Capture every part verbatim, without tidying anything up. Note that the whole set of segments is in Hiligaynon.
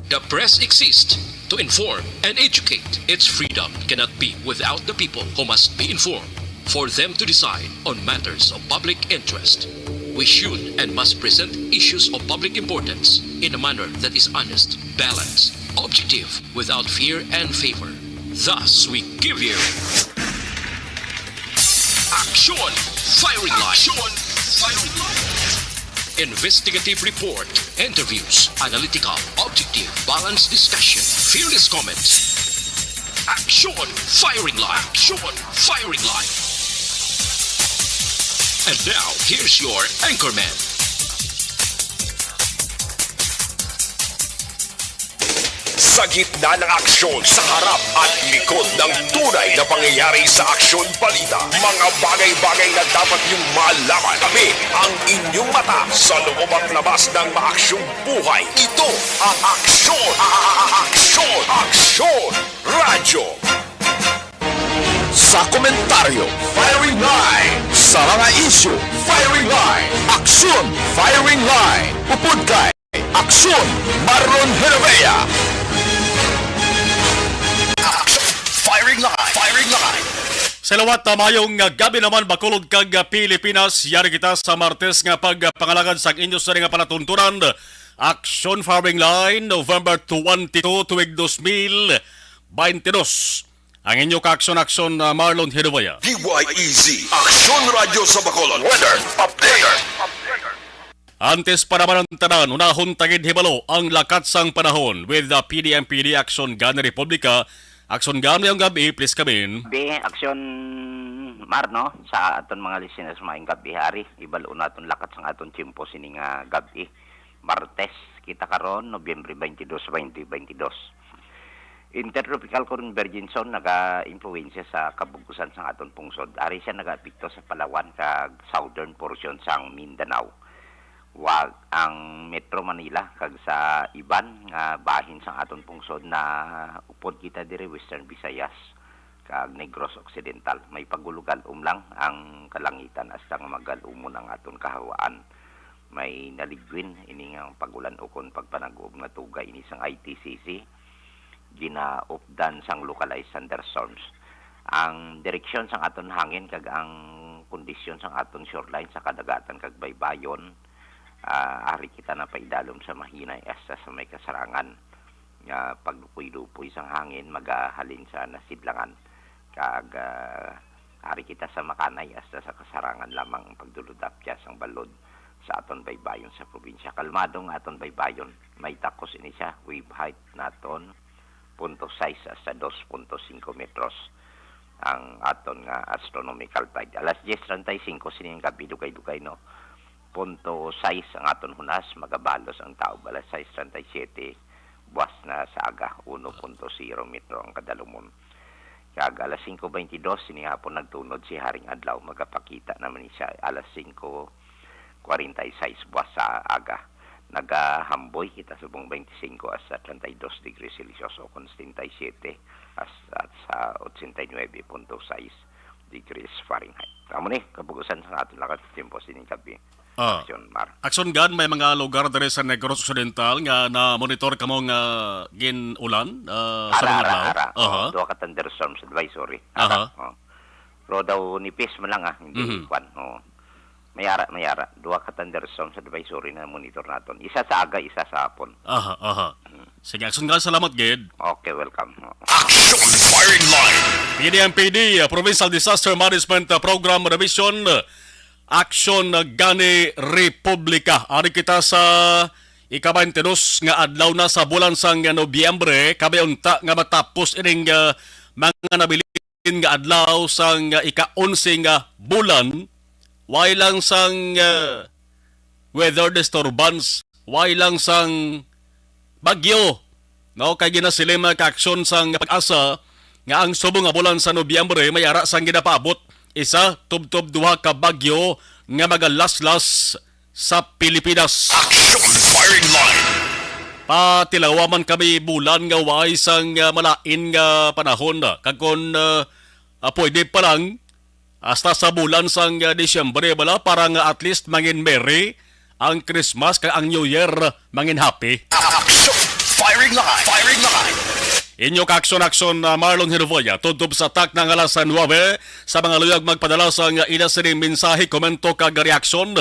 The press exists to inform and educate. Its freedom cannot be without the people, who must be informed for them to decide on matters of public interest. We should and must present issues of public importance in a manner that is honest, balanced, objective, without fear and favor. Thus, we give you Action Firing Line. Action Firing Line. Investigative report, interviews, analytical, objective, balanced discussion, fearless comments. Action Firing Line. Action Firing Line. And now, here's your anchorman. Sa gitna ng aksyon, sa harap at likod ng tunay na pangyayari sa Aksyon Balita, mga bagay-bagay na dapat niyong malaman. Kami ang inyong mata sa loob at labas ng maaksyong buhay. Ito ang Aksyon, a- a- a- Aksyon, Aksyon Radyo. Sa komentaryo, Firing Line. Sa mga isyu, Firing Line. Aksyon, Firing Line. Upod kay Aksyon, Marlon Genovea. Aksyon, Firing Line. Firing Line. Sa liwat, ah, mayong, ah, gabi naman, Bacolod kag, ah, Pilipinas. Yari kita sa Martes nga pagpangalagad sang inyo sa nga palatuntunan. Aksyon Firing Line, November twenty-two, tuig dos mil baynte dos. Ang inyo ka-aksyon-aksyon, ah, Marlon Genovea. D Y E Z, Aksyon Radyo sa Bacolod. Weather update. Antes pa naman ang tanan, unahon ta gid hibalo ang lakat sang panahon with the P D M P D Aksyon Gani Republika. Aksyon Gani, mayong gabi, please come in. Gabi, Aksyon Mar, no? Sa aton mga listeners, mayong gabi, hari. Hibalo naton lakat sang aton tiyempo sini nga gabi. Martes kita karon, Nobyembre twenty-two, twenty twenty-two. Intertropical Convergence Zone naga-impluwensya sa kabug-usan sang aton pungsod. Ari siya nagaapekto sa Palawan kag southern portion sang Mindanao. Wag ang Metro Manila kag sa iban nga bahin sang aton pungsod na upod kita diri Western Visayas kag Negros Occidental. May pagulog-al-om lang ang kalangitan hasta nga magal-umon ang aton kahawaan. May naligwin ini nga pag-ulan ukon pagpanag-ob nga tuga ini sang I T C C, ginaupdan sang localized thunderstorms. Ang direksyon sang aton hangin kag ang kondisyon sang aton shoreline sa kadagatan kag baybayon, ah, ari kita na paidalom sa mahinay hasta sa may kasarangan nga paglupoy-lupoy sang hangin magahalin sa nasidlangan kag, ah, ari kita sa makanay hasta sa kasarangan lamang ang pagdulod-apyas sang balod sa aton baybayon sa probinsya. Kalmado nga aton baybayon, may takos ini siya, wave height naton punto sais hasta dos punto singko metros ang aton nga astronomical tide. Alas diyes treinta y cinco sining gabi, dugay-dugay, no? Punto sais ang aton hunas, magabalos ang taob. Alas sais treinta y siete, buwas na sa aga, uno punto zero metro ang kadalumon. Kag alas singko bentidus, sini hapon nagtunod si Haring Adlaw, magapakita naman ni siya alas singko kwarenta y sais buwas sa aga. Nagahamboy kita subong twenty-cinco hasta treinta y dos degrees Celsius o kon setenta y siete hasta sa ochenta y nuebe punto sais degrees Fahrenheit. Amo ni kabug-usan sa aton lakat sa tiyempo sining gabi. Ah. Aksyon, Mar. Aksyon Gan, may mga lugar diri sa Negros Occidental nga na-monitor kamo nga gin-ulan, ah, sa Ara, mga ara, adlaw? Ara. Aha. Oh, duha ka thunderstorms advisory. Ara. Aha. Oh. Pero daw nipis man lang, ah, hindi Mhm. kwan. Oh. May ara, may ara. Duha ka thunderstorms advisory na monitor naton. Isa sa aga, isa sa hapon. Aha, aha. Mm. Sige, Aksyon Gan, salamat gid. Okay, welcome. Oh. Action Firing Line. P D M P D, uh, Provincial Disaster Management, uh, Program Revision, uh, Aksyon, uh, Gani Republika. Ari kita sa ika-twenty-two nga adlaw na sa bulan sang Nobyembre, kami unta nga matapos ining, uh, mga nabilin nga adlaw sang, uh, ika-onse nga bulan, way lang sang, uh, weather disturbance, way lang sang bagyo, no? Kay ginasiling mga kaaksyon sang PAGASA nga ang subong nga bulan sa Nobyembre may ara sang ginapaabot isa tubtob duha ka bagyo nga magalaslas sa Pilipinas. Action Firing Line. Patilawa man kami bulan nga way sang, ah, malain nga panahon, kag kon, ah, ah, pwede pa lang, hasta sa bulan sang, ah, Disyembre bala, para nga at least mangin merry ang Christmas kag ang New Year mangin happy. Action! Fire! Firing line! Firing line! Inyo kaaksyon-aksyon, ah, Marlon Hiruvoya, tubtob sa takna nga alas nuebe, sa mga luyag magpadala sang ila sining mensahe, komento, kag reaksyon.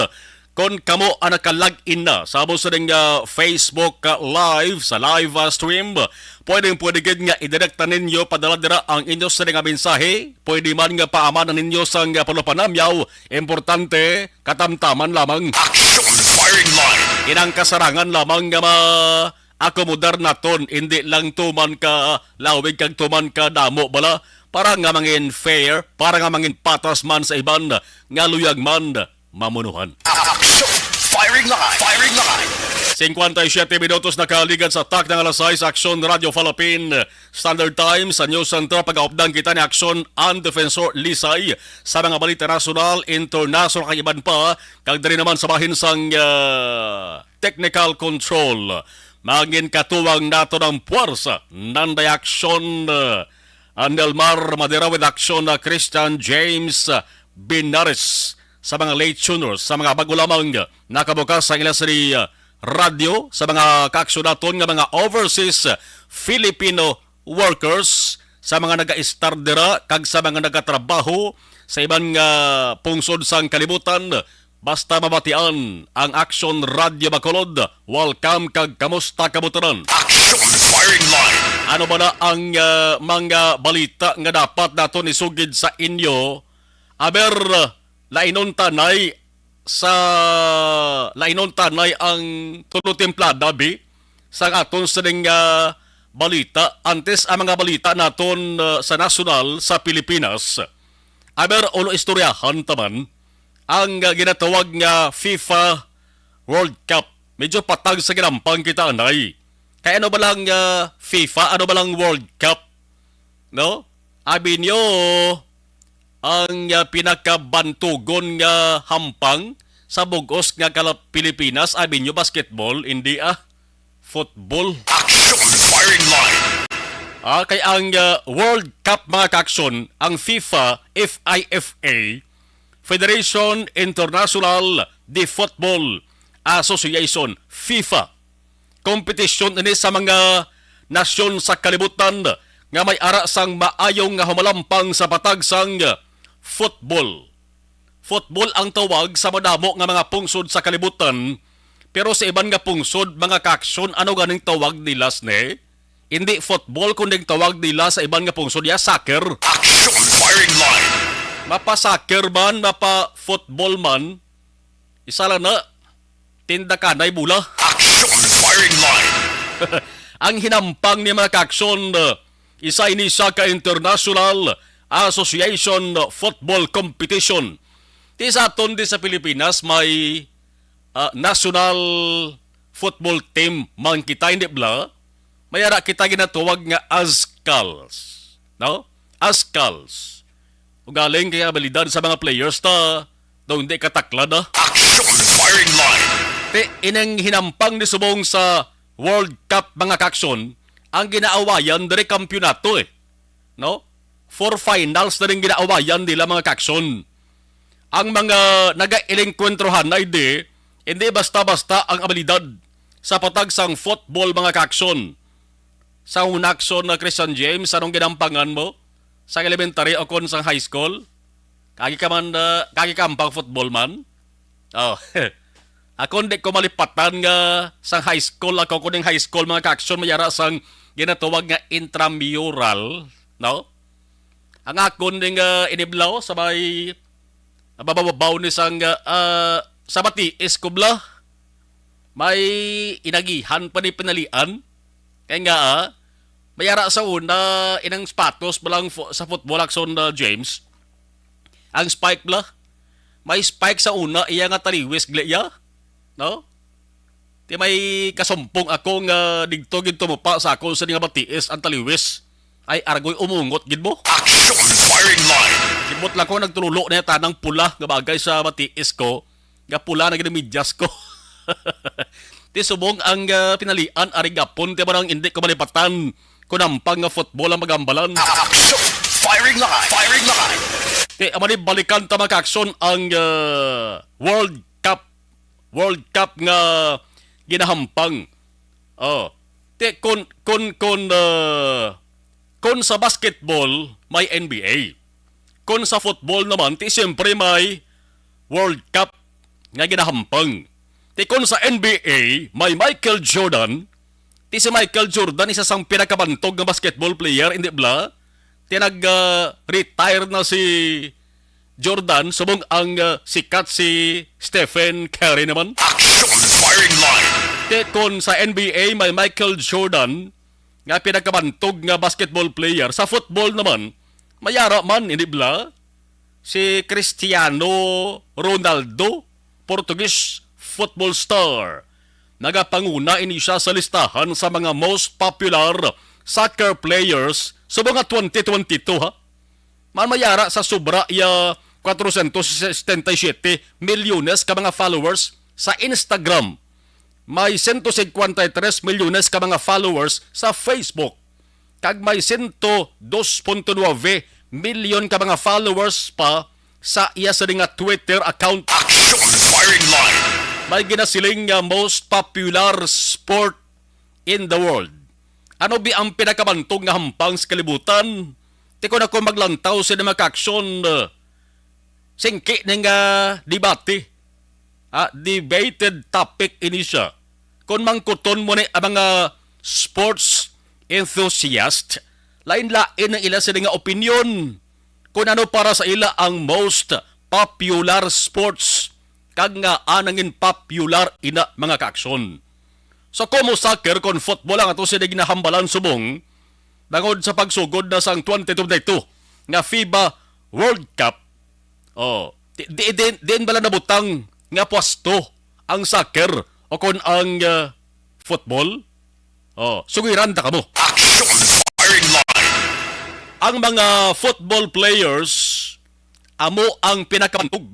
Kon kamo ang naka-log in na sa amo sining, ah, Facebook, ah, Live, sa live, ah, stream, pwedeng pwede gid nga idirekta ninyo padala dira ang inyo sining nga mensahe. Pwede man nga paamanan ninyo sang, ah, panupanamyaw. Importante, katamtaman lamang. Action firing line! Inang kasarangan lamang nga ma- akomodar naton, indi lang tuman ka lawig kag tuman ka damo bala, para nga mangin fair, para nga mangin patas man sa iban nga luyag man mamunuhan. Action! Firing line! Firing line! Cincuenta y siete minutos nakaligad sa takna nga alas sais, Aksyon Radio Philippine Standard Time sa News Center. Pagaupdan kita ni Aksyon and Defensor Lisay sa mga balita nasyonal, internasyonal, kag iban pa, kag diri naman sa bahin sang, ah, technical control. Mangin katuwang nato ang puwersa. Nanday Aksyon, uh, Nelmar Madera with Aksyon, uh, Christian James, uh, Binares sa mga late tuners, sa mga bago lamang, uh, nakabukas sa ila sini, uh, radyo, sa mga kaaksyon naton nga mga overseas, uh, Filipino workers, sa mga naga-estar dira, kag sa mga nagatrabaho sa iban nga pungsod sang kalibutan. Basta mabatian ang Aksyon Radyo Bacolod, welcome kag kamusta kamo tanan? Action firing line! Ano ba na ang, ah, mga balita nga dapat naton isugid sa inyo? Aber, lainon tanay sa, lainon tanay ang tulo templada, bi, sa aton sining, ah, balita. Antes ang mga balita naton, ah, sa nasyonal sa Pilipinas, aber ulo istoryahan taman ang, ah, ginatawag nga FIFA World Cup. Medyo patag sa ginampang kita, anay. Kay ano ba lang, ah, FIFA? Ano ba lang World Cup? No? Abi nyo, ang, ah, pinakabantugon nga hampang sa bug-os nga kala Pilipinas, abi nyo, basketball, hindi, ah, football. Action firing line! Ah, kay ang, ah, World Cup, mga kaaksyon, ang FIFA, F I F A, Federation International de Football Association, FIFA. Kompetisyon ini sa mga nasyon sa kalibutan nga may ara sang maayong nga humalampang sa patag sang football. Football ang tawag sa madamo nga mga pungsod sa kalibutan, pero sa iban nga pungsod, mga kaaksyon, ano ganing tawag nila sini? Hindi football, kundi ang tawag nila sa iban nga pungsod ya soccer. Action firing line! Mapa-soccer man, mapa-football man, isa lang na, tindakanay bula. Action firing line! Ang hinampang ni mga kaaksyon, uh, isa ini sa ka international association football competition. Ti sa aton di sa Pilipinas may, uh, national football team man kita, hindi bala? May ara kita ginatawag nga ASCALs, no? ASCALs. Ugaling kay abilidad sa mga players ta, daw hindi kataklad, ah. Action firing line! Ti, ining hinampang ni subong sa World Cup, mga kaaksyon, ang ginaawayan diri kampiyonato, eh. No? Four finals na rin ginaawayan nila, mga kaaksyon. Ang mga nagaelengkwentruhan na, hindi, hindi basta-basta ang abilidad sa patag sang football, mga kaaksyon. Sa una, kaaksyon, na Christian James, anong ginampangan mo? Sa elementary o kon sa high school? Kagi ka man, ah, kagi ka ampang football man? Oh. Ako, hindi ko malipatan nga sa high school ako, kuning high school, mga kaaksyon, may ara sang ginatawag nga intramural, no? Ang akon ding, ah, iniblaw sa may mabababaw ni sang, ah, ah, sa Batiis, kubla. May inagihan pa ni pinalian. Kaya nga, ah, may ara sa una, inang sapatos pa lang fo-, sa football, kaaksyon, ah, James. Ang spike bala. May spike sa una, iya nga taliwis, gali iya. No? Ti may kasumpong ako nga digto gid tumupa sa akon sini nga batiis ang taliwis. Ay, argoy, umungot gid mo. Action firing line! Kibot lang ko, nagtululo na tanang pula nga bagay sa batiis ko, nga pula na gid ang medyas ko. Ti subong ang, ah, pinalian, ari gapon, ti barang hindi ko malipatan. Kunampang nga football ang magambalan. Action! Firing line! Firing line! Ti, amo ni, balikan ta, mga kaaksyon, ang, ah, World Cup. World Cup nga ginahampang. Oh. Ti kon, kon, kon, ah, kon sa basketball, may N B A. Kon sa football naman, ti siyempre may World Cup nga ginahampang. Ti kon sa N B A, may Michael Jordan. Ti si Michael Jordan, isa sang pinakabantog nga basketball player, hindi bala? Ti nag, ah, retire na si Jordan, subong ang, ah, sikat si Stephen Curry naman. Action firing line. Ti kon sa N B A, may Michael Jordan nga pinakabantog nga basketball player. Sa football naman, may ara man, hindi bala? Si Cristiano Ronaldo, Portuguese football star. Nagapanguna ini siya sa listahan sa mga most popular soccer players sa mga twenty twenty-two, ha? Man may ara sa sobra iya kwatro siyentos setenta y siyete milyones ka mga followers sa Instagram. May sento singkwenta y tres milyones ka mga followers sa Facebook. Kag may sento dos punto nuebe milyon ka mga followers pa sa iya sa nga Twitter account. Action firing line. May ginasiling nga most popular sport in the world. Ano bi ang pinakabantog nga hampang sa kalibutan? Ti kon ako maglantaw sa mga kaaksyon, uh, singki ni nga debate. Ah, debated topic ini siya. Kon mangkuton mo ni ang mga sports enthusiast, lain-lain ang ila sila nga opinion kung ano para sa ila ang most popular sports kag nga anangin popular ina mga kaaksyon. So, komo soccer kon football ang ato sila ginahambalan subong bangod sa pagsugod na sang twenty twenty-two nga fiba World Cup. Oh, di, di, di, diin bala nabutang nga pwesto ang soccer o kon ang, uh, football? Oh, sugiran ta kamo. Action firing line. Ang mga football players amo ang pinakabantog.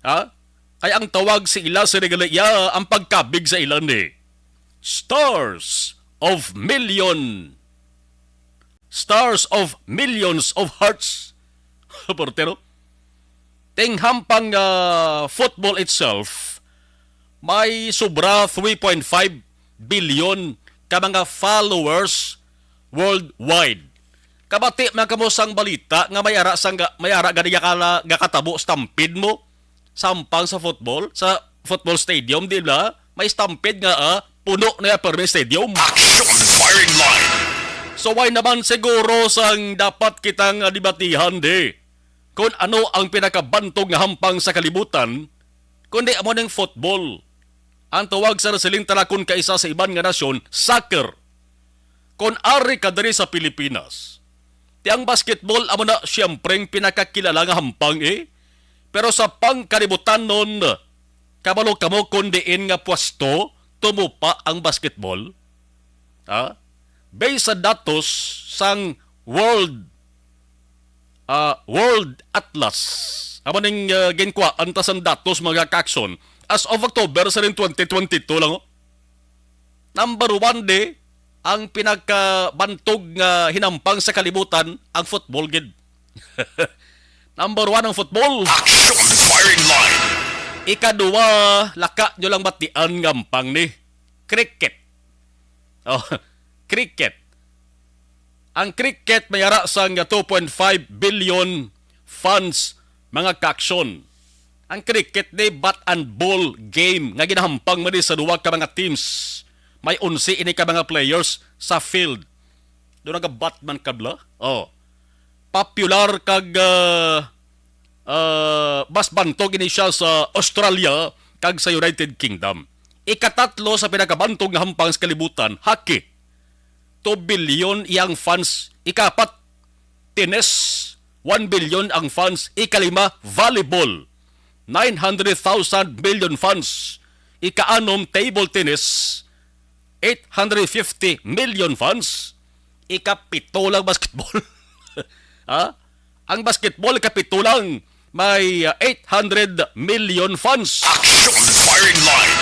Ha? Kay ang tawag sa ila sa regalo iya ang pagkabig sa ila ni Stars of Million. Stars of Millions of Hearts. Portero. Ting hampang, ah, football itself, may sobra three point five billion ka mga followers worldwide. Kabati man kamo sang balita nga may ara sang ga-, may ara gani nga kala-, nga katabo stampede mo sampang sa football, sa football stadium, di ba? May stampede nga, ah, puno na ya permi stadium. Action firing line. So, why naman siguro sang dapat kitang, ah, debatihan di? Kung ano ang pinakabantog nga hampang sa kalibutan, kundi amo ning football. Ang tawag sa wrestling tala kon kaisa sa iban nga nasyon, soccer. Kon ari ka diri sa Pilipinas, ti ang basketball amo na siyempre ang pinakakilala nga hampang, eh. Pero sa pangkalibutanon, kabalo kamo kon diin nga pwesto tumupa ang basketball? Ha? Based sa datos sang World, ah, World Atlas, amo ning, ah, ginkuhaan ta sang datos, mga kaaksyon, as of October sa rin twenty twenty-two lang, oh. Number one di, ang pinakabantog nga hinampang sa kalibutan, ang football gid. Number one ang football. Action firing line. Ikaduha, laka nyo lang batian nga hampang ni cricket. Oh, cricket. Ang cricket may ara sang two point five billion fans, mga kaaksyon. Ang cricket ni bat and ball game nga ginahampang man ni sa duwa ka mga teams. May onse ini ka mga players sa field. Doon nagabat man kadla. Oh. Popular kag, ah, ah, mas bantog ini siya sa Australia kag sa United Kingdom. Ikatatlo sa pinakabantog nga hampang sa kalibutan, hockey. Two billion iyang fans. Ikapat, tennis, one billion ang fans. Ikalima, volleyball, nine hundred thousand million fans. Ikaanom, table tennis, eight hundred fifty million fans. Ikapito lang basketball. Ha? Ang basketball, ikapito lang. May, uh, eight hundred million fans. Action firing line.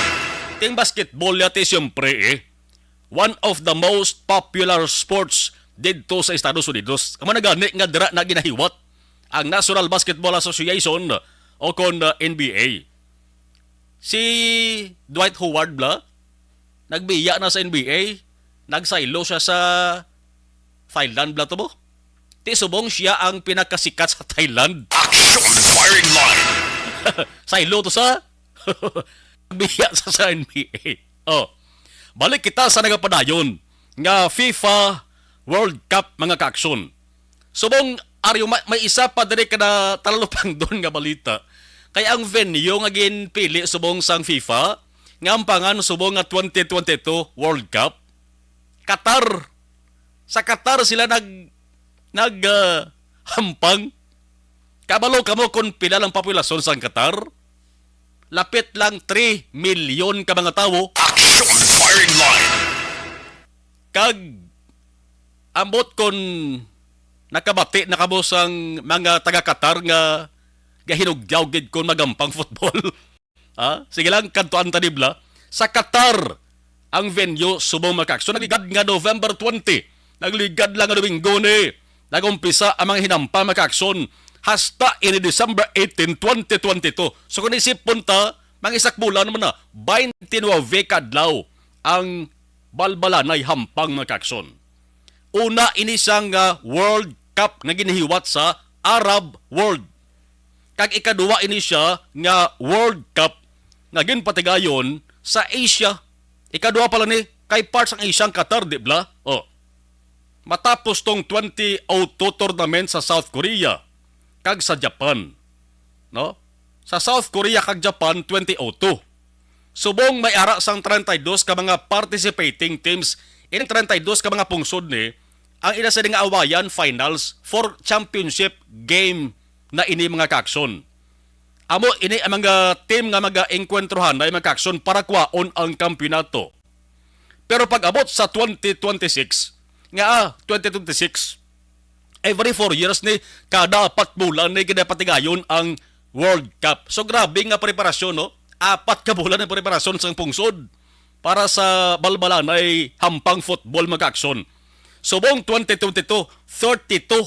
Ting basketball yati, siyempre, eh. One of the most popular sports didto sa Estados Unidos. Amo na gani nga dira na ginahiwat ang National Basketball Association o kon, uh, N B A. Si Dwight Howard bala, nagbiya na sa N B A, Nagsaylo siya sa Thailand, bala to mo? Ti subong siya ang pinakasikat sa Thailand. Action firing line! Saylo to sa biya sa, sa N B A. Oh. Balik kita sa nagapadayon nga FIFA World Cup, mga kaaksyon. Subong, Aryo, may, may isa pa diri ka na talupangdon nga balita. Kay ang venue nga ginpili subong sang FIFA, nga ang pangan subong nga twenty twenty-two World Cup, Qatar. Sa Qatar sila nag, nag, ah, hampang. Kabalo kamo kung pila lang populasyon sang Qatar? Lapit lang three million ka mga tawo. Action firing line! Kag ambot kon nakabati na kamo sang mga taga Qatar nga gahinugyaw gid kon magampang football. Ha? Sige lang, kadtuan ta, di bala. Sa Qatar ang venue subong, mga kaaksyon. Nagligad nga November twenty. Nagligad lang nga Domingo ni. Nag-umpisa ang mga hinampang, mga kaaksyon, hasta ini December eighteen, twenty twenty-two. So kung isipon ta, mga isak bulan naman na, twenty-nine ka adlaw ang balbalanay hampang, mga kaaksyon. Una ini sang, ah, World Cup nga ginahiwat sa Arab world. Kag ikaduha ini siya nga World Cup nga ginpatigayon sa Asia. Ikaduha pala ni, kay part sang Asia ang Qatar, di bala? Oh. Matapos tong twenty oh two tournament sa South Korea kag sa Japan, no? Sa South Korea kag Japan, twenty oh two. Subong may ara sang treinta y dos ka mga participating teams, ining treinta y dos ka mga pungsod ni ang ila sini nga awayan finals for championship game na ini, mga kaaksyon. Amo ini ang mga team nga mag-engkwentrohan na, mga kaaksyon, para kwaon ang kampiyonato. Pero pag-abot sa twenty twenty-six, nga, ah, twenty twenty-six, every four years ni, kada apat bulan ni ginapatigayon ang World Cup. So grabe nga preparasyon, no? Apat ka bulan ang preparasyon sang pungsod para sa balbalanay hampang football, mga kaaksyon. Subong twenty twenty-two, thirty-two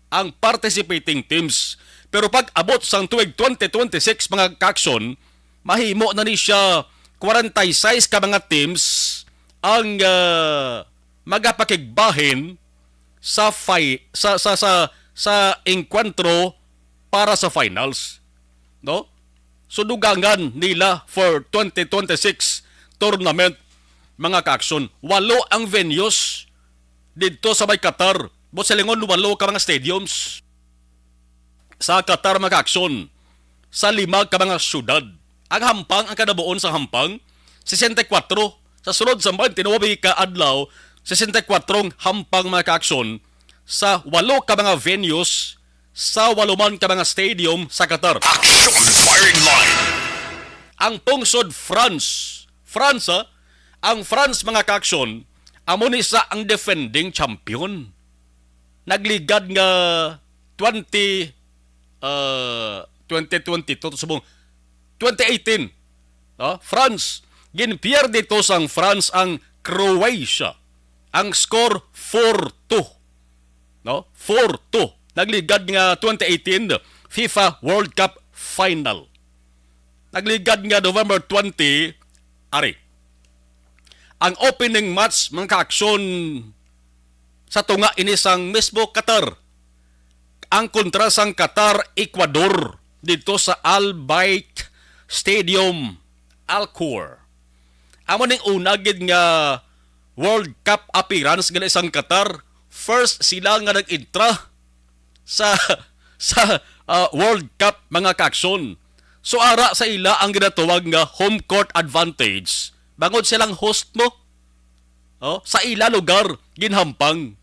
ang participating teams. Pero pag-abot sang tuig twenty twenty-six, mga kaaksyon, mahimo na ni siya forty-six ka mga teams ang, ah, magapakigbahin sa fi-, sa, sa, sa, sa engkwentro para sa finals, no? So dugangan nila for twenty twenty-six tournament, mga kaaksyon. Walo ang venues didto sa may Qatar. Buot silingon, walo ka mga stadiums sa Qatar, mga kaaksyon, sa lima ka mga syudad. Ang hampang, ang kadabuon sa hampang, sesenta y kuwatro. Sa sunod sa twenty-nine ka adlaw, sesenta y kuwatro ang hampang, mga kaaksyon, sa walo ka mga venues, sa walo man ka mga stadium sa Qatar. Action firing line! Ang pungsod France. France, ha? Ang France, mga kaaksyon, amo ni sa ang defending champion. Nagligad nga twenty, uh, twenty twenty-two, subong twenty eighteen, no? France, ginpierde to sang France ang Croatia. Ang score, four two, no? Four two. Nagligad nga twenty eighteen FIFA World Cup final. Nagligad nga November twenty, ari. Ang opening match, mga kaaksyon, sa tunga ini sang mismo Qatar, ang kontra sang Qatar, Ecuador, didto sa Al Bayt Stadium, Alcor. Amo ning una gid nga World Cup appearance gali sang Qatar. First sila nga nag-entra sa, sa, ah, World Cup, mga kaaksyon. So, ara sa ila ang ginatawag nga home court advantage. Bangod silang host mo, oh, sa ila lugar, ginhampang.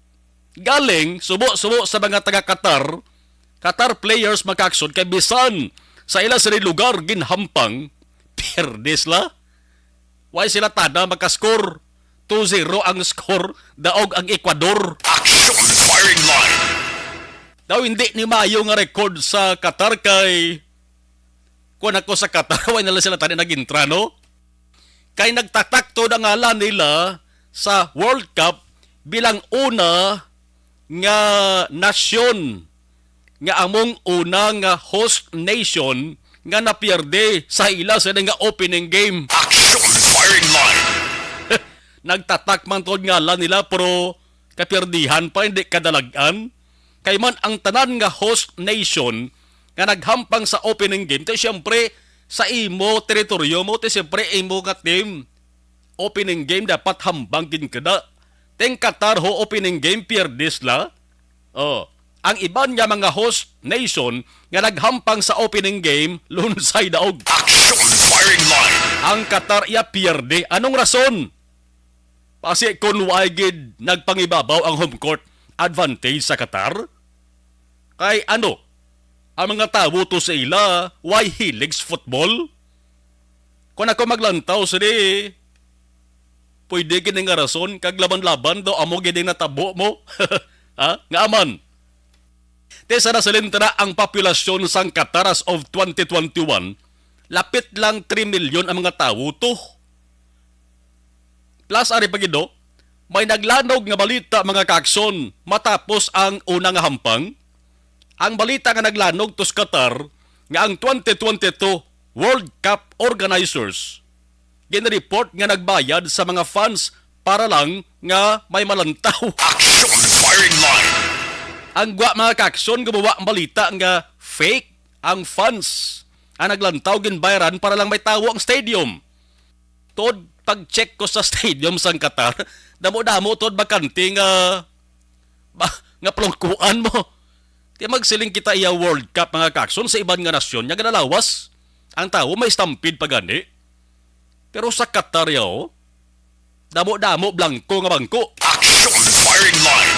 Galing, subo-subo sa mga taga Qatar, Qatar players, mga kaaksyon, kay bisan sa ila sini lugar, ginhampang, pierde sila. Way sila tada makascore. Two zero ang score, daog ang Ecuador. Action firing line! Daw hindi ni maayo nga record sa Qatar kay, kuwan ako, sa Qatar, way na lang sila tani nag-intra, no? Kay nagtatakto na ngalan nila sa World Cup bilang una nga nasyon nga among una nga host nation nga napierde sa ila sa nga opening game. Action firing line! nagtatak man tod ngalan nila, pero kapirdihan pa, hindi kadalag-an. Kay man ang tanan nga host nation nga naghampang sa opening game, ti siyempre sa imo teritoryo mo, ti siyempre imo nga team. Opening game dapat hambang gid kada. Ting Qatar ho, opening game pierde sila. Oh, ang iban nga mga host nation nga naghampang sa opening game, lunsay daog. Action firing line. Ang Qatar iya pierde. Anong rason? Basi kun way gid nagpangibabaw ang home court advantage sa Qatar? Kay ano, ang mga tawo to sa ila, way hilig sa football? Kung ako maglantaw, sini, pwede gid nga rason, kag laban-laban daw amo gid ang natabo mo. Ha? Nga aman. Ti sa nasalin ta na ang populasyon sang Qatar as of twenty twenty-one, lapit lang three million ang mga tawo to. Plus, ari pa gid, no? May naglanog nga balita, mga kaakson, matapos ang una nga hampang. Ang balita nga naglanog to sa Qatar nga ang twenty twenty-two World Cup organizers ginreport nga nagbayad sa mga fans para lang nga may malantaw. Action firing line. Ang gwa, mga kaakson, gumawa ang balita nga fake ang fans. Ang naglantaw, ginbayaran para lang may tawo ang stadium. Tod pag-check ko sa stadium sang Qatar, damo-damo tod bakante nga, ba, nga plungkuan mo. Kaya magsiling kita iya World Cup, mga kaakson, sa iban nga nasyon, nga ginalawas ang tawo, may stampede pa gani. Pero sa Qatar, yaw, damo-damo, blanko nga bangko. Action firing line.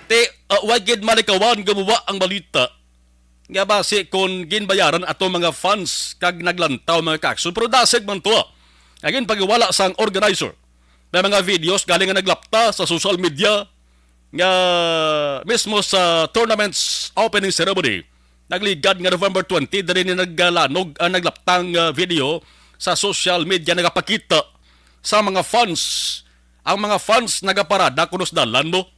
Ti, uh, wa gid malikawan gumawa ang balita nga basi kon ginbayaran ato mga fans kag naglantaw, mga kaakson. Pero dasig man to, ah. Nga ginpagiwala sang organizer na mga videos galing nga naglapta sa social media nga mismo sa tournament's opening ceremony. Nagligad nga November twenty, diri ni naggalanog ang naglaptang, ah, video sa social media, nagapakita sa mga fans. Ang mga fans nagaparada kuno sa dalan, no?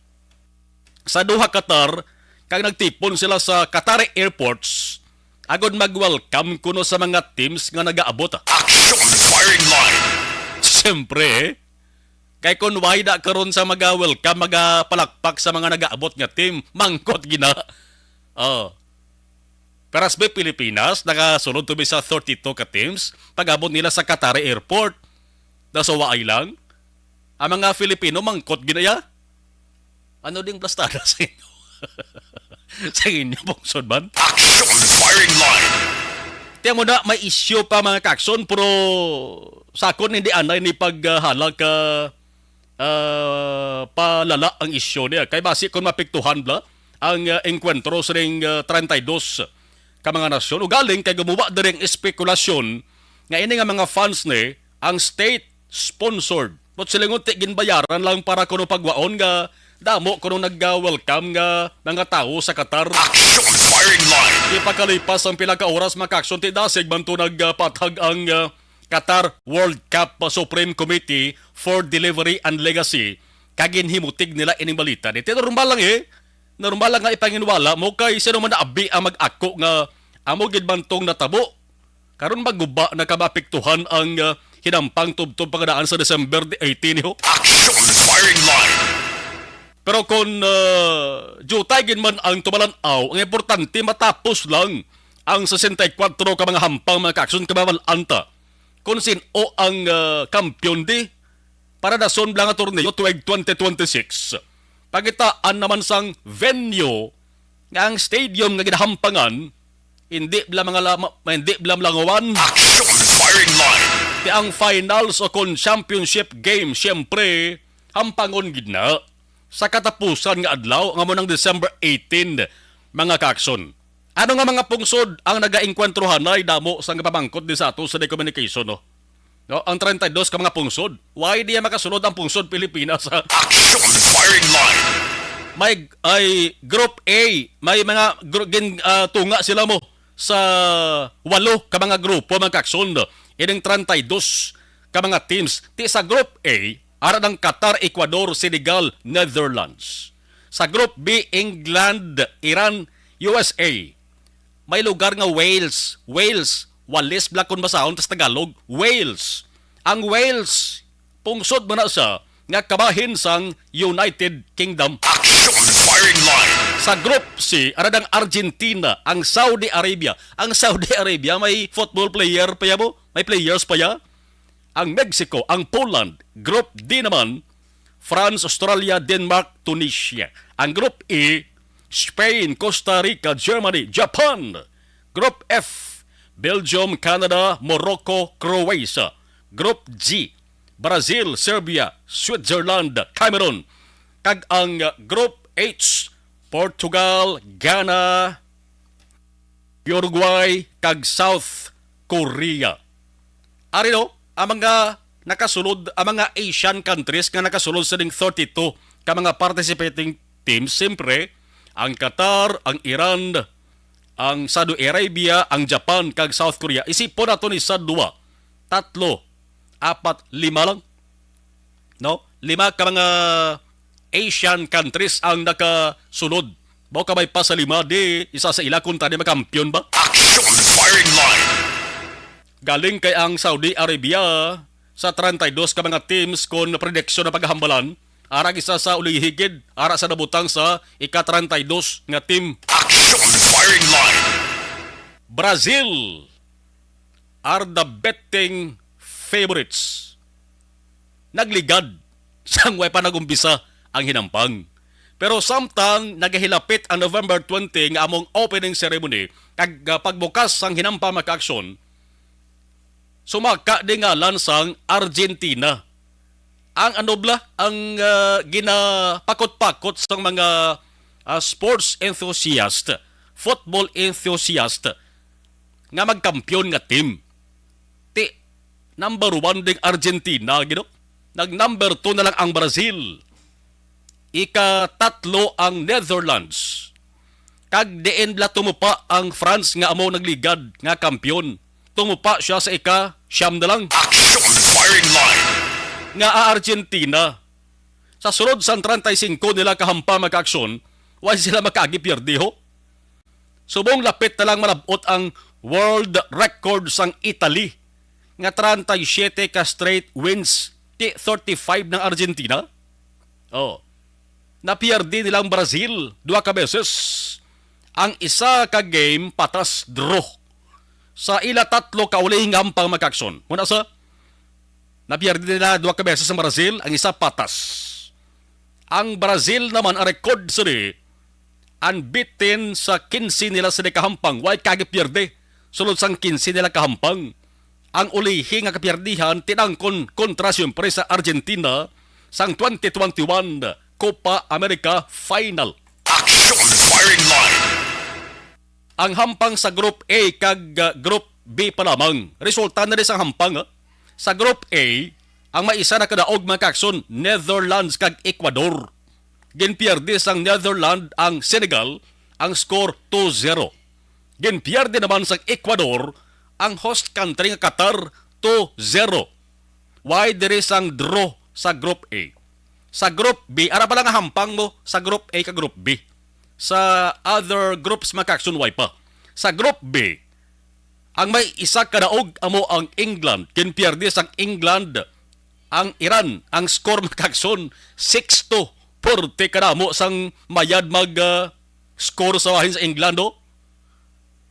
Sa Doha, Qatar, kag nagtipon sila sa Qatari airports agod mag-welcome kuno sa mga teams nga nagaabot. Action firing line. Siyempre, eh. Kay kung wala karon sa mga welcome, magapalakpak sa mga nagaabot nga team, mangkot gina. Oh. Pero as may Pilipinas, nakasulod to mi sa thirty-two ka teams, pag-abot nila sa Qatari airport, nasuwaay lang. Ang mga Filipino, mangkot ginaya. Ano ding plastada sa inyo? Sa inyo, pungsod man? Action firing line. Tiyan mo na, may issue pa, mga kaakson, pero sa akon, hindi anay ni paghala ka, ah, palala ang issue niya. Kay basi kung mapiktuhan bla ang, ah, engkwentro sa ring, ah, treinta y dos ka mga nasyon, ugaling kay gumawa diri ang espekulasyon nga ini nga mga fans ni ang state sponsored. But silingon ti ginbayaran lang para kuno pagwaon nga damo kuno nag-welcome nga mga tawo sa Qatar. Action firing line. Ipakalipas ang pila ka oras, mga kaakson, ti dasig man to nagpatag ang, ah, Qatar World Cup Supreme Committee for Delivery and Legacy, kag ginhimutig nila ining balita. Di ti normal lang, eh. Normal lang nga ipanginwala mo kay sino man naabi ang mag-ako nga amo gid man tong natabo. Karon maguba na ka maapektuhan ang, ah, hinampang tubtob pa nga daan sa December eighteen, ho. Action firing line. Pero kung, ah, diutay gid man ang tumalan-aw, ang importante matapos lang ang sesenta y kuwatro ka mga hampang, mga kaakson, kay mabal-an ta kung sin-o ang, ah, kampiyon di para dason bala nga torneo tuig twenty twenty-six. Pangitaan naman sang venue nga ang stadium nga ginahampangan, hindi bala mga la-, ma-, hindi bala malangawan. Action firing line. Ti ang finals o kon championship game, siyempre, hampangon gid na sa katapusan nga adlaw, nga mo nang December eighteen, mga kaakson. Ano nga mga pungsod ang nagaengkwentrohanay damo sa nga pamangkot di sa ato sa communication, no? No, ang treinta y dos ka mga pungsod. Why di makasulod ang pungsod Pilipinas, ha? Action firing line. May, ay, Group A, may mga gru-, gin-, ah, tunga sila mo sa walo ka mga grupo, mga kaakson. Ining treinta y dos ka mga teams. Ti sa Group A, ara ang Qatar, Ecuador, Senegal, Netherlands. Sa Group B, England, Iran, U S A. May lugar nga Wales. Wales. Walis bala kon basahon tas Tagalog. Wales. Ang Wales, Pungsod man na sa nga kabahin sang United Kingdom. Action Firing Line. Sa Group C, ara ang Argentina, ang Saudi Arabia. Ang Saudi Arabia, may football player pa ya mo? May players pa ya? Ang Mexico, ang Poland. Group D naman, France, Australia, Denmark, Tunisia. Ang Group E, Spain, Costa Rica, Germany, Japan. Group F, Belgium, Canada, Morocco, Croatia. Group G, Brazil, Serbia, Switzerland, Cameroon. Kag ang Group H, Portugal, Ghana, Uruguay, kag South Korea. Ari no, ang mga nakasulod, ang mga Asian countries nga nakasulod sa ning thirty-two ka mga participating teams, siyempre, ang Qatar, ang Iran, ang Saudi Arabia, ang Japan, kag South Korea. Isipon nato ni sa duwa, tatlo, apat, lima lang. No? Lima ka mga Asian countries ang nakasulod. Mao ka may pa sa lima, di isa sa ila kung tani makampiyon ba? Action Firing Line. Galing kay ang Saudi Arabia sa treinta y dos ka mga teams kon prediction na paghambalan, ara isa sa ulihigid, ara sa nabutang sa ika treinta y dos nga team. Action Firing Line. Brazil are the betting favorites. Nagligad sang way pa nag-umpisa ang hinampang. Pero samtang nagahilapit ang November twenty nga among opening ceremony kag, ah, pagbukas sang hinampang, mga kaaksyon, sumaka di ngalan sang Argentina. Ang ano bala, ang, ah, ginapakot-pakot sang mga, ah, sports enthusiast, football enthusiast nga magkampiyon nga team. Ti, number one ding Argentina, gino. Nag number two na lang ang Brazil. Ika-tatlo ang Netherlands. Kag diin bala tumupa ang France nga amo nagligad nga kampiyon. Tumupa siya sa ika-siyam na lang. Action Firing Line. Nga ang Argentina, sa sulod sang treinta y cinco nila kahampa, mga kaaksyon, way sila makaagi pierde, ho. Subong lapit na lang malab-ot ang world record sang Italy nga treinta y siete ka straight wins, ti thirty-five ng Argentina. Oh. Napierde nila ang Brazil duha ka beses. Ang isa ka game patas, draw. Sa ila tatlo ka ulihing hampang, mga kaaksyon. Muna sa, napierde nila duha ka beses ang Brazil, ang isa patas. Ang Brazil naman, ang record sini, unbeaten sa quince nila sini kahampang, way kaagi pierde. Sulod sang quince nila kahampang, ang ulihi nga kapiyerdihan tinangkon kontra siyempre sa Argentina sang twenty twenty-one Copa America Final. Action Firing Line. Ang hampang sa Group A kag, uh, Group B pa lamang. Resulta na rin sang hampang, ha? Sa Group A, ang may isa na kadaog, mga kaaksyon, Netherlands kag Ecuador. Ginpierde sang Netherlands ang Senegal, ang score two zero. Ginpierde naman sang Ecuador ang host country nga Qatar, two zero. Way diri sang draw sa Group A. Sa Group B, ara pa lang nga hampang mo sa Group A ka Group B. Sa other groups, mga kaaksyon, way pa. Sa Group B, ang may isa ka daog amo ang England. Ginpierde sang England ang Iran. Ang score, mga kaaksyon, six two. Porte kadamo sang mayad mag, ah, score sa bahin sa England, oh.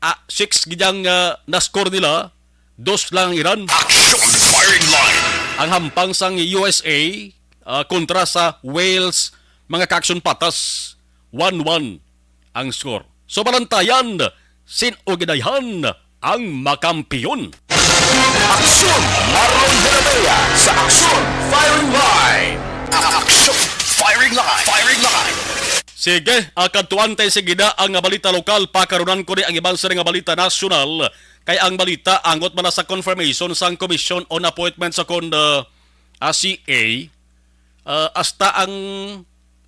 Ah, six gid ang, ah, na-score nila, dos lang ang Iran. Action Firing Line. Ang hampang sang U S A, ah, kontra sa Wales, mga kaaksyon, patas, one one ang score. So, balantayan, sin-o gid ayhan ang makampiyon. Aksyon! Marlon Herrera sa Aksyon Firing Line. Aksyon Firing Line. Firing Line. Sige, ah, kadtuan tay sige na ang balita lokal. Pakarunan ko ni ang iban sa nga balita nasyonal. Kay ang balita angot man na sa confirmation sang Commission on Appointments sa kon, ah, ah, C A. Ah, hasta ang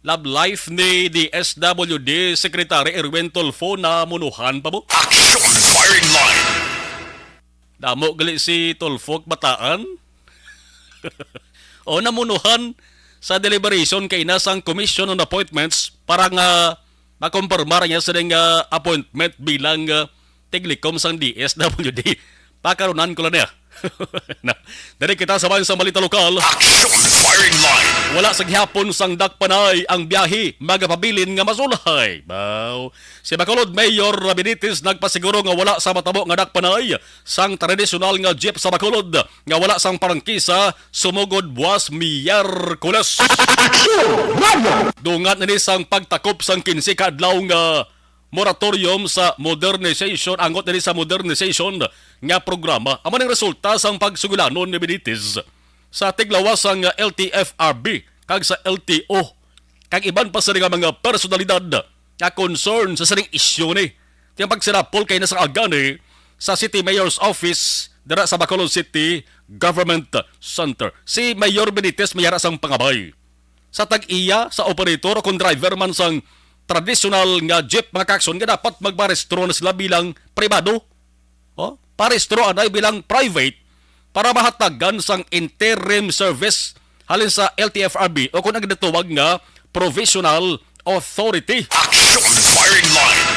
love life ni D S W D Secretary Erwin Tulfo namunuhan pa mo. Action Firing Line. Damo gali si Tulfo bataan. O, namunuhan sa deliberation kay ina sang Commission on Appointments para nga makumpirmar niya sa nga appointment bilang, ah, tiglikom sang D S W D. Pakarunan ko lang niya. Na, dali kita sa bayan sa balita lokal. Action Firing Line. Wala sa gihapon sang dakpanay ang biyahe magapabilin nga masulay. Baw. Si Bacolod Mayor Benitez nagpasiguro nga wala sa matabo nga dakpanay sang tradisyonal nga jeep sa Bacolod nga wala sang parangkisa sumugod buwas Miyerkules. Action! Mayor! Dungan ini sang pagtakop sang kinse ka adlaw nga moratorium sa modernization, angot diri sa modernization nga programa. Amo ning resulta sang pagsugulanon ni Benitez sa tiglawas sang L T F R B kag sa L T O kag iban pa sila nga mga personalidad nga concern sa sining isyu ni. Tiyang pagsinapol kay nasa aga ni sa City Mayor's Office dira sa Bacolod City Government Center. Si Mayor Benitez may ara sang pangabay sa tag-iya sa operator o kon driver man sang tradisyonal nga jeep, mga kakson, nga dapat magparehistro na sila bilang pribado. Oh, parehistro anay bilang private para mahatagan sang interim service halin sa L T F R B o kon ang ginatawag nga provisional authority. Action Firing Line.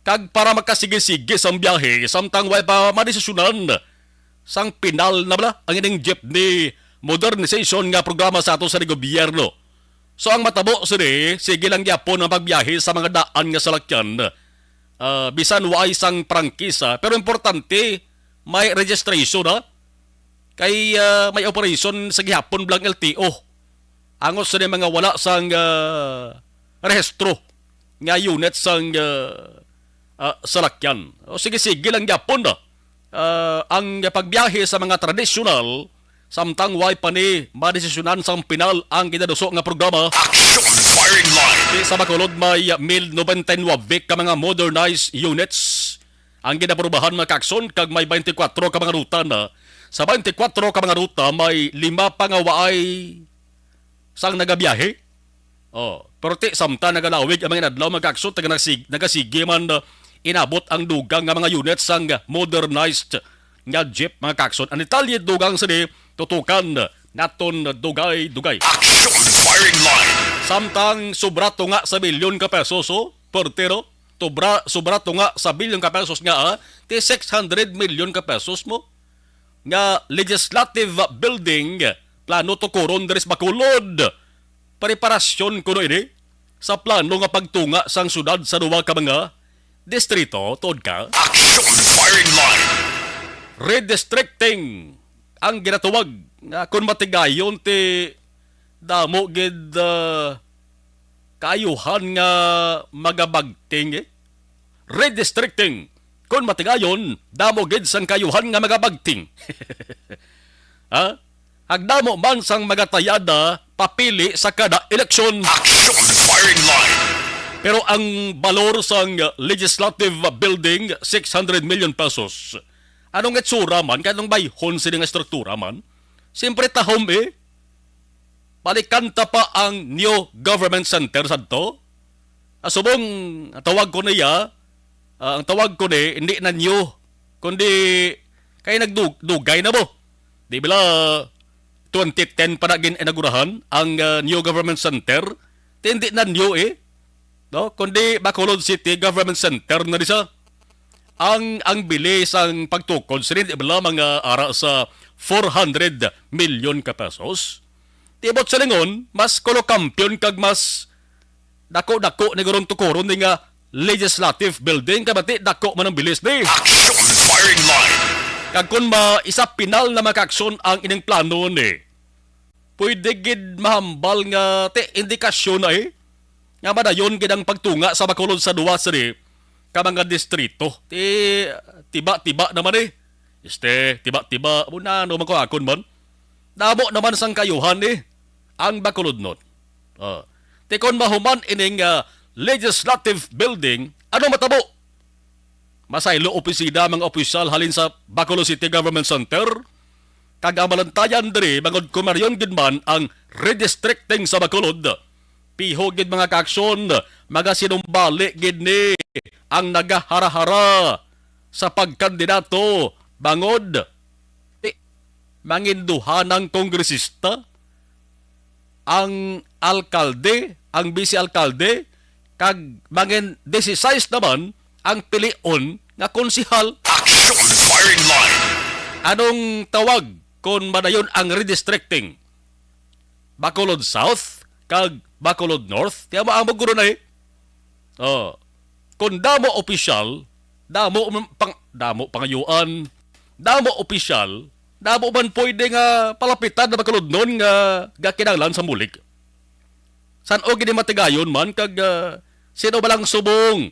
Kag para makasigi-sigi sang biyahe samtang way pa madesisyonan sang pinal na bala ang ining jeepney modernization nga programa sa ato sa gobyerno. So ang matabo sini, sige lang gyapon ang pagbiyahe sa mga daan nga salakyan. Ah, bisan waay sang prangkisa, pero importante may registration, ha? Kay ah, may operation sa gihapon blang L T O. Angos sa mga wala sang ah, rehistro nga unit sang ah, ah, salakyan. O sige, sige lang gyapon na. Ah, ang pagbiyahe sa mga tradisyonal, samtang way pa ni madesisyonan sang pinal ang ginaduso nga programa. Action Firing Line. Di sa Bacolod may mil noventa y nuebe ka mga modernized units ang ginaprubahan, mga kakson, kag may twenty-four ka mga ruta na. Sa twenty-four ka mga ruta, may lima pa nga waay sang nagabiyahe. Oh, pero ti samtang nagalawig ang mga inadlaw, mga kakson, taga nagsig-, nagasigi man, uh, inabot ang dugang nga mga unit sang modernized nga jeep, mga kakson. Ang detalye dugang sini tutukan naton dugay-dugay. Action Firing Line. Samtang sobra tunga sa bilyon ka pesos, oh, portero, sobra, sobra tunga sa bilyon ka pesos nga, ah, ti six hundred million ka pesos mo nga legislative building plano tukuron diri sa Bacolod. Preparasyon kuno ini sa plano nga pagtunga sang syudad sa duha ka mga distrito, tuod ka? Action Firing Line. Redistricting ang ginatawag nga, kung matigayon, ti damo gid, ah, kaayuhan nga magabagting, eh. Redistricting, kung matigayon, damo gid sang kaayuhan nga magabagting. Ha? Agdamo man sang magatayada papili sa kada eleksyon. Action Firing Line. Pero ang balor sang Legislative Building, six hundred million pesos. Anong itsura man, kay anong bayhon sini nga estruktura man? Siyempre, tahom, eh. Balikan ta pa ang new government center sadto. Ah, subong, ang tawag ko niya, ah, ang tawag ko ni, hindi na new, kundi kay nagdug-, dugay na mo. Di bala, twenty ten pa na gin-inaugurahan ang, ah, new government center. Ti hindi na new, eh. No? Kundi Bacolod City Government Center na di sa. Ang, ang bili sang pagtukod sini, di bala, mga ara sa four hundred million ka pesos. Ti buot silingon, mas kolokampiyon kag mas dako-dako ni gurong tukuron ni nga legislative building, kay bati dako man ang bilis ni. Action Firing Line. Kag kung ma-, isa pinal na makaaksyon ang ining plano ni, pwede gid mahambal nga ti indikasyon na, eh, nga madayon gid ang pagtunga sa Bacolod sa duwa sini ka mga distrito. Ti, tiba-tiba naman, eh. Este, tiba-tiba, amo na, ano man ko akon man. Damo naman sang kaayuhan, eh, ang Bacolodnon. Ah. Ti kon mahuman ining, ah, legislative building, ano matabo? Masaylo opisina ang mga opisyal halin sa Bacolod City Government Center, kag ang malantayan diri bangod kon madayon gid man ang redistricting sa Bacolod. Piho gid, mga kaaksyon, magasinumbali gid ni ang nagaharahara sa pagkandidato bangod ti mangin duha nang kongresista, ang alkalde, ang vice alkalde, kag mangin dieciséis naman ang pilion nga konsehal. Action Firing Line. Anong tawag kon madayon ang redistricting? Bacolod South kag Bacolod North? Tiyan mo, amo guro na eh. Oh. Kung damo opisyal, damo man pang, damo pangayuan, damo opisyal, damo man pwede nga palapitan na Bacolodnon nga gakinahanglan sa Mulik. San-o gid matigayon man kag, ah, sino ba lang subong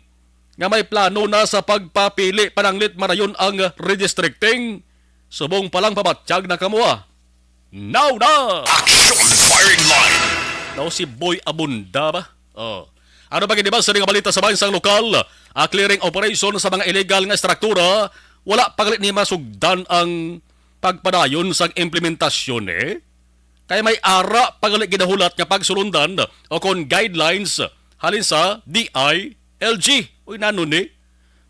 nga may plano na sa pagpapili pananglit marayon ang redistricting? Subong pa lang pabatyag na kamo, ah. Now na! Action Firing Line! Daw si Boy Abunda ba? Oh. Ano ba gid ba sa mga balita sa bayan sang lokal? A clearing operation sa mga illegal nga estruktura, wala pa gali ni masugdan ang pagpadayon sang implementasyon, eh. Kay may ara pa gali ginahulat nga pagsulundan o kon guidelines halin sa D I L G. Uy, nano ni?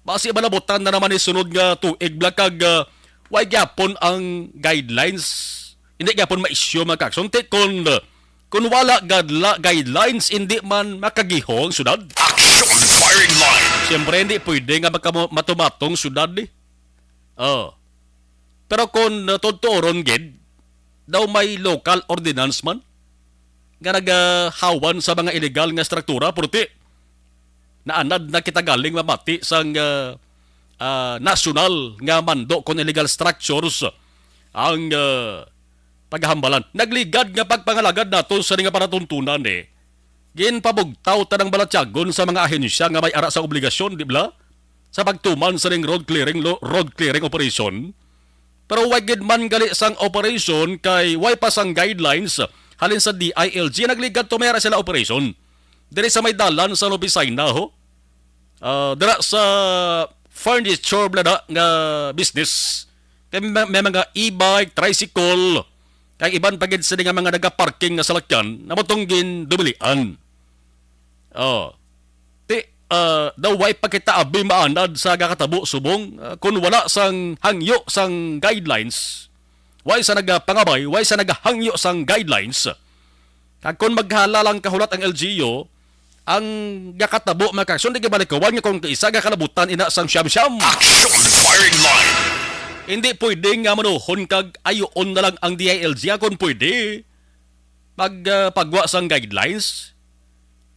Basi malabutan na naman ni sunod nga tuig bla kag, ah, way gyapon ang guidelines. Hindi gyapon ma-issue, mga kakson. Ti kon, ah, kon wala gadla guidelines, hindi man makagihong ang syudad. Action Firing Line! Siyempre, hindi pwede nga magkamo-, matumatong syudad, eh. Oh. Pero kung, uh, tuturon gid, daw may local ordinance man nga nagahawan sa mga illegal nga struktura, purti naanad na kita galing mamati sang, uh, uh, nasyonal nga mando kon illegal structures ang, uh, paghambalan. Nagligad nga pagpangalagad nato sa nga panatuntunan, eh. Ginpabugtaw ta ng balatyagon sa mga ahensya nga may ara sa obligasyon, di bala? Sa pagtuman sa ning road clearing, lo-, road clearing operation. Pero way gid man gali sang operation kay way pa sang guidelines halin sa D I L G. Nagligad to may ara sila operation. Diri sa may dalan sa Lubisay na, ho. Ah, dira sa furniture bala na nga business. Kay may, may mga e-bike, tricycle, kay iban pa gid sila nga mga nagaparking nga salakyan, namutong gin dumilian. Oh. Ti, ah, daw way pa kita abi maanad sa gakatabo subong, ah, kun wala sang hangyo sang guidelines, way sa nagapangabay, way sa nagahangyo sang guidelines. Kag kun maghala lang kahulat ang L G U, ang gakatabo, mga kakson, di gibalikawan nga kung kaisa gakalabutan ina sang siyam-siyam. Action Firing Line! Hindi pwede nga manuhon kag ayoon na lang ang D I L G, ah, kung pwede. Mag, ah, pagwa sang guidelines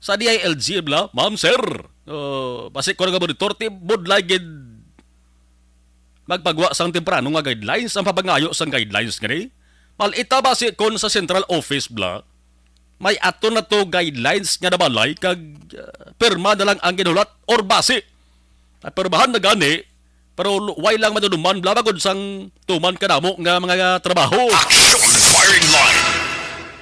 sa D I L G, bla, ma'am, sir. Oh, basi ko nga monitor, ti budlay gid magpagwa sang temprano nga guidelines, ang papangayo sang guidelines nga ni. Malita ba si kon sa central office bla, may ato na to guidelines nga nabalay kag, ah, pirma na lang ang ginulat or basi. Napirmahan na gani, pero lu-, way lang maduduman bla, bagod sang tuman kanamo nga mga trabaho. Action Firing Line!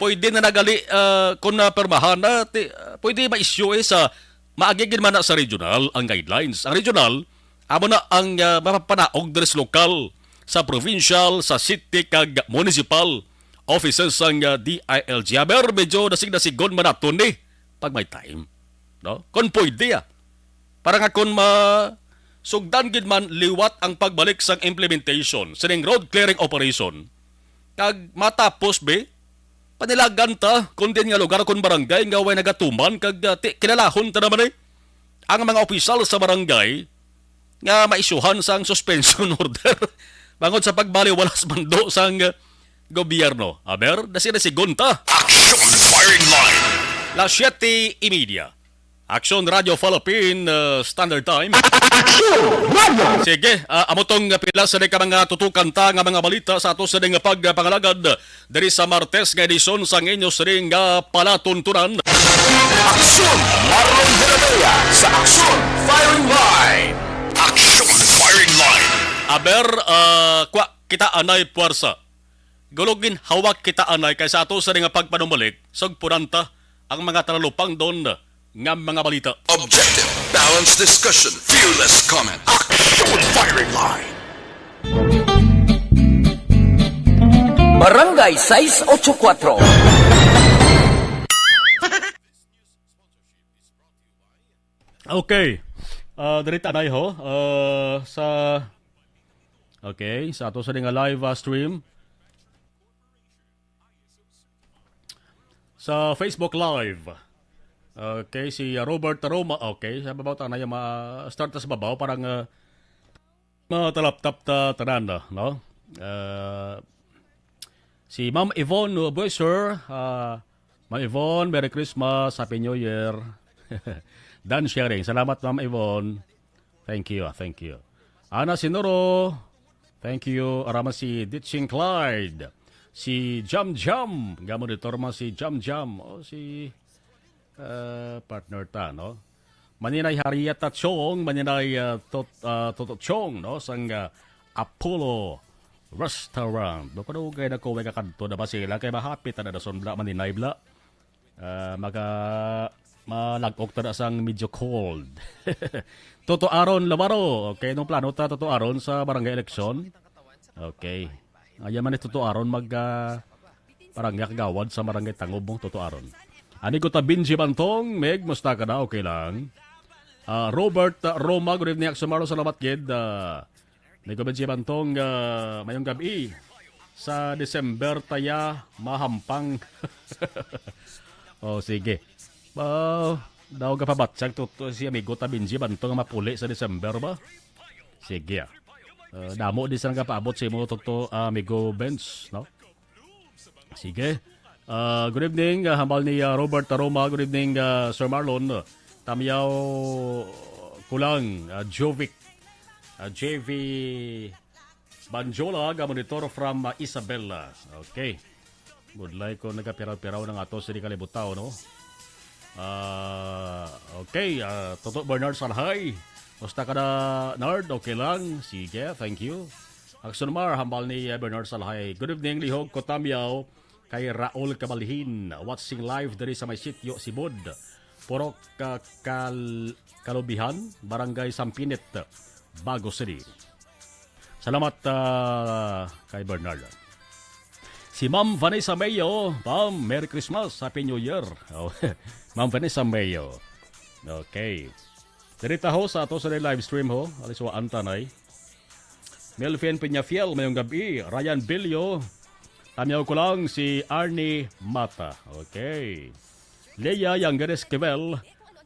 Pwede na nagali, ah, kung napirmahan na, ti-, ah, pwede ma-issue eh sa maagi gid man na sa regional ang guidelines. Ang regional, amo na ang, ah, mapapanaog diri sa lokal, sa provincial, sa city, kag municipal offices sang, ah, D I L G. Aber, medyo dasig-dasigon man naton ni pag may time. No? Kung pwede, ah. Para nga kung ma-, sugdan gid man liwat ang pagbalik sang implementation sining road clearing operation, kag matapos, be, panilagan ta, kung din nga lugar, kung barangay nga way nagatuman, kag, ah, ti-, kilalahon ta naman, eh. Ang mga opisyal sa barangay nga maisyuhan sang suspension order bangod sa pagbaliwala sa mando sang, ah, gobyerno. Aber, dasig-dasigon ta. Action Firing Line! Las siete y media. Action Radio Philippine, uh, Standard Time. Action Radio! Sige, ah, amo tong pila sa ka mga tutukan ta nga mga balita sa ato sa nga pagpangalagad diri sa Martes nga edisyon sang inyo sining nga palatuntunan. Action! Marlon Villarreal sa Action Firing Line! Action Firing Line! Aber, ah, kwa, kita anay puwersa. Gulugin hawak kita anay kay sa ato sa nga pagpanumbalik, sugpunan ta ang mga talalupangdon nga mga balita. Objective, balanced discussion, fearless comment. Action Firing Line! Barangay sais ocho kuatro. Okay. Ah, diri ta anay ho. Ah, sa, okay, sa ato sa nga live, ah, stream. Sa Facebook Live. Okay, si, ah, Robert Taroma. Okay, sa babaw ta na yung ma-start ta sa babaw. Parang, ah, matalaptap ta tanan, ah, no? Ah, si Ma'am Yvonne, uh, Boy, sir. Ah, Ma'am Yvonne, Merry Christmas, Happy New Year. Dan sharing. Salamat, Ma'am Yvonne. Thank you, ah, thank you. Ana Sinoro, thank you. Arama si Ditching Clyde. Si Jam Jam. Gamo dito, arama si Jam Jam. O, si, uh, partner ta, no? Maninay Harriet Tachong, maninay, uh, Tot-, uh, Toto Chong, no? Sang, uh, Apollo Restaurant. Bako daw kay na ko, way kakadto na ba sila? Kay mahapit na dason bla, maninay bla. Ah, maka-, malagok ta na sang medyo cold. Toto Aaron Lamaro. Okay, anong plano ta, Toto Aaron, sa barangay eleksyon? Okay. Ayaw man ni Toto Aaron mag, ah, barangay kagawad sa barangay Tangob mo, Toto Aaron. Amigo ta Benji Bantong, Meg, musta ka na? Okay lang. Ah, Robert, ah, Roma, good evening, Axel Marlo, salamat gid. Ah, Amigo Benji Bantong, ah, mayong gabi. Sa December taya mahampang. Oh, sige. Ah, daw gapabatyag to, to si amigo ta Benji Bantong nga mapuli sa December ba? Sige, ah. Ah, damo di sa nagapaabot sa imo to, to, ah, amigo Benz, no? Sige. Ah, good evening, ah, hambal ni, ah, Robert Taroma. Good evening, ah, Sir Marlon. Tamyaw ko lang, ah, Jovic. Ah, J V Banjola, ga-monitor from, ah, Isabela. Okay. Budlay ko nagapiraw-piraw na nga to sa di kalibutaw, no? Ah, okay, ah, Toto Bernard Salhay. Musta ka na, Nard? Okay lang? Sige, thank you. Axon Mar, hambal ni, ah, Bernard Salhay. Good evening, lihog ko tamyaw kay Raul Kabalhin, watching live diri sa may sitio Sibod, Purok, ah, Kal-, Kalubihan, Barangay Sampinit, Bago City. Salamat, ah, kay Bernard. Si Ma'am Vanessa Mayo, Ma'am, Merry Christmas, Happy New Year. Oh, Ma'am Vanessa Mayo. Okay. Diri ta ho sa ato sa live stream ho. Alis wa antanay. Melvin Peñafiel, mayong gabi. Ryan Bilyo, tamyaw ko lang si Arnie Mata. Okay. Leia Yangares Quevel,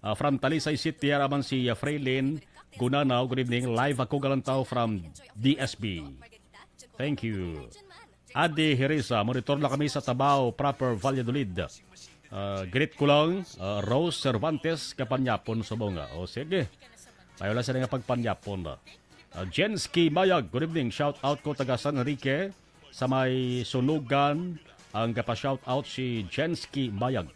ah, from Talisay City, araman si, ah, Freylin Gunanaw. Good evening. Live ako galantaw from D S B. Thank you. Adi Herisa, monitor na kami sa Tabaw, proper Valladolid. Ah, greet ko lang, ah, Rose Cervantes, Kapanyapon, Subonga. O, sige. Mayo lang sila nga pagpanyapon na. Ah, Jensky Mayag, good evening. Shout out ko taga San Enrique, sa may Sunugan, ang gapa-shout out si Jensky Mayag.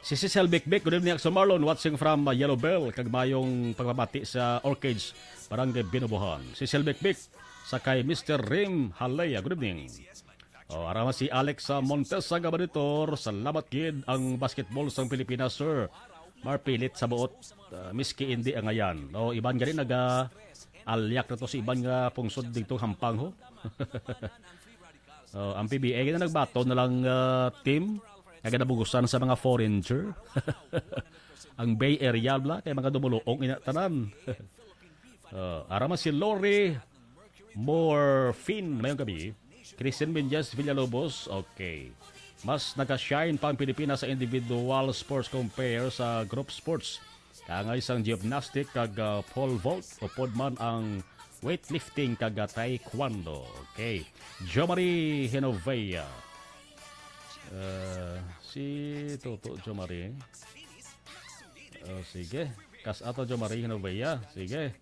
Si Cecil Bikbik, good evening, Axel Marlon, watching from, uh, Yellow Bell, kag mayong pagpamati sa Orchids, Barangay Binobohan. Cecil Bikbik, sa kay Mister Rim Halaya, good evening. Oh, arama si Alex, uh, Montes, sa Gabanitor, salamat gid ang basketball sang Pilipinas, sir. Marpilit sa buot, uh, miski indi angayan. Oh, iban gani naga alyak na to si iban nga pungsod dito Hampang, ho. Oh, ang P B A na nagbaton na lang, ah, team nga ganabugusan sa mga foreigner. Ang Bay Area bla kay mga dumuluong ina tanan. Oh, arama si Lori Morfin, mayong gabi. Christian Menyes Villalobos, okay. Mas nagka-shine pa ang Pilipinas sa individual sports compare sa group sports. Kaangay sang gymnastic kag, ah, pole vault, upod man ang weightlifting kag, ah, taekwondo. Okay. Jomari Genovea. Ah, si Toto Jomari. Oh, sige. Kas ato Jomari Genovea. Sige.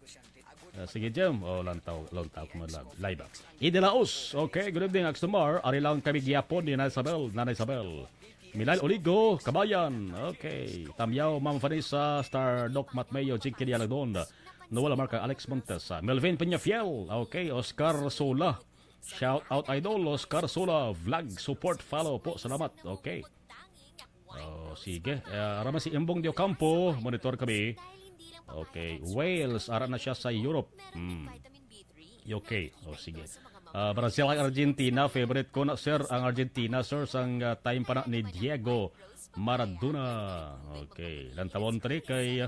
Ah, sige, Jom. Oh, lantaw, lantaw ko man live, live, ah. Idelaos. Okay, good evening, Axel Mar. Ari lang kami gihapon ni Nanay Isabel. Nanay Isabel. Milal Oligo, Kabayan. Okay. Tamyaw, Ma'am Vanessa, Star Doc Matmeo, Jinky Dialagdon, Noel Marca, Alex Montes, ah, Melvin Peñafiel. Okay. Oscar Sola. Shout out, Idol. Oscar Sola, vlog, support, follow po. Salamat. Okay. Oh, sige. Ah, arama si Imbong de Ocampo, monitor kami. Okay. Wales, ara na siya sa Europe. Hmm. Okay. Oh, sige. Ah, Brazil kag Argentina, favorite ko na, sir, ang Argentina, sir, sang, ah, time pa na ni Diego Maradona. Okay. Lantawon tani kay,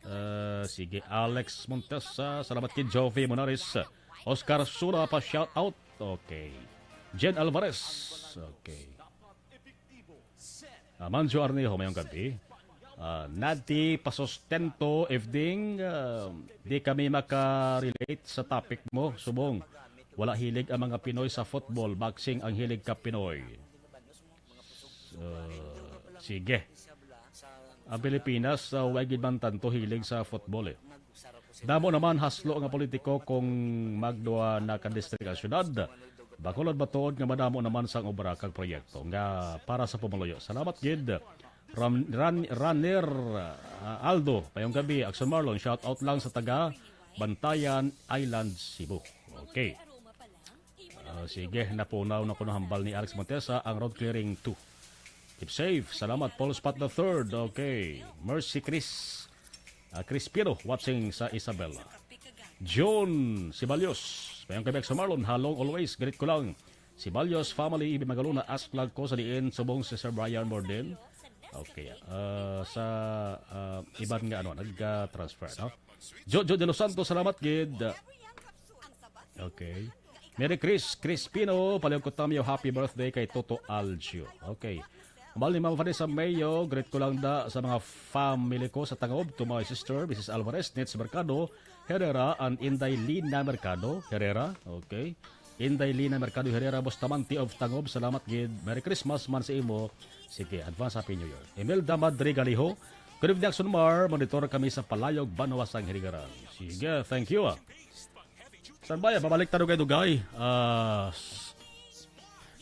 ah, sige, Alex Montesa, salamat kay Jovi Monares. Oscar Sura pa shout out. Okay. Jen Alvarez. Okay. Ah, Manjo Arnejo, mayong gabi. Ah, Nati Pasustento, evening. Ah, di kami maka-relate sa topic mo, subong. Wala hilig ang mga Pinoy sa football, boxing ang hilig ka Pinoy. So, sige. Ang Pilipinas, uh, way gid man tanto hilig sa football eh. Damo naman haslo nga politiko kung magduwa na ka district ang syudad. Bacolod ba tuod nga madamo naman sang obra kag proyekto nga para sa pumuluyo? Salamat gid. Ran, ran, Raner, ah, Aldo, mayong gabi, Action Marlon, shout out lang sa taga Bantayan Island, Cebu. Okay. Ah, sige, napunaw na kuno hambal ni Alex Montesa ang road clearing two. Keep safe. Salamat, Paul Spot the third. Okay. Mercy Chris. Ah, Crispino, watching sa Isabela. John Sibalyos. Mayong gabi, Action Marlon. Halong always. Greet ko lang. Sibalyos family, Ibi Magalona, ask lang ko sa diin subong si Sir Brian Morden. Okay. Ah, sa, ah, iban nga ano, nag-transfer, no? Jojo de los Santos, salamat gid. Okay. Merry Chris, Crispino, palihog ko tamyo, happy birthday kay Toto Algio. Okay. Hambal ni Ma'am Vanessa Mayo, greet ko lang da sa mga family ko sa Tangob, to my sister, Missus Alvarez, Nits Mercado Herrera, and Inday Lina Mercado Herrera. Okay. Inday Lina Mercado Herrera Bustamante of Tangob, salamat gid. Merry Christmas man sa imo. Sige, advance Happy New Year. Imelda Madrigaliho, good evening, Action Mar. Monitor kami sa Palayog, Banwa sang Hiligaran. Sige, thank you, ah. San ba yan? Pabalik ta dugay-dugay. Ah, s-,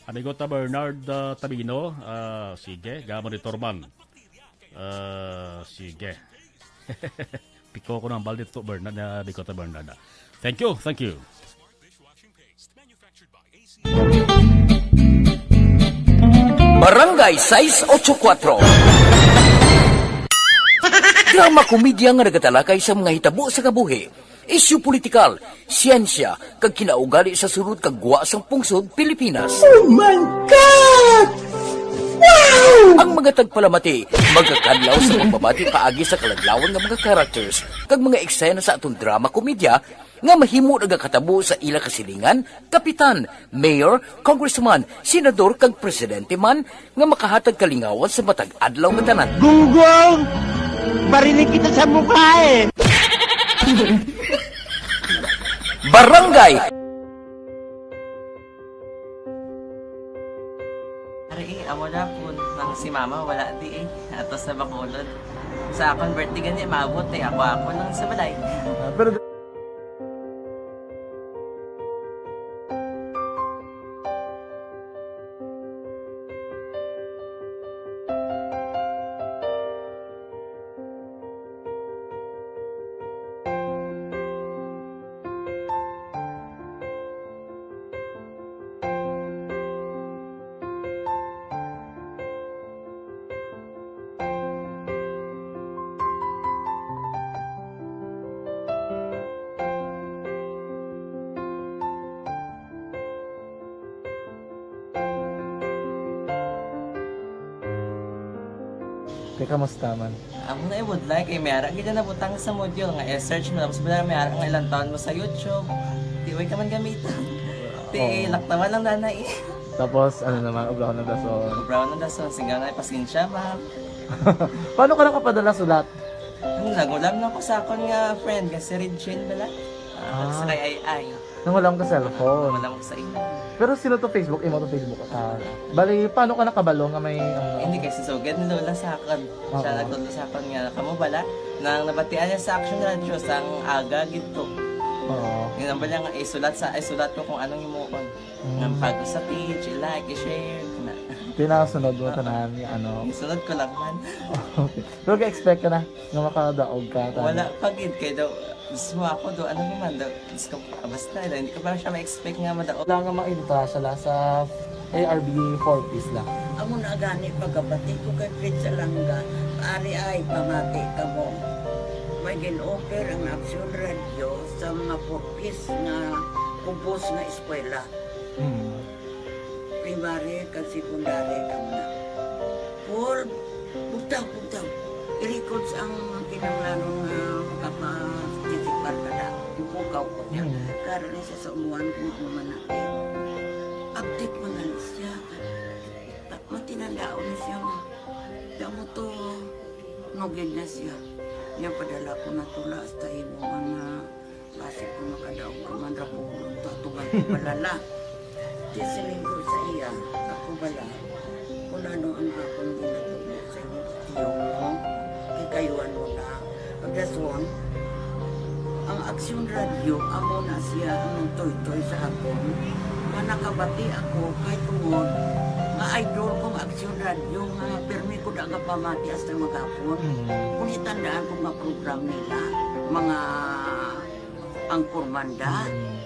amigo ta Bernard, ah, Tabino, ah, sige, ga-monitor man. Ah, sige. Piko ko ng balde to, Bernard, na amigo ta Bernard, ah. Thank you, thank you. Barangay sais ocho kuatro. Drama komedya nga nagatalakay sa mga hitabo sa kabuhi, isyu politikal, siyensya, kag kinaugali sa sulod kag gwa sang pungsod Pilipinas. Oh my God! Wow! Ang mga tagpalamati magakadlaw sa pagbabati paagi sa kaladlawan nga mga characters kag mga eksena sa aton drama komedya nga mahimo nagakatabo sa ila kasilingan, kapitan, mayor, congressman, senador, kag presidente man nga makahatag kalingawan sa matag adlaw nga tanan. Gunggong! Barinig kita sa mukha eh! Barangay! Ari, eh, amo na po. Nang si mama, wala di eh. Atos na Bacolod. Sa akon birthday gani, maabot eh. Ako, ako lang sa balay. Ah, pero Kay kamusta man? Amo na ibudlay kay may ara gid na nabutang sa module nga i-search mo, tapos bala may ara nga ilang taon mo sa YouTube. Di way ka man gamiton. Ti Oo. Laktawan lang nanay. Tapos, ano naman, obrahon ng dason. Obrahon ng dason, singga na, pasensya, ma'am. Paano ka nakapadala sulat? Ano, nag-ulam lang ko sa akon nga friend, nga si Regine bala. Ah, Ah. Sa kay Ay Ay. Nang wala ka cellphone. Wala ko sa imo. Pero sino to Facebook? Imo to Facebook account. Bali, paano ka nakabalo nga may, ano? Hindi, kay si Sugad ni Lola sa akon. Siya Oo. Nagtudlo sa akon nga, kamo bala, nang nabatian niya sa Action Radio, sang aga gid to. Oo. Yun ang bala nga, isulat sa, isulat ko kung anong himuon. Mm. Nang pag sa page, i-like, i-share, na. Pinasunod mo tanan, ano? Isunod ko lang man. Okay. Pero ka-expect ka na nga makadaog ka, tama? Wala pa gid, kay daw, gusto mo ako daw, ano naman daw, gusto ko, ah, basta, daw, hindi ko pa siya ma-expect nga madaog. Wala nga maintra siya la sa A R B four Ps la. Amo na gani pagkabati ko kay Fritz Alanga, ari ay pamati ka mo. May gin-offer ang Action Radio sa mga four Ps nga kubos nga eskwela. Hmm. Primary kag secondary ka muna. Paul, bugtaw, bugtaw. I-records ang kinahanglanon nga makapa-, participar ka na. Ipukaw ko niya. Hmm. Karon ni siya sa umuan kung ano man na. Update mo na lang siya. Ta-, matinandaan ni siya nga. Damo to, nugid na siya. Niya padala ko na tula hasta imo nga Basi kung makadaog ka man ra po, tatuban Malala. Di siling ko sa iya, ako bala, kung ano ang akong ginatudlo sa inyo, tiyo mo, kikayuan mo na. Ang rason, ang Aksyon Radyo, amo na siya ang nagtoytoy sa akon, nga nakabati ako kay tungod nga idol kong Aksyon Radyo nga pirmi ko nagapamati hasta maghapon. Mm. Kung itandaan ko nga program nila, mga angkormanda, Mm.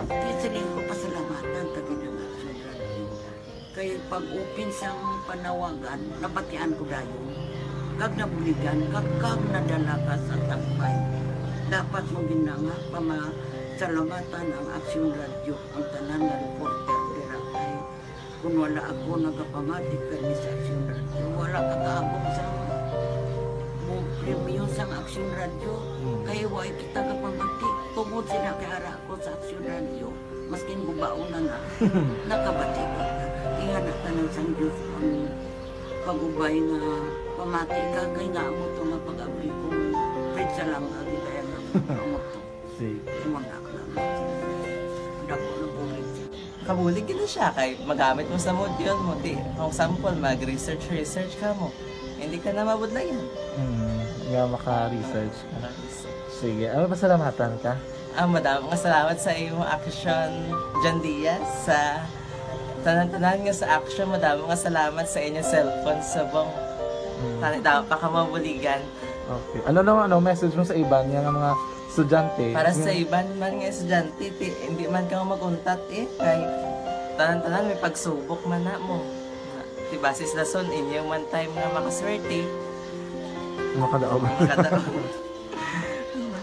Di siling ko pasalamatan ta gid ang Aksyon Radyo. Kay pag-open sang panawagan, nabatian ko dayon. Kag nabuligan, kag, kag nadala ka sa tagpay. Dapat mo gid na nga pamasalamatan ang Aksyon Radyo, ang tanan nga reporter dira kay kung wala ako nagapamati kani sa Aksyon Radyo, wala ka kaabot sa mo premyo sang Aksyon Radyo. Hmm. Kay wa kita kapamati. Tungod sila kay ara ako sa Aksyon Radyo, maskin gubaon na na, nakabati ko. Ingana tanan sang Dios ang pag-ubay nga pamati ka kay nga amo to nga pag-abri kong pizza lang ka gitayan ng amo to. Sige. Imo na ako lang. Dako na bulig. Kabulig gid siya kay magamit mo sa module mo. Di, for example, mag-research, research ka mo. Hindi ka na mabudlayan. Hmm, nga maka-research ka. Maka-research. Sige, ano, pasalamatan ka? Ah, madamo nga salamat sa imo action, John Diaz, sa tanan-tanan nga sa action. Madamo nga salamat sa inyo cellphone subong. Hmm. Tani daw pa ka mabuligan. Okay. Ano naman, ano, message mo sa iban nga, nga mga estudyante? Para sa Yung iban man nga estudyante, ti, hindi man ka mag-untat eh. Kay tanan-tanan may pagsubok man na mo. Ti basis lason, inyo man time nga makaswerte. Makadaog. Makadaog.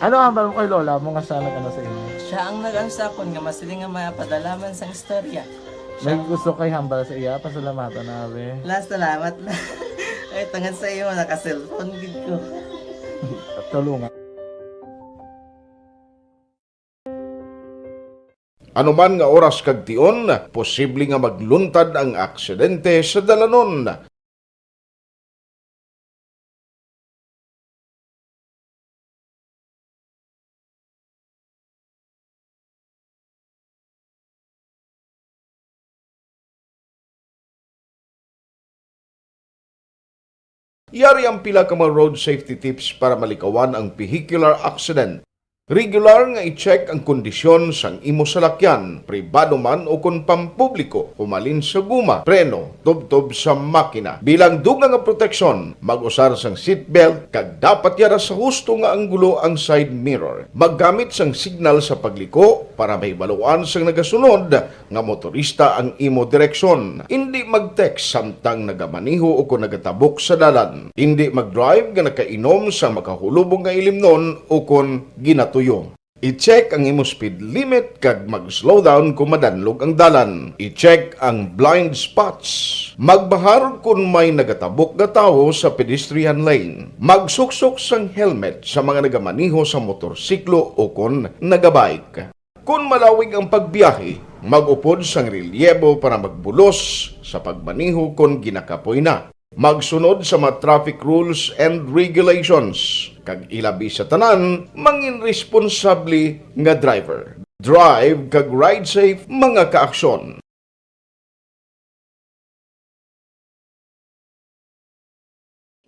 Ano ang hambal mo kay lola mo nga siya nag-ano sa imo? Siya ang nag-ano sa akon nga masiling nga mapadala man sang istorya. May Siya gusto kay hambal sa iya, pasalamatan na, be. La, salamat la. Ay, tungod sa imo, naka-cellphone gid ko. Tulungan. Anuman nga oras kag tion, posible nga magluntad ang aksidente sa dalanon. Yari ang pila ka mga road safety tips para malikawan ang vehicular accident. Regular nga i-check ang kondisyon sang imo salakyan, pribado man o kon pampubliko, humalin sa guma, preno, tubtob sa makina. Bilang dugang nga proteksyon, mag-usar sang seatbelt kag dapat yara sa husto nga anggulo ang side mirror. Maggamit sang signal sa pagliko para mahibaluan sang nagasunod nga motorista ang imo direksyon. Indi mag-text samtang nagamaneho o kon nagatabok sa dalan. Indi mag-drive nga nakainom sa makahulubong nga ilimnon o kon ginatuyo. I-check ang imo speed limit kag mag-slow down kon madanlog ang dalan. I-check ang blind spots. Magbahar kon may nagatabok nga tawo sa pedestrian lane. Magsuksok sang helmet sa mga nagamaneho sa motorsiklo o kon nagabike. Kon malawig ang pagbiyahe, mag-upod sang relyebo para magbulos sa pagmaneho kon ginakapoy na. Magsunod sa mga traffic rules and regulations, kag ilabi sa tanan, mangin responsable nga driver. Drive kag ride safe, mga kaaksyon.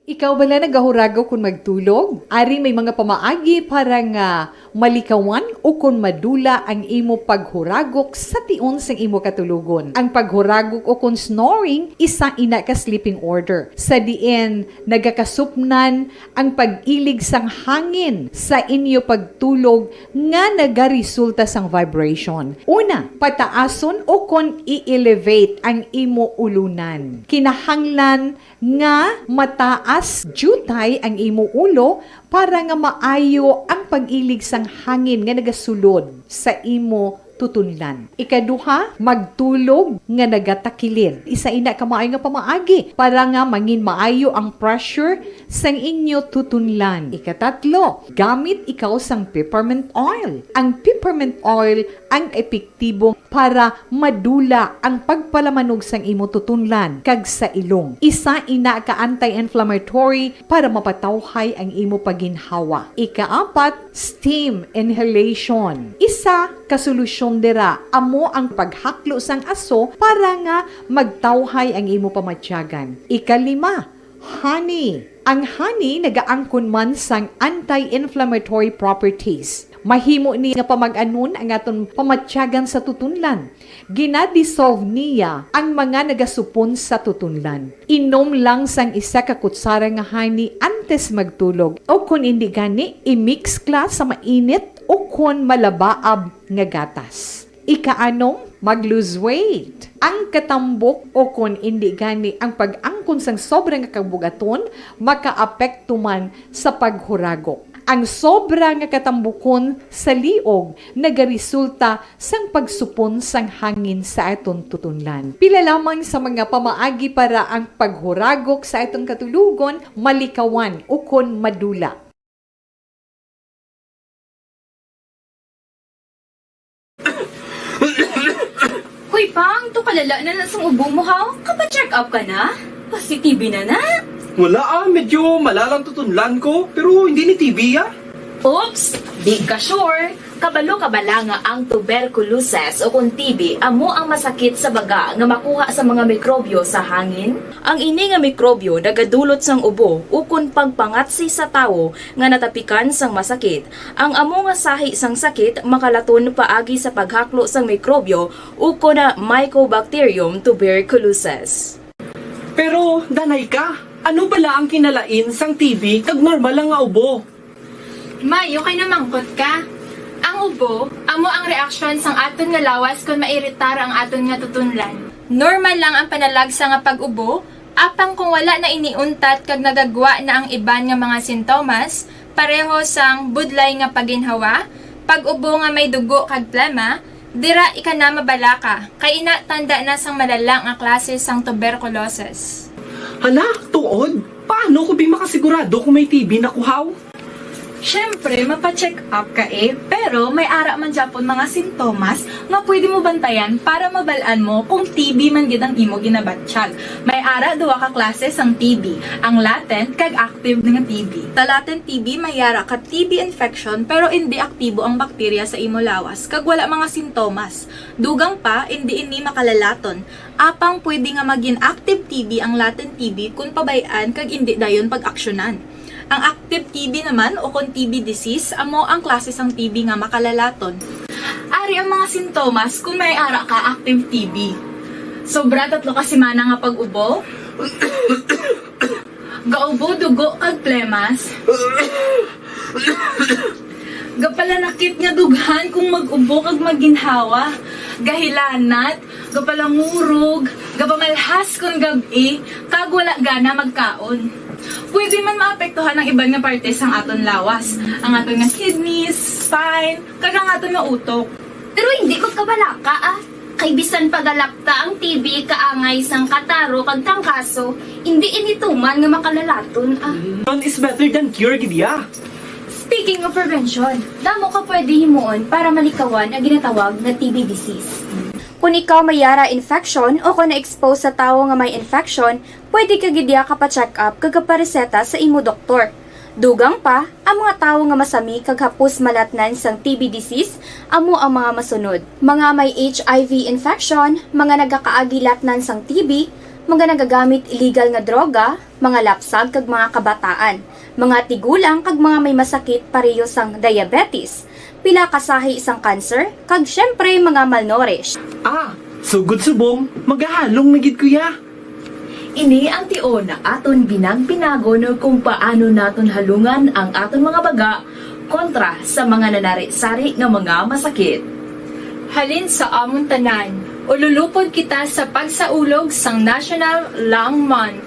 Ikaw bala nagahuragok kon magtulog? Ari may mga pamaagi para nga malikawan o kon madula ang imo paghuragok sa tion sang imo katulogon. Ang paghuragok o kon snoring, isa ina ka sleeping order, sa diin nagakasupnan ang pag-ilig sang hangin sa inyo pagtulog nga nagaresulta sang vibration. Una, pataason o kon i-elevate ang imo ulunan. Kinahanglan nga mataas diutay ang imo ulo para nga maayo ang pag-ilig sang hangin nga nagasulod sa imo tutunlan. Ikaduha, magtulog nga nagatakilid. Isa ina ka maayo nga pamaagi para nga mangin maayo ang pressure sang inyo tutunlan. Ikatatlo, gamit ikaw sang peppermint oil. Ang peppermint oil ang epektibo para madula ang pagpalamanog sang imo tutunlan kag sa ilong. Isa ina ka anti-inflammatory para mapatawhay ang imo pagginhawa. Ikaapat, steam inhalation. Isa ka solusyon dira amo ang paghaklo sang aso para nga magtawhay ang imo pamatyagan. Ikalima, honey. Ang honey nagaangkon man sang anti-inflammatory properties. Mahimo ni nga pamag-anon ang aton pamatyagan sa tutunlan. Gina-dissolve niya ang mga nagasupon sa tutunlan. Inom lang sang isa ka kutsara nga honey antes magtulog, o kon indi gani, i-mix ka sa mainit o kon malabaab nga gatas. Ikaanom, mag-lose weight. Ang katambok o kon indi gani ang pag-angkon sang sobra nga kabugaton makaapekto man sa paghuragok. Ang sobra nga katambukon sa liog nagaresulta sang pagsupon sang hangin sa aton tutunlan. Pila lamang sa mga pamaagi para ang paghuragok sa aton katulogon malikawan ukon madula. Hoy, Pang, to kalala na na sang ubo mo, haw? Kapa-check up ka na? Positive na na? Wala ah, medyo malalang tutunlan ko, pero hindi ni T B ah. Oops! Di ka sure? Kabalo ka bala nga ang tuberculosis o kon T B amo ang masakit sa baga nga makuha sa mga mikrobyo sa hangin? Ang ini nga mikrobyo nagadulot sang ubo ukon pagpangatsi sa tawo nga natapikan sang masakit. Ang amo nga sahi sang sakit makalaton paagi sa paghaklo sang mikrobyo ukon na Mycobacterium tuberculosis. Pero, danay ka, ano bala ang kinalain sang T B kag normal lang nga ubo? May, okay na mangkot ka. Ang ubo, amo ang reaksyon sang aton nga lawas kon mairitar ang aton nga tutunlan. Normal lang ang panalagsa nga pag-ubo, apang kung wala na ini untat kag nagagwa na ang iban nga mga sintomas, pareho sang budlay nga paginhawa, pag-ubo nga may dugo kag plema, dira ika na mabalaka, kay ina tanda na sang malala nga klase sang tuberculosis. Hala, tuod? Paano ko bi makasigurado kung may T B na ko, haw? Siyempre, mapa-check up ka eh, pero may ara man gyapon mga sintomas nga pwede mo bantayan para mabal-an mo kung T B man gid ang imo ginabatyag. May ara duha ka klase sang T B, ang latent kag active nga T B. Sa latent T B, may ara ka T B infection pero indi aktibo ang bakterya sa imo lawas kag wala mga sintomas. Dugang pa, indi ini makalalaton. Apang pwede nga magin active T B ang latent T B kon pabay-an kag indi dayon pag-aksyonan. Ang active T B naman o kon T B disease amo ang klase sang T B nga makalalaton. Ari ang mga sintomas kon may ara ka active T B. Sobra tatlo ka semana nga pag-ubo. Gaubo dugo kag plemas. Gapalanakit nga dughan kung mag-ubo kag maginhawa. Gahilanat, gapalangurog, gapamalhas kon gab-i, kag wala gana magkaon. Pwede man maapektuhan ang iban nga parte sang aton lawas, ang aton nga kidneys, spine, kag ang aton nga utok. Pero hindi magkabalaka, ah. Kay bisan pa galakta ang T B kaangay sang kataro kag trangkaso, hindi ini tuman nga makalalaton, ah. Prevention is better than cure, gid ya. Speaking of prevention, damo ka pwede himuon para malikawan ang ginatawag nga T B disease. Kung ikaw may yara infection o kung na-expose sa tawo nga may infection, pwede ka gid ya kapa-check up kag kapareseta sa imo doktor. Dugang pa, ang mga tawo nga masami kag hapos malatnan sang T B disease amo ang mga masunod: mga may H I V infection, mga nagakaagi latnan sang T B, mga nagagamit illegal nga droga, mga lapsag kag mga kabataan, mga tigulang kag mga may masakit pareho sang diabetes, pila ka sahi sang cancer, kag siyempre mga malnourished. Ah, sugod subong, magahalong na gid ko ya. Ini ang tion nga aton binagpinagon kung paano naton halungan ang aton mga baga kontra sa mga nanari-sari nga mga masakit. Halin sa amon tanan, ululupod kita sa pagsaulog sang National Lung Month.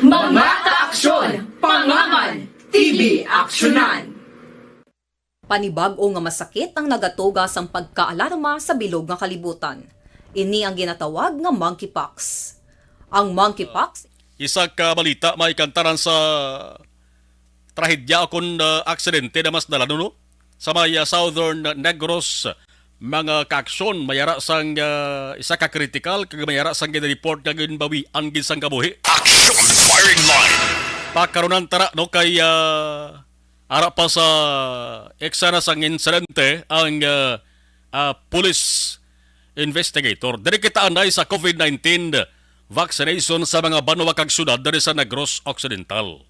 Mga kaaksyon, pangaman, T B aksyonan. Panibag-o nga masakit ang nagatuga sang pagkaalarma sa bilog nga kalibutan. Ini ang ginatawag nga monkeypox. Ang monkeypox, isa ka balita may kantaran sa trahedya o kon, ah, aksidente na mas dalan, no? Sa may, ah, Southern Negros, mga kaaksyon, may ara sang, ah, isa ka kritikal kag may ara sang ginreport nga ginbawian gid sang kabuhi. Action Firing Line. Pakarunan tara, no, kay, ah, ara pa sa eksena sang insidente ang, ah, ah, police investigator. Diri kita anay sa COVID nineteen vaccination sa mga banwa kag syudad diri sa Negros Occidental.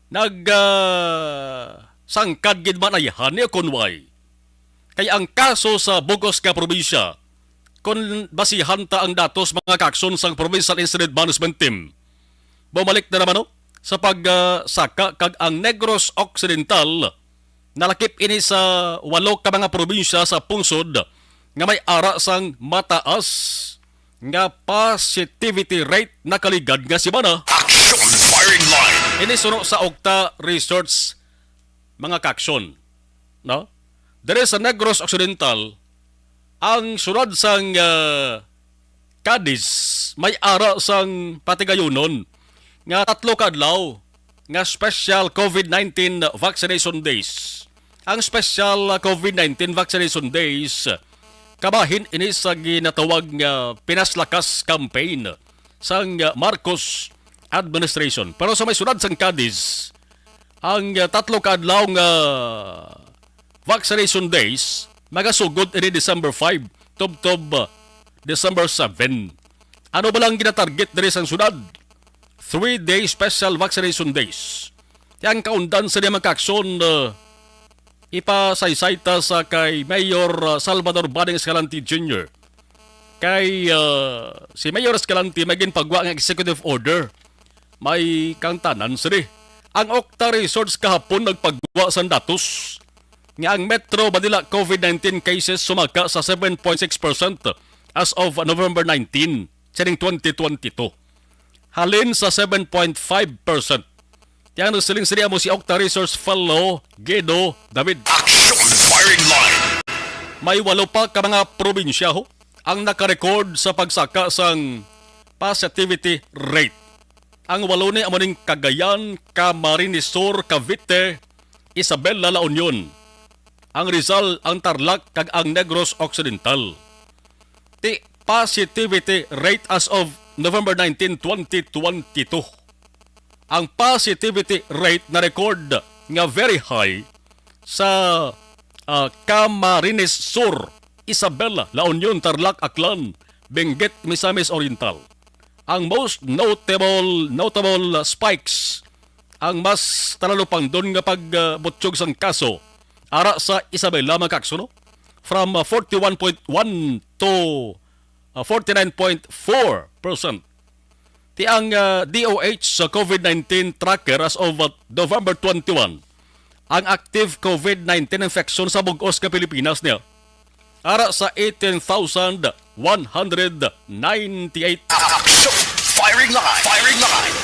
Nag, ah, sangkad gid man ayhan ni Conway. Kay ang kaso sa bugos nga probinsya, kon basihan ta ang datos, mga kaakson, sang Provincial Incident Management Team, bumalik na naman, no, sa pag, ah, saka, kag ang Negros Occidental nalakip ini sa walo ka mga probinsya sa pungsod nga may ara sang mataas nga positivity rate nakaligad nga semana. Action Firing Line. Ini suno sa Okta Research, mga kaakson, no? Diri sa Negros Occidental, ang syudad sang, ah, Cadiz may ara sang patigayunon nga tatlo ka adlaw nga special COVID nineteen vaccination days. Ang special, ah, COVID nineteen vaccination days, kabahin ini sa ginatawag nga Pinas Lakas campaign sang, ah, Marcos administration. Pero sa may syudad sang Cadiz, ang, ah, tatlo ka adlaw nga vaccination days magasugod ini December five tubtob, ah, December seven. Ano ba lang ginatarget diri sang syudad? Three-day special vaccination days. Kaya ang kaundan sa mga kaakson, ah, ipasaysay ta sa kay Mayor, ah, Salvador Bading Escalante Junior. Kay, ah, si Mayor Escalante may ginpagwa nga executive order. May kang tanan sini. Ang Okta Research kahapon nagpagwa sang datos nga ang Metro Manila COVID nineteen cases sumaka sa seven point six percent as of November nineteen, sining twenty twenty-two, halin sa seven point five percent. Kaya nagsiling sini amo si Okta Research Fellow Guido David. Action Firing Line. May walo pa ka mga probinsya, ho, ang nakarecord sa pagsaka sang positivity rate. Ang walo ni amo ning Cagayan, Camarines Sur, Cavite, Isabela, La Union, ang Rizal, ang Tarlac, kag ang Negros Occidental. Ti positivity rate as of November nineteen, twenty twenty-two. Ang positivity rate na-record nga very high sa, ah, Camarines Sur, Isabela, La Union, Tarlac, Aklan, Benguet, Misamis Oriental. Ang most notable, notable spikes, ang mas talalupangdon nga pagbutyog sang kaso, ara sa Isabela, mga kaakson, no? From, ah, forty-one point one to, ah, forty-nine point four percent. Ti ang, ah, D O H sa COVID nineteen tracker as of, ah, November twenty-one, ang active COVID nineteen infection sa bug-os nga Pilipinas niya ara sa eighteen thousand one hundred ninety-eight. Action! Firing line! Firing line!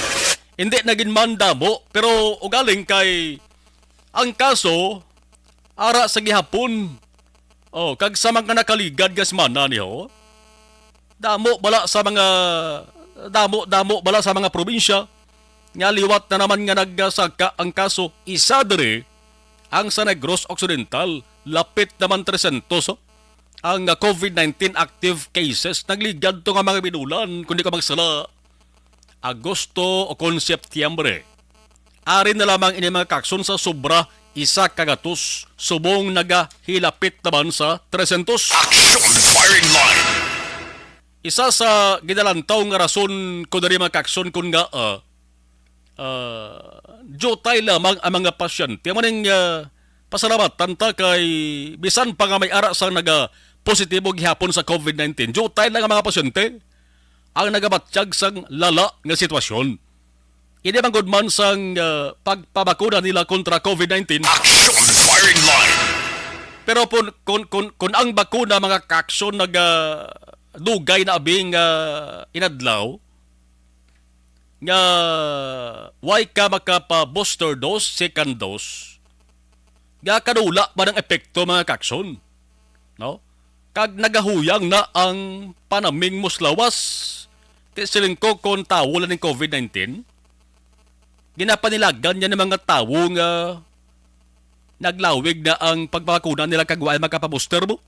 Hindi na gid man damo, pero ugaling kay ang kaso ara sa gihapon. Oh, kag sa mga nakaligad nga semana niho, damo bala sa mga, damo, damo bala sa mga probinsya nga liwat na naman nga nagsaka ang kaso. Isa diri ang sa Negros Occidental, lapit naman trescientos, oh, ang, ah, COVID nineteen active cases. Nagligad to nga mga binulan, kung di ko magsala, Agosto o kon Setyembre. Ari na lamang ini, mga kaakson, sa sobra isa ka gatos, subong nagahilapit naman sa trescientos. Action Firing Line. Isa sa ginalantaw nga rason ko diri, mga kaakson, kun nga, ah, ah, diutay lamang ang mga pasyente. Amo ning, ah, pasalamatan ta kay bisan pa nga may ara sang naga-positibo gihapon sa COVID nineteen, diutay lang ang mga pasyente ang nagabatyag sang lala nga sitwasyon. Ini man gud man sang, ah, pagpabakuna nila kontra COVID nineteen. Action Firing Line. Pero pun-, kun, kun, kun ang bakuna, mga kaakson, nagadugay na abi nga inadlaw nga way ka makapa-booster dose, second dose, nga kadula ba ang epekto, mga kaakson? No? Kag nagahuyang na ang panaming muslawas. Ti siling ko, kon tawo lang ning COVID nineteen, ginapanilagan niya ng mga tawo nga naglawig na ang pagpabakuna nila kag wa makapabooster mo.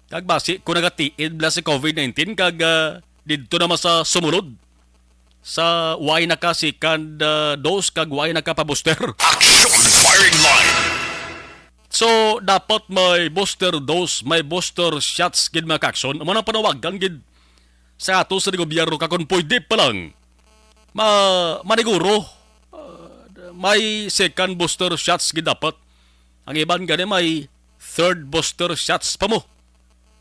Kag basi kung nagatiid bala si COVID nineteen kag, ah, didto naman sa sumulod sa way naka second, ah, dose kag way naka pa-booster. Action Firing Line. So, dapat may booster dose, may booster shots gid, mga kaakson. Amo nang panawagan gid sa ato sa gobyerno, ka kung pwede pa lang, ma-, maniguro, uh, may second booster shots gid dapat. Ang iban gani may third booster shots pa mo.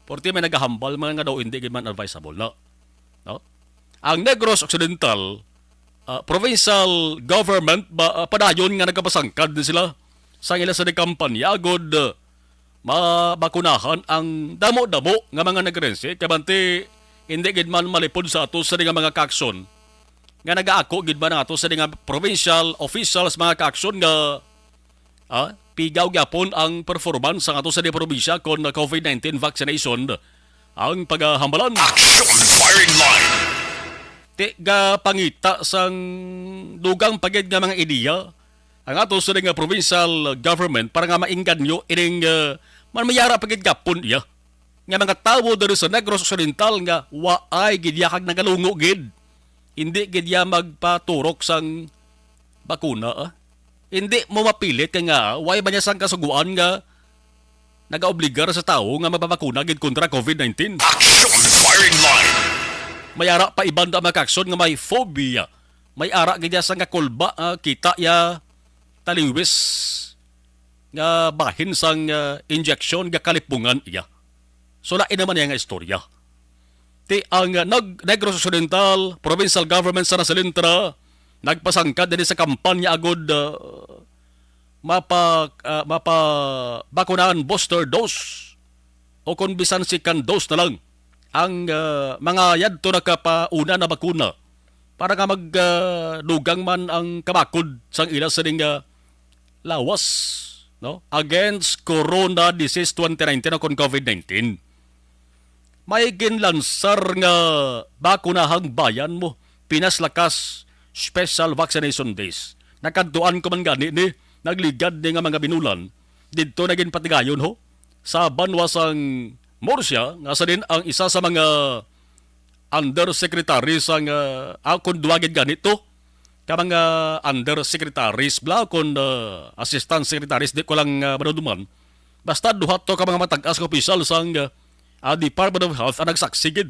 Porti may nagahambal man nga daw hindi gid man advisable na. No? Ang Negros Occidental, ah, provincial government ba, ah, padayon nga nagapasangkad din sila sa ila sa kampanya agod, ah, mabakunahan ang damo-damo nga mga nagrense, kay bangod hindi gid man malipod sa ato sa nga mga kaakson nga nagaako gid man ang ato sa nga provincial officials, mga kaakson, nga, ah, pigaw gyapon ang performance sang ato sa probinsya kon COVID nineteen vaccination ang pagahambalan. Action Firing Line. Ti gapangita sang dugang pa gid nga mga ideya ang ato sa nga provincial government para nga mainganyo ining, ah, man mayara pa gid gapon iya nga mga tawo diri sa Negros Occidental nga waay gid iya kag nagalungo gid. Hindi gid iya magpaturok sang bakuna, ah. Hindi mo mapilit kay nga way ba niya sang kasuguan nga nagaobligar sa tawo nga mapabakuna gid kontra COVID nineteen. Action Firing Line. May ara pa iban da mga kaakson nga may phobia. May ara gid iya sang kakulba, ah, kita iya taliwis nga bahin sang, ah, injection nga kalipungan iya. So, lain naman iya nga istorya. Ti ang, ah, Nag-, Negros Occidental Provincial Government sa Nasalintra nagpasangkad diri sa kampanya agod, ah, mapa-, ah, mapabakunahan booster dose o kon bisan second dose na lang ang, ah, mga yadto nakapauna na bakuna para nga mag, ah, dugang man ang kabakod sang ila sining, ah, lawas, no, against Corona disease twenty nineteen o kon COVID nineteen. May ginlansar nga bakunahang bayan mo, Pinas Lakas Special Vaccination Days. Nakadtuan ko man gani ni, nagligad ni nga mga binulan, didto na ginpatigayon ho, sa banwa sang Murcia, nga sa din ang isa sa mga undersecretary sang, ah, ah, kung duwa gid gani to, ka mga undersecretaries bala, kung, ah, assistant secretaries, di ko lang, ah, maduduman. Basta duha to ka mga matag-as nga opisyal sang, ah, ah, Department of Health ang nagsaksi gid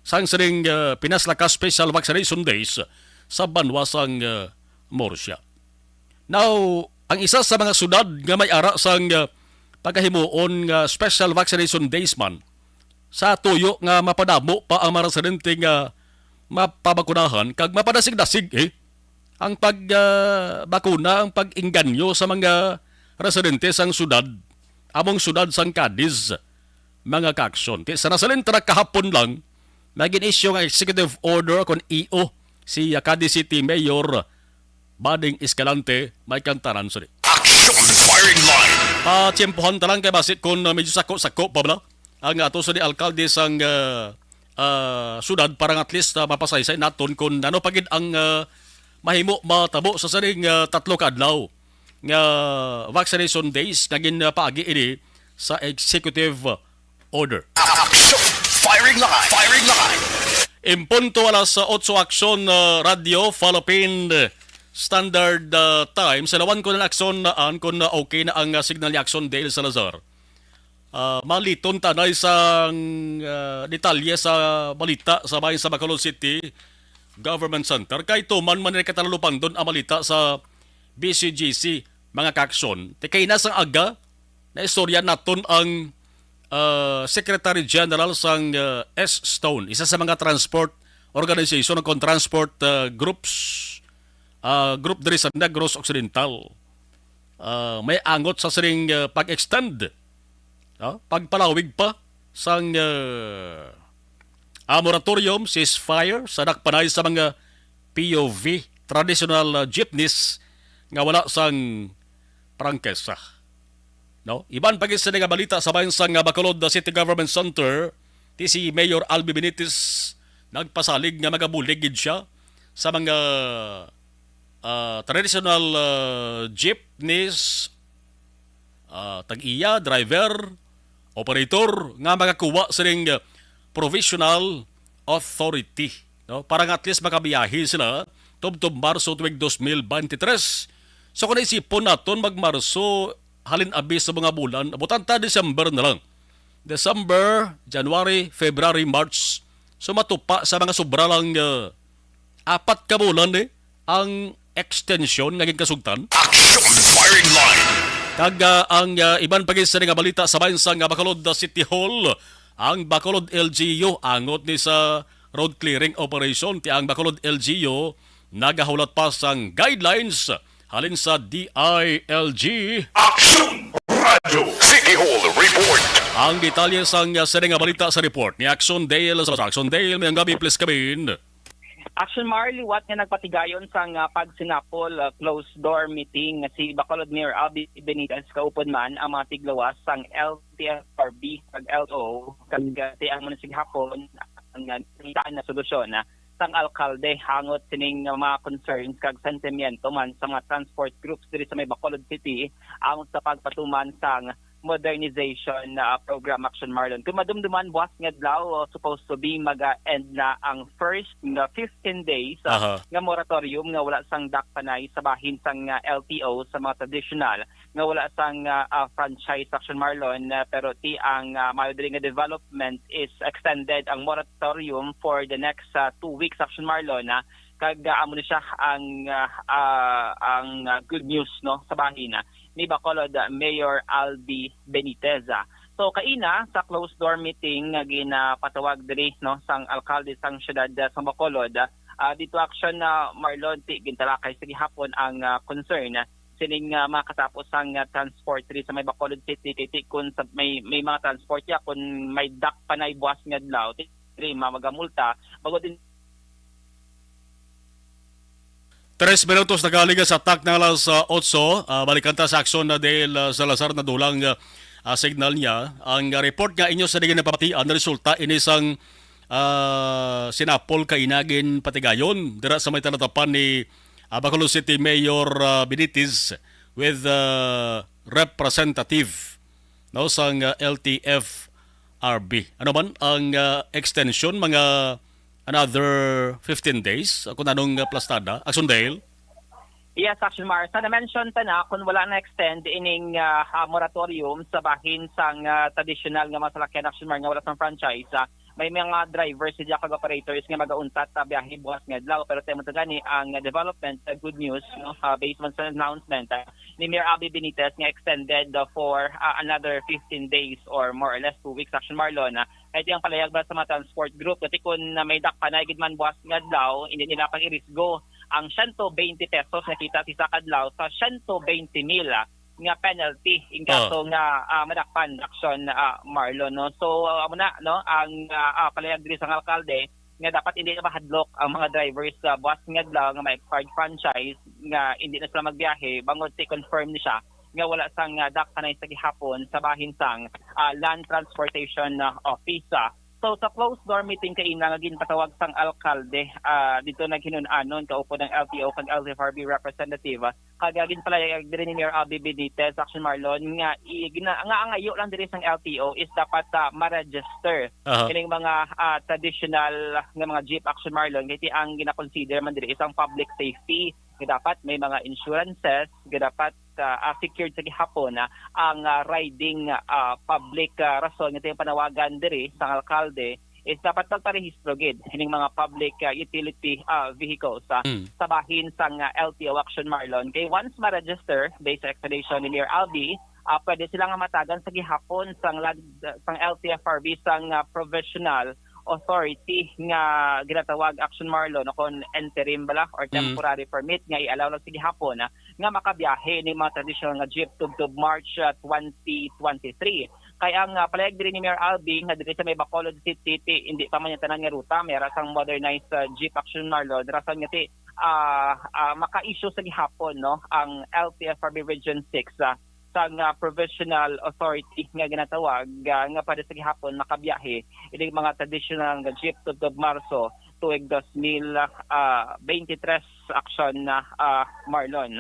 sang sining, ah, Pinas Lakas Special Vaccination Days sa banwa sang, ah, Murcia. Now, ang isa sa mga syudad nga may ara sang, ah, pagahimuon nga Special Vaccination Days man, sa tuyo nga mapadamo pa ang mga residente nga mapabakunahan kag mapadasig-dasig, eh, ang pag, ah, bakuna, ang pag-inganyo sa mga residente sang syudad, among syudad sang Cadiz, mga kaaksyon. Ti sa nasalintra kahapon lang, nagin-issue nga executive order kon E O si, ah, Cadiz City Mayor Bading Escalante, may kantanan sini. Action Firing Line. Patiyempohan ta lang kay basi kon, uh, medyo sako-sako pa bala ang ato sa di alkalde sang, uh, uh, syudad para nga at least, uh, mapasaysay naton kung ano pa gid ang, uh, mahimo matabo sa sining, uh, tatlo ka adlaw nga vaccination days nga gin, uh, paagi ini sa executive order. Action! Firing line! Firing line! En punto alas otso, Action, uh, Radio Philippine Standard, uh, Time. Sa lawan ko na, Action, na an, kung, uh, okay na ang, uh, signal ni Action Dale Salazar. Uh, maliton tanay sang, uh, detalye sa balita sa bahin sa Bacolod City Government Center. Kay tuman man ni katalupandon ang balita sa B C G C, mga kaaksyon. Ti kay na sang aga, naistorya naton ang, ah, Secretary General sang, ah, S-Stone, isa sa mga transport organization o kon transport, ah, groups, ah, group diri sa Negros Occidental. Ah, may angot sa sining, ah, pag-extend, no? Pagpalawig pa sang, ah, ah, moratorium, ceasefire sa dakpanay sa mga P O V, traditional, ah, jeepneys nga wala sang prangkesa. No? Iban pa gid sini nga balita sa bahin sang, ah, Bacolod City Government Center, ti si Mayor Albi Benitez nagpasalig nga magabulig gid siya sa mga, ah, traditional, ah, jeepneys, ah, tag-iya, driver, operator nga makakuha sining, ah, provisional authority, no? Para nga at least makabiyahe sila tubtob Marso tuig dos mil bente tres. So, kung naisipon naton, mag-Marso, halin abi sa mga bulan. Abutan ta December na lang. December, January, February, March. So matupa sa mga sobra lang, ah, apat ka bulan eh ang extension nga ginkasugtan. Action Firing Line. Kag, ah, ang, ah, iban pa gid sini nga balita sa bahin sang, ah, Bacolod City Hall, ang Bacolod L G U angot ni sa road clearing operation. Ti ang Bacolod L G U nagahulat pa sang guidelines halin sa D I L G. Action Radio City Hall Report. Ang detalye sang, ah, sini nga balita sa report ni Action Dale. Sa Action Dale, may ang gabi, please come in. Action Mar, liwat nga nagpatigayon sang, ah, pagsinapol, ah, closed door meeting nga si Bacolod Mayor Abby Benitez, kaupod man ang mga tiglawas sang L T F R B kag L T O, kag, ah, ti ang munisipyo hapon ang, ah, nangita na solusyon, ah, sang alkalde hangot sining, ah, mga concerns kag sentimiento man sa mga transport groups diri sa may Bacolod City ang sa pagpatuman sang modernization, ah, program, Action Marlon. Kung madumduman, buwas nga adlaw, oh, supposed to be mag-end na ang first nga fifteen days, ah, Aha. nga moratorium nga wala sang dakpanay sa bahin sang, ah, L T O sa mga traditional nga wala sang, ah, ah, franchise, Action Marlon, ah, pero ti ang, ah, maayo diri nga development is extended ang moratorium for the next, ah, two weeks, Action Marlon, ah, kag, ah, amo ni siya ang, ah, ah, ang, ah, good news, no, sa bahin, ah, ni Bacolod, ah, Mayor Albi Benitez, ah. So kaina sa closed door meeting nga ginapatawag diri, no, sang alkalde sang siyudad, ah, sang Bacolod, ah, dito, Action, ah, Marlon, ti gintalakay sa gihapon ang, ah, concern, ah, sining, ah, mga katapos sang, ah, transport diri sa may Bacolod City, kay ti kun sa may, may mga transport ya kun may dakpanay buwas nga adlaw, ti diri ma-, magamulta. Bangod in- Tres minutos nagaliga sa tak na alas, ah, otso. Ah, balikan ta sa Action na dahil, ah, Salazar nadulang, ah, ah, signal niya. Ang, ah, report nga inyo sa digin napapatian, resulta ini sang, ah, sinapol kaina ginpatigayon dira sa may talatapan ni, ah, Bacolod City Mayor, ah, Benitez with, ah, representative, no, sang, ah, L T F R B. Ano man ang, ah, extension, mga another fifteen days? Kung anong, ah, plastada? Action Dale? Yes, Action Mar. Sa na-mention ta na, kung wala na-extend ining, ah, ah, moratorium sa bahin sang, ah, traditional nga mga salakyan, Action Mar, nga wala sang franchise, ah, may mga drivers, siya kag operators nga magauntat ta biyahe buwas nga adlaw, pero temo to gani ang development, ah, good news, no? Ah, based man sa announcement, ah, ni Mayor Abby Benitez nga extended, ah, for, ah, another fifteen days or more or less two weeks, Action Marlon, ah. Kay ti ang palayag ba sa mga transport group, kay ti kun na may dakpanay gid man buwas nga adlaw, hindi nila pag-irisgo ang siyento bente pesos nga kita sa isa ka adlaw sa siyento bente mil, ah, nga penalty in Ah. kaso nga, ah, madakpan, Action, ah, Marlon, no? So, ah, amo na, no, ang, ah, ah, palayag diri sang alkalde nga dapat hindi na mahadlok ang mga drivers sa buwas nga adlaw nga may expired franchise nga hindi na sila magbiyahe, bangod ti confirm ni siya nga wala sang, ah, dakpanay sa gihapon sa bahin sang, ah, Land Transportation, ah, Office, ah. So, sa closed door meeting kaina nga ginpatawag sang alkalde, ah, dito naghinun-anon kaupod ang L T O kag L T F R B representative, ah, kag, ah, ginpalayag diri ni Mayor Abby Benitez, Action Marlon, nga i-, gina-, nga ang ayo lang diri sang L T O is dapat, ah, ma-register Aha. kining mga, ah, traditional nga mga jeep, Action Marlon, kay ti ang gina-consider man diri isang public safety, nga dapat may mga insurances, nga dapat, ah, ah, secured sa gihapon, ah, ang, ah, riding, ah, public, ah, rason nga ti ang panawagan diri sang alkalde is dapat magparehistro gid ining mga public, ah, utility, ah, vehicles, ah, Mm. sa bahin sang, ah, L T O, Action Marlon. Kay once ma-register, based sa explanation ni Mayor Albi, ah, pwede sila nga matagan sa gihapon sang lag-, sang L T F R B sang, ah, provisional authority nga ginatawag, Action Marlon, o kon interim bala or Mm. temporary permit nga i-allow lang sa gihapon, ah, nga makabiyahe ni mga traditional nga jeep tubtob March, ah, twenty twenty-three. Kay ang, ah, palayag diri ni Mayor Albi nga diri sa may Bacolod City, ti, hindi pa man yung tanan nga ruta may ara sang modernized, ah, jeep, Action Marlon, rason nga ti, ah, ah, maka-issue sa gihapon, no, ang L T F R B Region six, ah, sang, ah, provisional authority nga ginatawag, ah, nga para sa gihapon makabiyahe ining mga traditional nga jeep tubtob Marso tuig dos mil, ah, veintitrés, Action, ah, Marlon.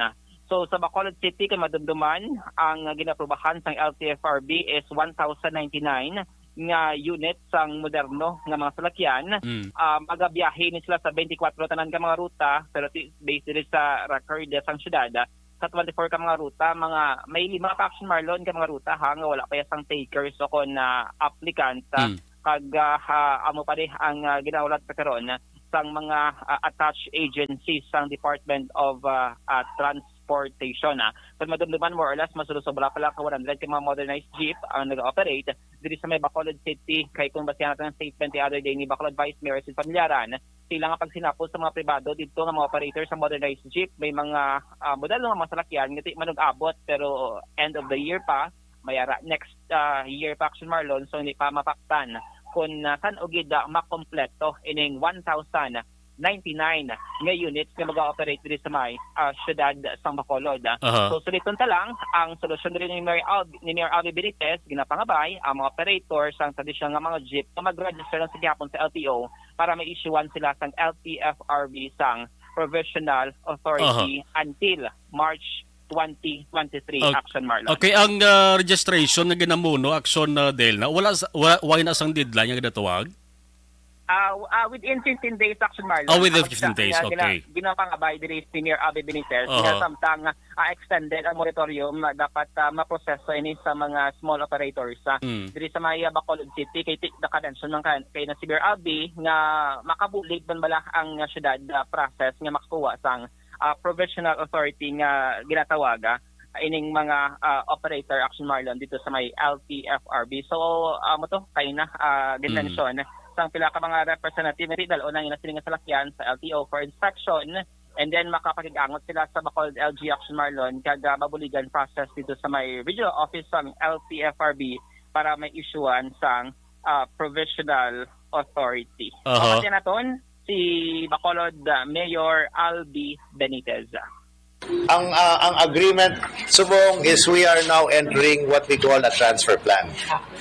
So, sa Bacolod City, kay madumduman, ang ginaprobahan sang L T F R B is one thousand ninety-nine nga unit sang moderno nga mga salakyan. Mm. Ah, magabiyahe ni sila sa twenty-four tanan ka mga ruta, pero ti-, based diri sa record sang syudad, ah, sa twenty-four ka mga ruta, mga may lima pa, Action Marlon, ka mga ruta ha, nga wala pa sang takers o kon, ah, applicant, ah, Mm. kag, ah, ha, amo pa rin ang, ah, ginahulat sa karon sang mga, ah, attached agencies sang Department of, ah, ah, Transportation, ah. Kung madumduman, more or less, masulusog wala pa lang ka one hundred ka mga modernized jeep ang nag-ooperate diri sa may Bacolod City. Kay kung basihan natin ang statement the other day ni Bacolod Vice Mayor Sid Familiaran, sila nga pagsinapos sa mga pribado dito nga mga operator sa modernized jeep, may mga, ah, modelo nga mga salakyan nga di manug-abot, pero end of the year pa, may ara next, ah, year pa, Action Marlon, so hindi pa mapaktan kung, ah, san-o gid, ah, makompleto ining one thousand ninety-nine nga units nga mag-ooperate diri sa may, ah, siyudad sang Bacolod. Aha. So, suliton ta lang, ang solusyon diri ni Mayor Albi, ni Mayor Albi Benitez, ginapangabay ang mga operator sang tradisyonal nga mga jeep nga mag-register lang sa gihapon sa L T O para ma-issuean sila sang L T F R B sang provisional authority Aha. until March twenty twenty-three, Okay. Action Marlon. Okay, ang, ah, registration nga ginamuno, Action, ah, Del, na wala sa, wala, wala na sang deadline nga ginatawag? Ah, w-, ah, within fifteen days, Action Marlon. Ah, within Ang fifteen days, gina-, okay. ginapangabay diri si Mayor Abby Benitez, Aha. nga samtang, ah, extended ang moratorium, ah, dapat, ah, maproseso ini sa mga small operators, ah, Mm. diri sa may, ah, Bacolod City, kay ti-, naka-mention man ka-, kay na si Mayor Abby nga makabulig man bala ang, ah, syudad, ah, process nga makakuha sang, ah, provisional authority nga ginatawag, ah, ining mga, ah, operator, Action Marlon, dito sa may L T F R B. So, ah, mo to, kay na, ah, Mm. gin-mention sang pila ka mga representative, nga dal-o na nga sila nga salakyan sa L T O for inspection, and then makapakig-angot sila sa Bacolod L G, Action Marlon, kag, ah, mabuligan process dito sa may regional office sang L T F R B para may issuean sang, ah, provisional authority. Aha. Pamati naton si Bacolod, ah, Mayor Albi Benitez. Ang, ah, ang agreement subong is we are now entering what we call a transfer plan.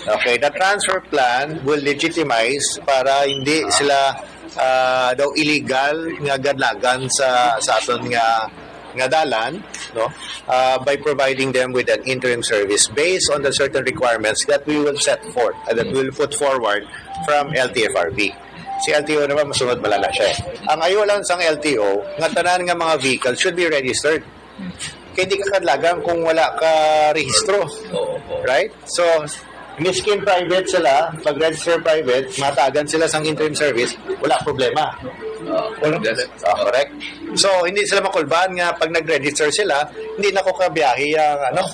Okay, the transfer plan will legitimize para hindi sila, ah, daw illegal nga gadlagan sa, sa aton nga, nga dalan, no? Ah, by providing them with an interim service based on the certain requirements that we will set forth, uh, that we will put forward from L T F R B. Si L T O naman, masunod malala siya eh. Ang ayo lang sang L T O, nga tanan nga mga vehicle should be registered. Kay di ka kadlagan kung wala ka rehistro. Right? So, miskin private sila, pag-register private, matagan sila sang interim service, wala problema. Wala problema. Ah, correct? So, hindi sila makulban nga pag nag-register sila, hindi na ko kabiyahe ang, ano,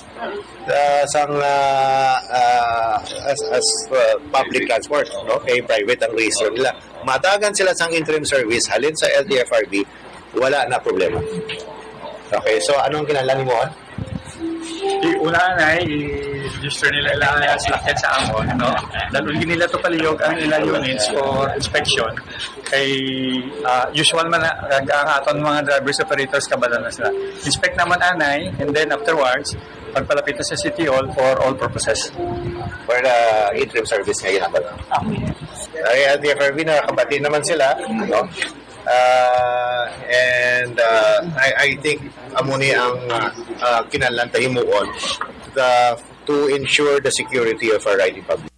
ah, sang, ah, ah, as, as, ah, public transport, no? Kay private ang register nila. Matagan sila sang interim service, halin sa L T F R B, wala na problema. Okay, so anong kinahanglan mo? Di una na, i-register nila lang ang salakyan sa amon, no? Dalhon nila to palihog ang ilang units for inspection. Kay, ah, usual man na, ang, ang aton mga drivers, operators, kabalo na sila. Inspect naman anay, and then afterwards, pagpalapit na sa City Hall for all purposes. For the interim service nga ginagawa. Ay, L T F R B, nakabati naman sila, no? Ah, and, ah, I, I think amo ni ang, ah, kinahanglan ta himuon the, to ensure the security of our riding public.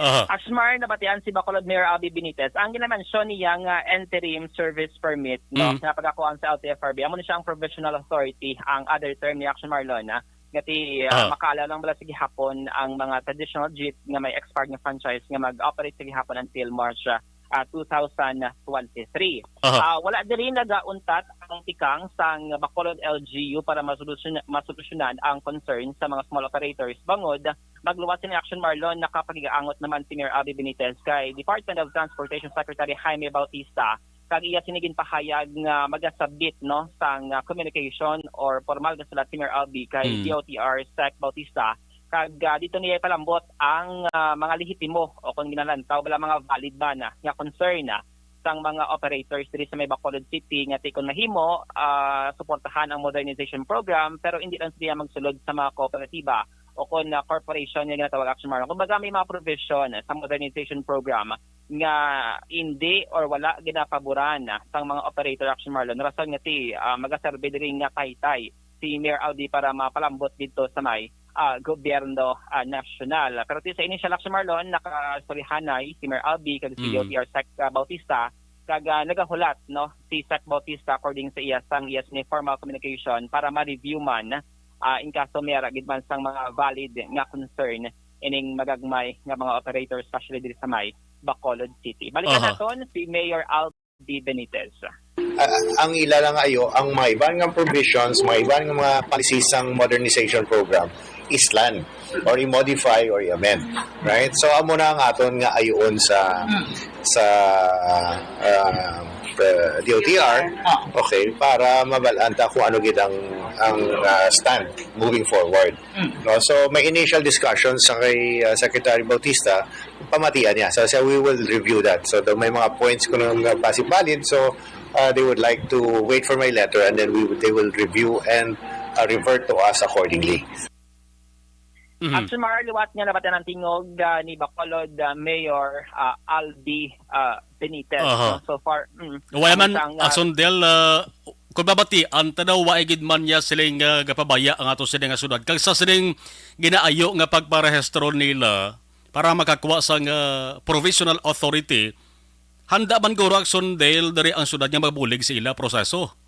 Aha. Asmar, nabatian si Bacolod Mayor Abby Benitez. Ang ginamensyon niya nga interim service permit, no, Mm. nga pagakuan sa L T F R B, amo ni siya ang provisional authority, ang other term ni Action Marlon, ah, nga ti, ah, Aha. makaala lang bala sa gihapon ang mga traditional jeep nga may expired nga franchise nga mag-operate sa gihapon until March, ah, ah, two thousand twenty-three. Aha. Ah, wala diri nagauntat ang tikang sang Bacolod L G U para masolusyon-, masolusyonan ang concern sa mga small operators. Bangod, magluwas ni Action Marlon, nakapag-angot naman si Mayor Abby Benitez kay Department of Transportation Secretary Jaime Bautista, kag iya sini ginpahayag nga magasabit, no, sang, ah, communication or formal nga sulat si Mayor Abby kay Hmm. D O T R Sec Bautista, kag, ah, dito niya ipalambot ang, ah, mga lehitimo o kung ginalantaw bala mga valid ba na nga concern, ah, sang mga operators diri sa may Bacolod City nga ti kon mahimo, ah, suportahan ang modernization program, pero hindi lang sila magsulod sa mga kooperatiba o kon, ah, corporation nga ginatawag, Action Marlon. Kumbaga, may mga provision sa modernization program nga hindi or wala ginapaboran sang mga operator, Action Marlon. Rason nga ti, ah, magaserbi diri nga kahitay si Mayor Albi para mapalambot dito sa may, ah, gobyerno, ah, nasyonal. Pero ti sa initial, Action Marlon, nakastoryahanay si Mayor Albi kag si Mm. D O T R Sec, ah, Bautista Kag, ah, nagahulat, no, si Sec Bautista, according sa iya, sang iya sini formal communication para ma-review man, ah, in kaso may ara gid man sang mga valid nga concern ining magagmay nga mga operator, especially diri sa may Bacolod City. Balikan Aha. naton si Mayor Albi Benitez. Ah, ang ila lang ayo, ang mga iban nga provisions, mga iban nga mga policies sang modernization program, islan or i-modify or i-amend, right? So amo na ang aton nga ayoon sa sa ah, ah, D O T R, Ah. okay, para mabal-an ta kung ano gid ang ang ah, stand moving forward. Mm. No, so may initial discussions sa kay ah, Secretary Bautista, pamatian niya. So, so we will review that. So the, may mga points ko na nga basi valid. So uh, they would like to wait for my letter, and then we would, they will review and uh, revert to us accordingly. Mhm. At sumar liwat nga nabatian ang tingog ah, ni Bacolod ah, Mayor ah, Albi ah, Benitez. Aha. No? So far, mm, Wala ang man, isang, ah, Axondel, ah, kung babatian ta daw, wa gid man niya siling ah, gapabaya ang ato sini nga syudad. Kag sa sining ginaayo nga pagparehistro nila para makakuha sang ah, provisional authority, handa man guro, Axondel, diri ang syudad nga magbulig sa ila proseso.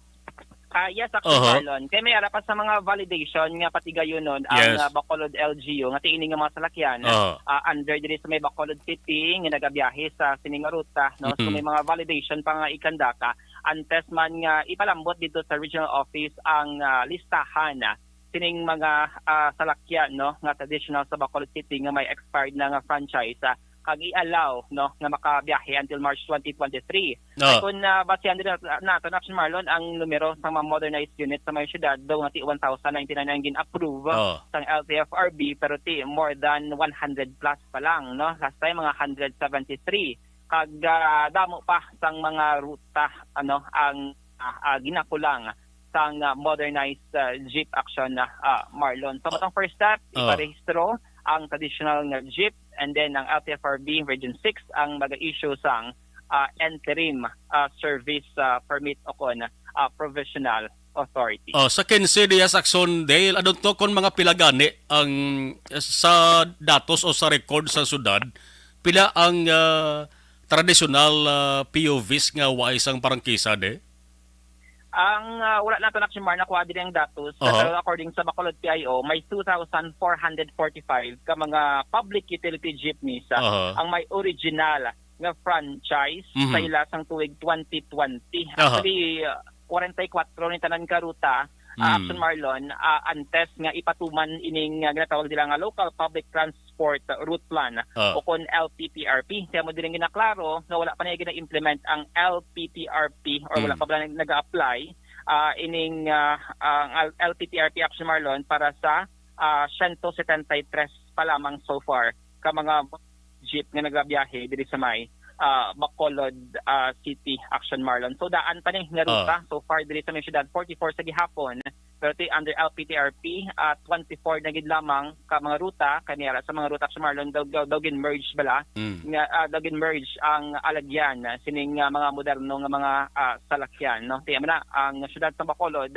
Ah, yes, Axel Aha. Marlon. Kay may ara pa sa mga validation nga patigayunon ang Yes. ah, Bacolod L G U nga tiining nga mga salakyan Aha. ah, under diri sa may Bacolod City nga nagabiyahe sa sining nga ruta, no? So Mhm. may mga validation pa nga ikandaka antes man nga ipalambot dito sa regional office ang ah, listahan ah, sining mga ah, salakyan, no, nga traditional sa Bacolod City nga may expired na nga franchise ah, kag i-allow, no, nga makabiyahe until March twenty twenty-three. No. Ay, kung ah, basihan din nato, nato na, Action Marlon, ang numero sa mga modernized units sa mga syudad, daw nga ti one thousand ninety-nine ang gin-approve Oh. sang L T F R B, pero ti more than one hundred plus pa lang, no? Last time, mga hundred seventy-three. Kag ah, damo pa sang mga ruta, ano, ang ah, ah, ginakulang sang ah, modernized ah, jeep, Action ah, ah, Marlon. So, Oh. matong first step, Oh. iparehistro ang traditional nga jeep, and then ang L T F R B Region six ang mag-issue sang ah, interim ah, service ah, permit o kon ah, provisional authority. Oh, sa quince dias, Axondel, ano to, kung mga pila gani ang sa datos o sa record sa syudad, pila ang ah, tradisyonal ah, P U Vs nga wa isang parangkisa de? Ang ah, wala nato na, Action Mar, nakuha diri ang datos, Aha. pero according sa Bacolod P I O, may two thousand four hundred forty-five ka mga public utility jeepneys ah, Aha. ang may original nga franchise Mhm. sa ila sang tuig twenty twenty. Aha. Actually, ah, forty-four ni tanan ka ruta, ah, Mm. Action Marlon, ah, antes nga ipatuman ining, ah, ginatawag nila nga Local Public Transport Route Plan Ah. o kon L P P R P. Kaya mo diring ginaklaro nga wala pa niya gina-implement ang L P P R P or wala Mm. pa ba nag-, nag-a-apply, ah, ining, ah, ang L-, L P P R P, Action Marlon, para sa, ah, siyento setenta y tres pa lamang so far ka mga jeep nga nagabiyahe diri sa may, ah, Bacolod, ah, City, Action Marlon. So, daan pa ni nga ruta Ah. so far diri sa may syudad, forty-four sa gihapon, pero ti under L P T R P, ah, twenty-four na gid lamang ka mga ruta, kay may ara sa mga ruta, Action Marlon, daw, daw, daw gin-merge bala, Mm. nga, ah, daw gin-merge ang alagyan, ah, sining, ah, mga moderno nga mga, ah, salakyan, no? Kaya man na, ang syudad sa Bacolod,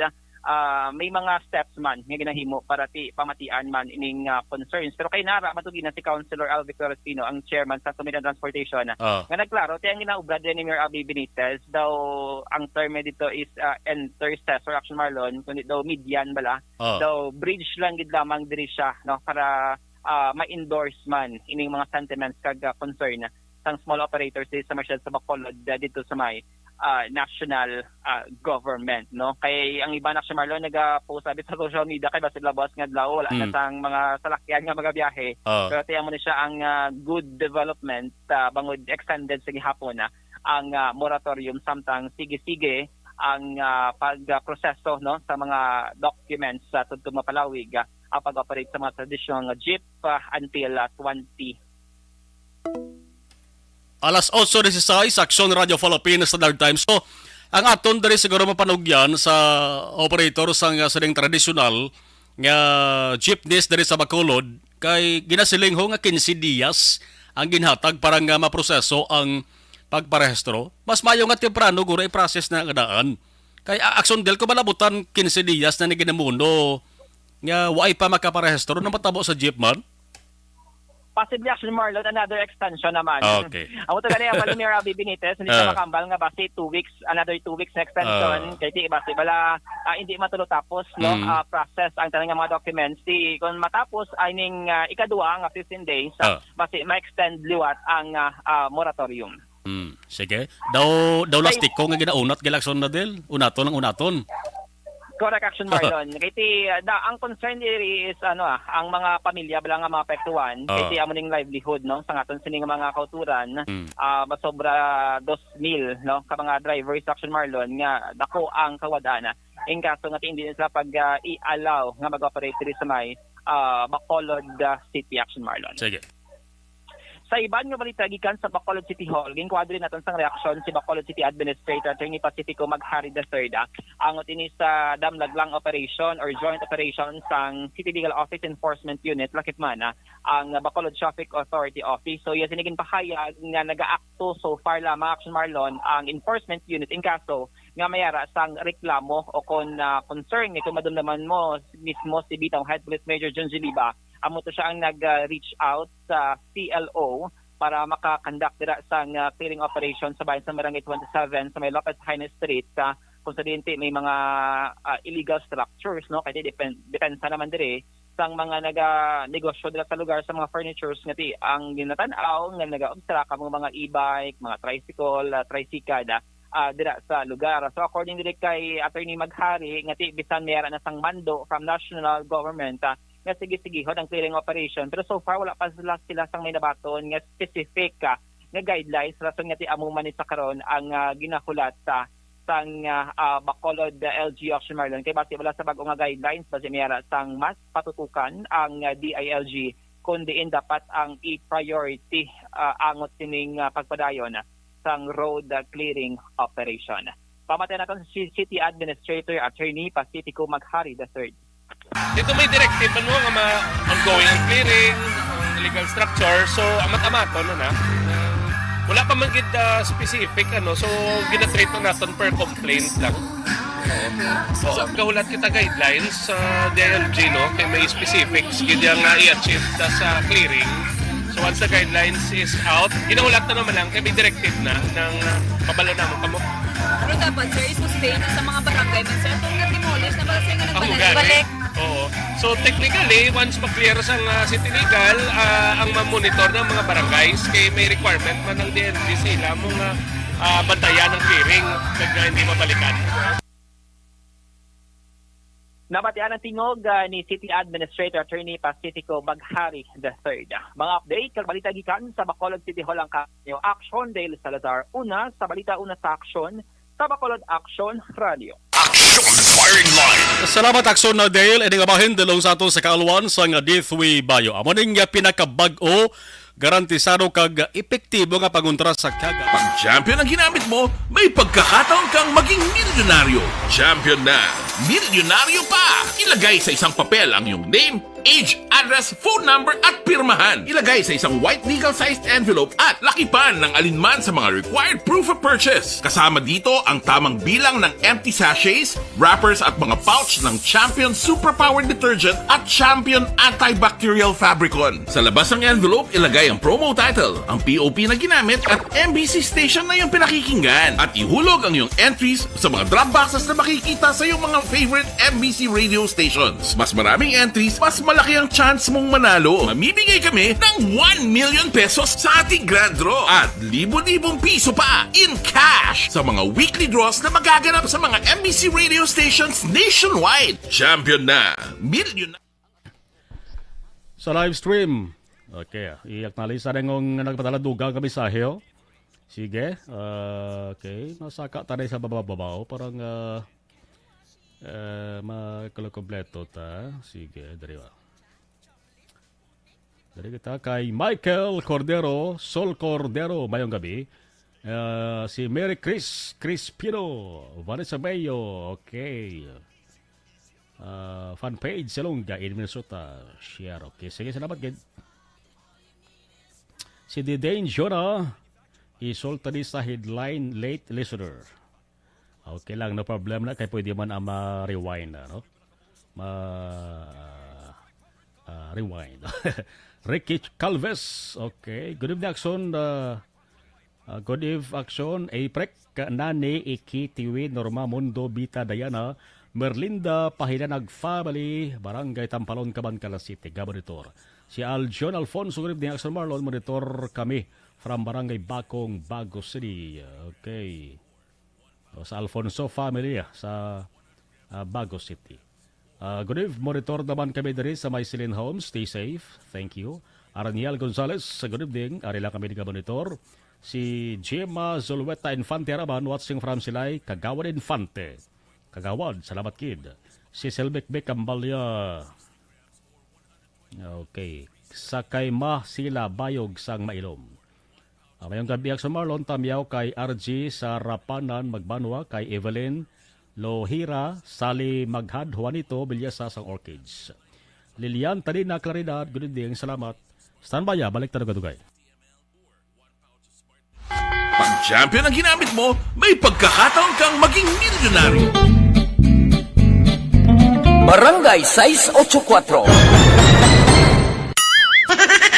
ah, may mga steps man nga ginahimo para ti pamatian man ining, ah, concerns. Pero kay nara, matugina si Councilor Alvic Florestino, ang chairman sa Committee on Transportation, Ah. nga nagklaro, ti ang ginaobra din ni Mayor Abby Benitez, daw ang term dito is, ah, intercessor, Action Marlon, kundi daw median bala. Ah. Daw bridge lang gid lamang diri siya, no, para, ah, ma-endorse man ining mga sentiments kag, ah, concern sang small operators diri sa Marshall sa Bacolod, ah, dito sa may, ah, national, ah, government, no? Kay ang iba, Action Marlon, naga-post abi sa social media kay basin labas nga adlaw, wala na Mm. sang mga salakyan nga magabiyahe. Ah. Pero tiyan mo ni siya ang, ah, good development, ah, bangod extended sa gihapon, ah, ang, ah, moratorium, samtang sige-sige ang, ah, pagproseso, no, sa mga documents sa tugtog mapalawig, ah, ang pag-operate sa mga traditional nga jeep, ah, until, ah, twenty Alas otso dieciséis, Aksyon Radio Philippines, Standard Time. So, ang aton diri siguro mapanugyan sa operator sang, ah, sining tradisyonal nga jeepneys diri sa Bacolod, kay ginasiling ho nga quince dias ang ginhatag para nga maproseso ang pagparehistro. Mas maayo nga temprano guro i-process na ang daan. Kay, ah, Aksyon Del, kung malabutan quince dias na ni ginamuno nga waay pa makaparehistro, ano matabo sa jeep man? Possibly, actually, Marlon, another extension naman. Okay. Amo to gani, ang Mayor Abby Benitez, hindi siya Ah. makambal nga basi two weeks, another two weeks na extension. Ah. Kay di, basi bala, ah, hindi matulo tapos, no, Mm. ah, process ang tanan nga mga documents. Di, kung matapos, ay ning, ah, ikadua nga fifteen days, ah, Ah. basi ma-extend liwat ang, ah, ah, moratorium. Mm, sige. Daw, daw Kay lastiko nga ginaunat, gilakson na, Del. Unaton ang unaton. Correct, Action Marlon. Kay ti, ah, da, ang concern diri is, ano, ah, ang mga pamilya bala nga mga apektuhan. Kay Oo. ti amo ning livelihood, no, sa aton sining mga kauturan, Mm. ah, masobra dos mil, no, ka mga drivers, Action Marlon, nga dako ang kawad-an, ah, in kaso nga ti hindi na sila pag, ah, i-allow nga mag-operate diri sa may, ah, Bacolod, ah, City, Action Marlon. Sige. Sa iban nga balita gikan sa Bacolod City Hall, ginkuha diri naton sang reaksyon si Bacolod City Administrator Attorney Pacifico Maghari the third, ah, angot ini sa damlaglang operation or joint operation sang City Legal Office Enforcement Unit, lakip man, ah, ang Bacolod Traffic Authority Office. So, iya sini ginpahayag nga nagaakto so far lamang, Action Marlon, ang enforcement unit in kaso nga may ara sang reklamo o kon, ah, concern nga kon madumdaman mo mismo si bitaw Head Police Major John G. Liba, amo to siya ang nag, ah, reach out sa C L O para maka-conduct dira sang, ah, clearing operation sa bahin sa Barangay twenty-seven sa may Lopez Jaena Street, ah, kung sa diin ti may mga, ah, illegal structures, no? Kay depen-, depensa naman diri sang mga naga-negosyo dira sa lugar sa mga furnitures nga ti ang ginatan-aw nga naga-obstruct ang mga e-bike, mga tricycle, ah, tricycad, ah, ah, dira sa lugar. So, according diri kay Attorney Maghari, nga ti bisan may ara na sang mando from national government, ah, nga sige-sigihon ang clearing operation. Pero so far, wala pa sila, sila sang may nabaton nga specific, ah, nga guidelines. Rason nga ti amo man ni sa karon ang, ah, ginahulat sa, sang, ah, ah, Bacolod, ah, L G Auction Marlon. Kay base wala sa bag-o nga guidelines, base may ara sang mas patutukan ang, ah, D I L G, kung diin dapat ang i-priority, ah, angot sining, ah, pagpadayon sang road, ah, clearing operation. Pamati naton si City Administrator Attorney Pacifico Maghari the third. Dito may directive man mo nga ma-, ongoing ang clearing, ang illegal structure. So, amat-amaton na na. Uh, wala pa man gid, ah, specific, ano. So, ginatreat na naton per complaint lang. Oo. So, gahulat kita guidelines sa D I L G, no? Kay may specifics gid yang, ah, i-achieve ta sa clearing. So, once the guidelines is out, ginahulat na naman lang kay may directive na ng, ah, pabalo naman kamo. Pero dapat, sir, i-sustain sa mga barangay man, sir, itong na-demolish na ba, sir, nga Ang nagbalak-balik? Balik. Oo. So, technically, once ma-clear sang, ah, city legal, ah, ang mamonitor ng mga barangays, kay may requirement man ng D N G sila mo nga, ah, bantayan ang clearing, kag nga hindi mabalikan. Nabatian ang tingog, ah, ni City Administrator Attorney Pacifico Maghari the third. Mga update kag balita gikan sa Bacolod City Hall ang kanyo, Action Dale Salazar. Una sa balita, una sa aksyon, sa Bacolod Action Radio. Action Firing Line. Salamat, Action na Dale. Ini nga bahin, dalong sa ato sa kaalwan sa nga D three Bayo. Amo ning, ah, pinakabag-o, garantisado kag epektibo nga pangontra sa kaga. Pag Champion ang ginamit mo, may pagkakataon kang maging milyonaryo. Champion na, milyonaryo pa! Ilagay sa isang papel ang iyong name, age, address, phone number, at pirmahan. Ilagay sa isang white legal-sized envelope at lakipan ng alinman sa mga required proof of purchase. Kasama dito ang tamang bilang ng empty sachets, wrappers at mga pouch ng Champion Superpower Detergent at Champion Antibacterial Fabricon. Sa labas ng envelope, ilagay ang promo title, ang P O P na ginamit at M B C station na iyong pinakikinggan. At ihulog ang iyong entries sa mga drop boxes na makikita sa iyong mga favorite M B C radio stations. Mas maraming entries, mas malaki ang chance mong manalo. Mamimigay kami ng one million pesos sa ating grand draw at libo-libong piso pa in cash sa mga weekly draws na magaganap sa mga M B C radio stations nationwide. Champion na, milyon na. Sa live stream. Okay, ah, i-acknowledge sa nang nagpadala dugang ka mensahe, oh. Sige, ah, okay. Masaka ta na sa bababaw. Parang, ah, ah, makulo-kompleto ta. Sige, dali ba? Dali kita kay Michael Cordero, Sol Cordero, mayong gabi. Ah, si Mary Chris Crispino, Vanessa Mayo, okay. Ah, fan page sa Longga in Minnesota. Share, okay. Sige, salamat, gid. Si Didane Jonah, isulta ni sa headline, late listener. Okay lang, no problem na, kay pwede man ang ma-rewind, ano? Ma-, ah, rewind. Ricky Calves. Okay. Good evening, Action. Uh, uh, good eve, Action. Aprek, Nani, Iki, Tiwi, Norma, Mundo, Bita, Diana, Merlinda, Pahilanag family, Barangay Tampalon, Kaban, Cala City. Gabonitor. Si Aljon Alfonso, good evening, Action Marlon. Monitor kami from Barangay Bakong, Bago City. Okay. O, sa Alfonso family, ah, sa, ah, Bago City. Ah, good eve, monitor naman kami diri sa may Silin Homes. Stay safe. Thank you. Araniel Gonzalez, good evening. Ari lang kami nagmonitor. Si Gemma Zulueta Infante Araban, watching from Silay, Kagawad Infante. Kagawad, salamat kid. Si Selbek Bek Cambalia. Okay. Sa kay Ma Sila Bayog sang Mailom. Ah, mayong gabi, Action Marlon, tamyaw kay R G sa Rapanan, Magbanwa, kay Evelyn Lohira, Sally Maghad, Juanito Villasa sang Orchids. Lilian Talina Claridad, good evening, salamat. Standby, ah, balik ta dugay-dugay. Pag champion ang ginamit mo, may pagkakataon kang maging milyonaryo. Barangay sais ocho kuatro.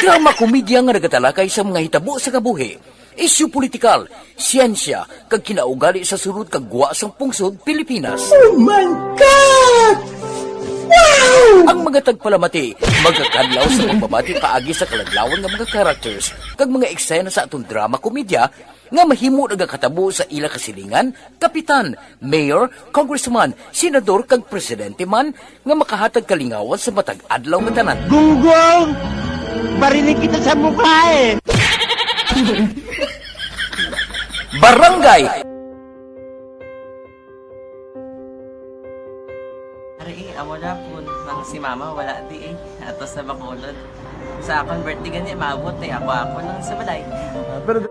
Drama komedya nga nagatalakay sa mga hitabo sa kabuhi, isyu politikal, siyensya, kag kinaugali sa sulod kag gwa sang pungsod Pilipinas. Oh my God! Wow! Ang mga tagpalamati magakadlaw sa pagbabati paagi sa kaladlawan nga mga characters kag mga eksena sa aton drama komedya nga mahimo nagakatabo sa ila kasilingan, kapitan, mayor, congressman, senador, kag presidente man nga makahatag kalingawan sa matag adlaw nga tanan. Gunggong! Barinig kita sa mukha eh! Barangay! Ari, eh, amo na po. Ang si mama, wala di eh. Ato sa Bacolod. Sa akon birthday gani, maabot eh. Ako, ako lang sa balay. Ah, pero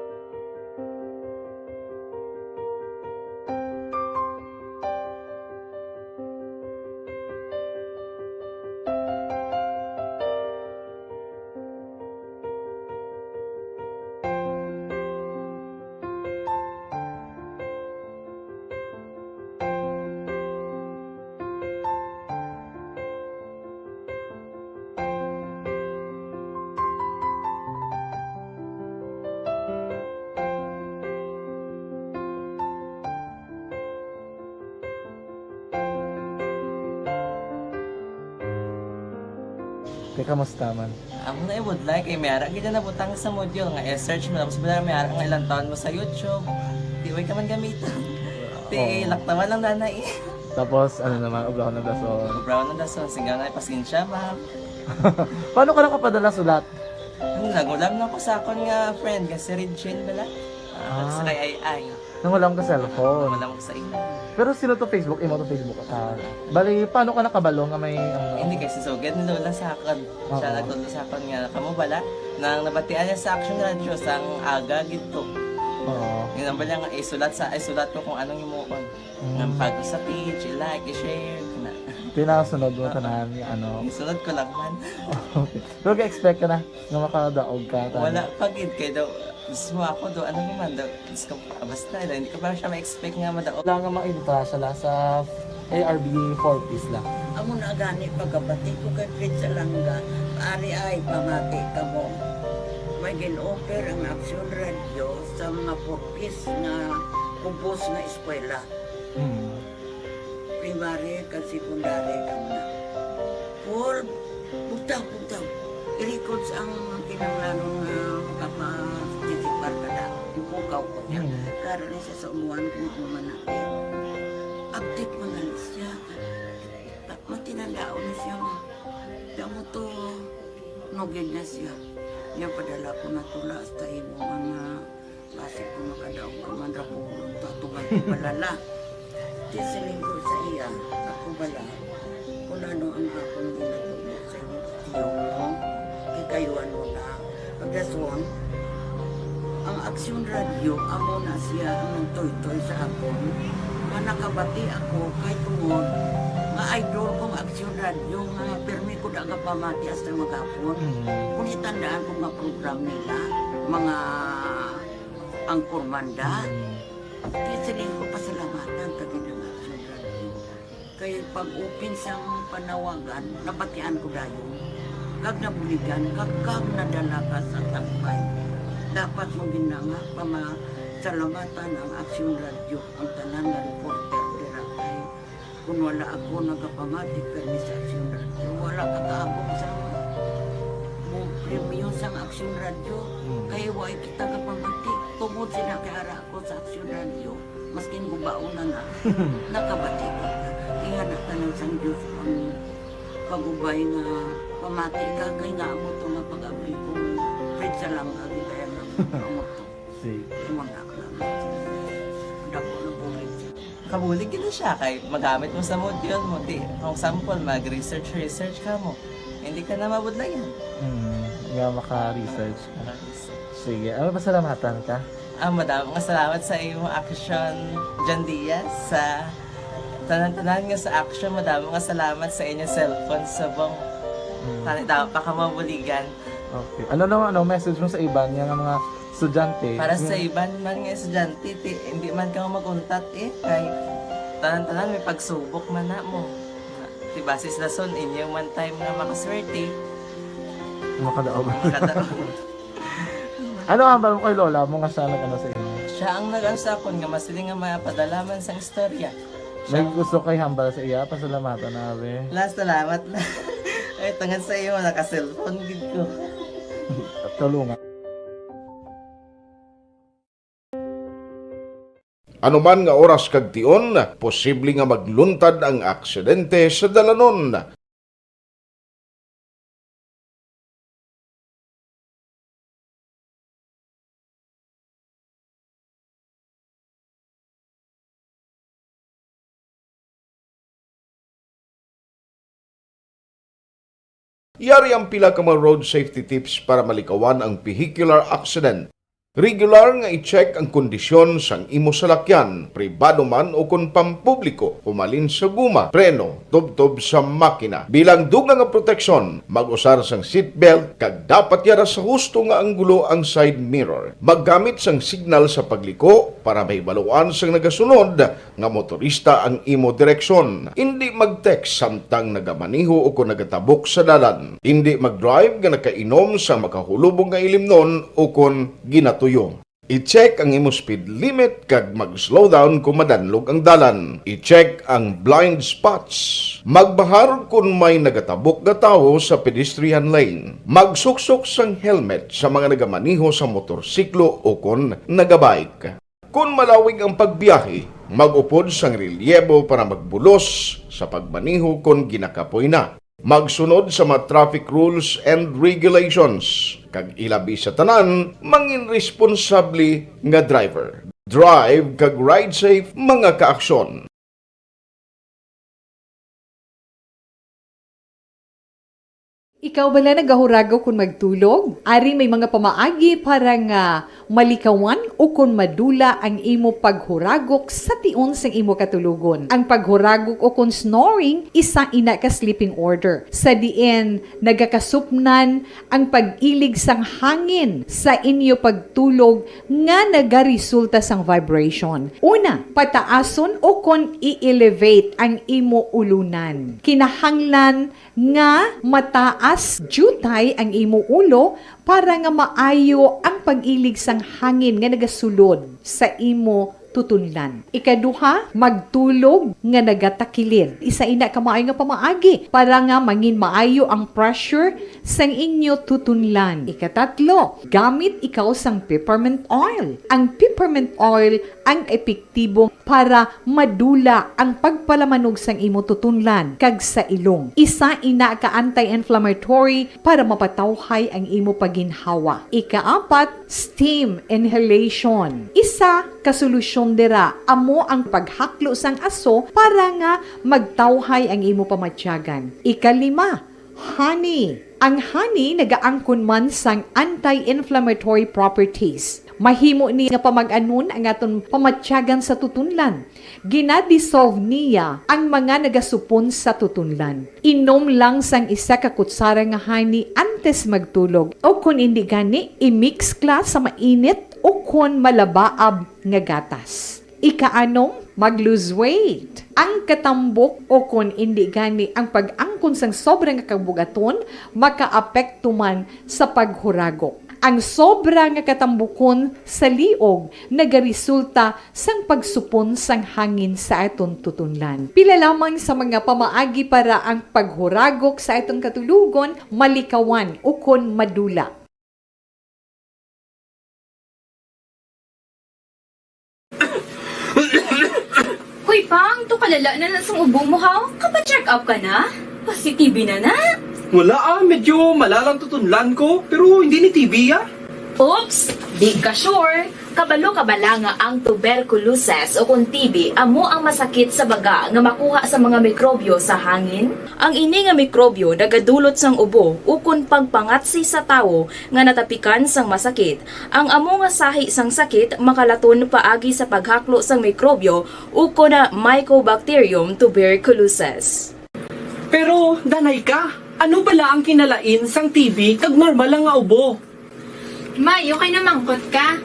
Te, kamusta man? Amo na ibudlay kay may ara gid na nabutang sa module nga i-search mo, tapos bala may ara nga ilang taon mo sa YouTube. Di way ka man gamiton. Ti, oo, laktawan lang nanay. Tapos, ano naman, ubrahon ng dason. Ubrahon ng dason, singga nga, pasensya, ma'am. Paano ka nakapadala sulat? Ano, nag-ulam lang ko sa akon nga friend, nga si Regine bala. Ah, ah, sa kay Ay Ay. Nang wala ka cellphone. Wala ko sa imo. Pero sino to Facebook? Imo to Facebook account. Bali, paano ka nakabalo nga may, ano? Hindi, kay si Sugad ni Lola sa akon. Siya, oo, nagtudlo sa akon nga, kamo bala, nang nabatian niya sa Action Radio, sang aga gid to. Oo. Yun ang bala nga, isulat sa, isulat ko kung anong himuon. Mm. Nang pag sa page, i-like, i-share, na. Pinasunod mo, ah, tanan, ano? Isunod ko lang man. Okay. Pero ka-expect ka na nga makadaog ka, tanan? Wala pa gid, kay daw, mismo ako daw, ano naman daw, Diyos ko, basta, hindi ko pa siya ma-expect nga madaog. Wala nga maibutang sila sa A R B four Ps lang. Amo na gani pagkabati ko kay Fritz Alanga, ari ay pamati ka mo. May gin-offer ang Action Radio sa mga four Ps nga kubos nga eskwela. Hmm. Primary kag secondary ka na. Paul, bugtaw, bugtaw. I-records ang kinahanglanon nga makapa-, participar ka na. Ipukaw ko niya. Hmm. Karon ni sa umuan kung ako man na, eh, update mo na lang siya. Ta-, matinandaon na siya, ma. Kaya mo to, nugid na siya. Niya padala ko na tula hasta imo, mga basi ko makadaog ka man ra po, tatuman ko balala. Di siling ko sa iya, ako bala, kung ano ang akong ginatubo sa imo, tiyo mo, kay kayuan mo na. Pagdason, ang Aksyon Radio, amo na siya ang nagtoy-toy sa akon, nga nakabati ako kay tungod nga idol kong Aksyon Radio, nga pirmi ko daga pamati hasta maghapon. Mm. Kung itandaan ko nga program nila, mga angkormanda, mm, di siling ko pasalamatan ta gid ang Aksyon Radio. Kay pag-open sang panawagan, nabatian ko dayon. Kag nabuligan ka, kag nadala ka sa tagpay. Dapat mo gina nga pamasalamatan ang Aksyon Radyo, ang tanan nga reporter dira kay kung wala ako nagapamati kani sa Aksyon Radyo, wala ka kaabot sa mo premyo sang Aksyon Radyo. Mm. Kay wa kita kapamati tungod sina kay ara ako sa Aksyon Radyo, maskin gubaon na na, nakabati ko. Ingana tanan sang Dios ang pagubay nga pamati ka kay nga amo to nga pag-abri ko, Fred Salanga, gitayan ang amo to. Sige. Imo na ako lang. Dako na bulig siya. Kabulig gid siya kay magamit mo sa module mo. Di, for example, mag-research, research ka mo. Hindi ka na mabudlayan. Hmm, nga maka-research ka. Maka-research. Sige, ano, pasalamatan ka? Ah, madamo nga salamat sa imo Aksyon, John Diaz, sa tanan-tanan nga sa Aksyon, madamo nga salamat sa inyo cellphone subong. Hmm. Tani daw pa ka mabuligan. Okay. Ano naman, ano message mo sa iban nga mga estudyante? Para sa Yung iban man nga estudyante, ti, hindi man ka maguntat eh. Kay tanan-tanan may pagsubok man na mo. Ti basis lason, inyo man time nga makaswerte. Makadaog. Makadaog. Ano ang hambal mo kay lola mo nga siya nag-ano sa inyo? Siya ang nag-ano sa akon nga masiling nga mapadala man sang istorya. May Siya gusto kay hambal sa iya, pasalamatan na, be. La, salamat la. Ay, tungod sa iyo, naka-cellphone gid ko. Tulungan. Anuman nga oras kag tion, posible nga magluntad ang aksidente sa dalanon. Yari ang pila ka mga road safety tips para malikawan ang vehicular accident. Regular nga i-check ang kondisyon sang imo salakyan, pribado man o kon pampubliko, humalin sa guma, preno, tubtob sa makina. Bilang dugang nga proteksyon, mag-usar sang seatbelt kag dapat yara sa husto nga anggulo ang side mirror. Maggamit sang signal sa pagliko para mahibaluan sang nagasunod nga motorista ang imo direksyon. Indi mag-text samtang nagamaneho o kon nagatabok sa dalan. Indi mag-drive nga nakainom sang makahulubong nga ilimnon o kon ginatuyo. I-check ang imo speed limit kag mag-slow down kon madanlog ang dalan. I-check ang blind spots. Magbahar kon may nagatabok nga tawo sa pedestrian lane. Magsuksok sang helmet sa mga nagamaneho sa motorsiklo o kon nagabike. Kon malawig ang pagbiyahe, mag-upod sang relyebo para magbulos sa pagmaneho kon ginakapoy na. Magsunod sa mga traffic rules and regulations, kag ilabi sa tanan, mangin responsable nga driver. Drive kag ride safe, mga kaaksyon. Ikaw bala nagahuragok kon magtulog? Ari may mga pamaagi para nga malikawan ukon madula ang imo paghuragok sa tion sang imo katulogon. Ang paghuragok ukon snoring, isa ina ka sleeping order, sa diin nagakasupnan ang pag-ilig sang hangin sa inyo pagtulog nga nagaresulta sang vibration. Una, pataason ukon i-elevate ang imo ulunan. Kinahanglan nga mataas diutay ang imo ulo para nga maayo ang pag-ilig sang hangin nga nagasulod sa imo tutunlan. Ikaduha, magtulog nga nagatakilid. Isa ina ka maayo nga pamaagi para nga mangin maayo ang pressure sang inyo tutunlan. Ikatatlo, gamit ikaw sang peppermint oil. Ang peppermint oil ang epektibo para madula ang pagpalamanog sang imo tutunlan kag sa ilong. Isa ina ka anti-inflammatory para mapatawhay ang imo pagginhawa. Ikaapat, steam inhalation. Isa ka solusyon dira amo ang paghaklo sang aso para nga magtawhay ang imo pamatyagan. Ikalima, honey. Ang honey nagaangkon man sang anti-inflammatory properties. Mahimo ni nga pamag-anon ang aton pamatyagan sa tutunlan. Gina-dissolve niya ang mga nagasupon sa tutunlan. Inom lang sang isa ka kutsara nga honey antes magtulog, o kon indi gani, i-mix kla sa mainit o kon malabaab nga gatas. Ikaanom, mag-lose weight. Ang katambok o kon indi gani ang pag-angkon sang sobra nga kabugaton makaapekto man sa paghuragok. Ang sobra nga katambukon sa liog nagaresulta sang pagsupon sang hangin sa aton tutunlan. Pila lamang sa mga pamaagi para ang paghuragok sa aton katulugon malikawan ukon madula. Hoy, Pang, to kalala na lang sang ubo mo, haw? Kapa-check up ka na? Positive na na? Wala ah, medyo malalang tutunlan ko, pero hindi ni T B ah. Oops! Di ka sure? Kabalo ka bala nga ang tuberculosis o kung T B amo ang masakit sa baga nga makuha sa mga mikrobyo sa hangin? Ang ini nga mikrobyo nagadulot sang ubo ukon pagpangatsi sa tawo nga natapikan sang masakit. Ang amo nga sahi sang sakit makalaton paagi sa paghaklo sang mikrobyo ukon na Mycobacterium tuberculosis. Pero, danay ka, ano bala ang kinalain sang T B kag normal lang nga ubo? May, okay na mangkot ka.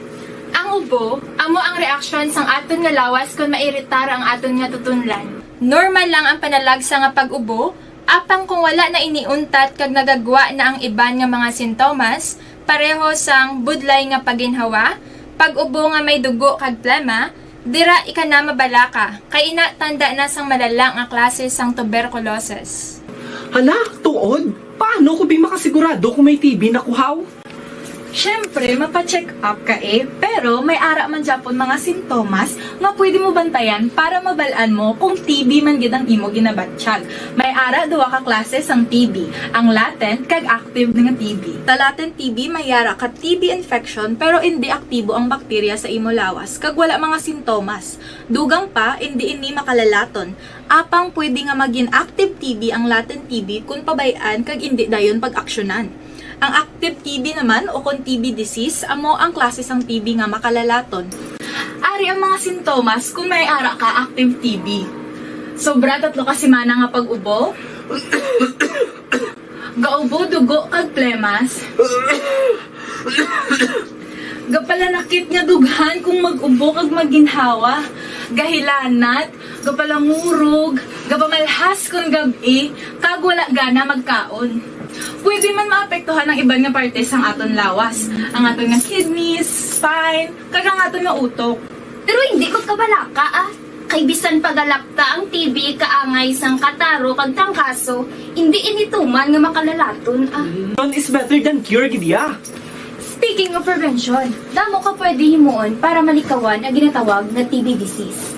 Ang ubo, amo ang reaksyon sang aton nga lawas kon mairitar ang aton nga tutunlan. Normal lang ang panalagsa nga pag-ubo, apang kung wala na ini untat kag nagagwa na ang iban nga mga sintomas, pareho sang budlay nga paginhawa, pag-ubo nga may dugo kag plema, dira ika na mabalaka, kay ina tanda na sang malala nga klase sang tuberculosis. Hala, tuod? Paano ko bi makasigurado kung may T B na ko, haw? Siyempre, mapa-check up ka eh, pero may ara man gyapon mga sintomas nga pwede mo bantayan para mabal-an mo kung T B man gid ang imo ginabatyag. May ara duha ka klase sang T B, ang latent kag active nga T B. Sa latent T B, may ara ka T B infection pero indi aktibo ang bakterya sa imo lawas kag wala mga sintomas. Dugang pa, indi ini makalalaton. Apang pwede nga magin active T B ang latent T B kon pabay-an kag indi dayon pag-aksyonan. Ang active T B naman o kon T B disease amo ang klase sang T B nga makalalaton. Ari ang mga sintomas kon may ara ka active T B. Sobra tatlo ka semana nga pag-ubo. Gaubo dugo kag plemas. Gapalanakit nga dughan kung mag-ubo kag maginhawa. Gahilanat, gapalangurog, gapamalhas kon gab-i, kag wala gana magkaon. Pwede man maapektuhan ang iban nga parte sang aton lawas, ang aton nga kidneys, spine, kag ang aton nga utok. Pero hindi ko kabalaka ah. Kay bisan pagalakta ang T B kaangay sang kataro kag trangkaso, hindi ini tuman nga makalalaton ah. Prevention is better than cure gid ya. Speaking of prevention, damo ka pwede himuon para malikawan ang ginatawag nga T B disease.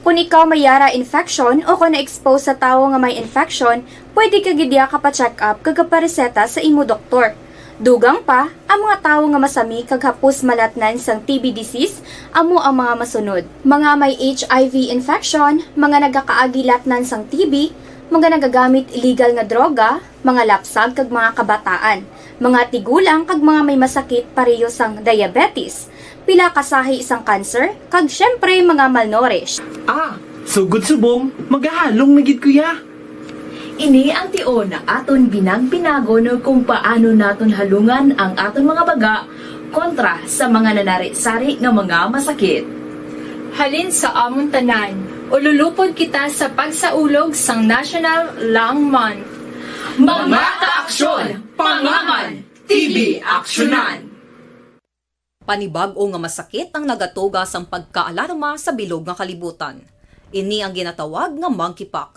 Kung ikaw may yara infection o kung na-expose sa tawo nga may infection, pwede ka gid ya kapa-check up kag kapareseta sa imo doktor. Dugang pa, ang mga tawo nga masami kag hapos malatnan sang T B disease amo ang mga masunod: mga may H I V infection, mga nagakaagi latnan sang T B, mga nagagamit illegal nga droga, mga lapsag kag mga kabataan, mga tigulang kag mga may masakit pareho sang diabetes, pila ka sahi sang cancer, kag siyempre mga malnourished. Ah, sugod subong, magahalong na gid ko ya. Ini ang tion nga aton binagpinagon kung paano naton halungan ang aton mga baga kontra sa mga nanari-sari nga mga masakit. Halin sa amon tanan, ululupod kita sa pagsaulog sang National Lung Month. Mga kaaksyon, pangaman, T B aksyonan! Panibag-o nga masakit ang nagatuga sang pagkaalarma sa bilog nga kalibutan. Ini ang ginatawag nga monkeypox.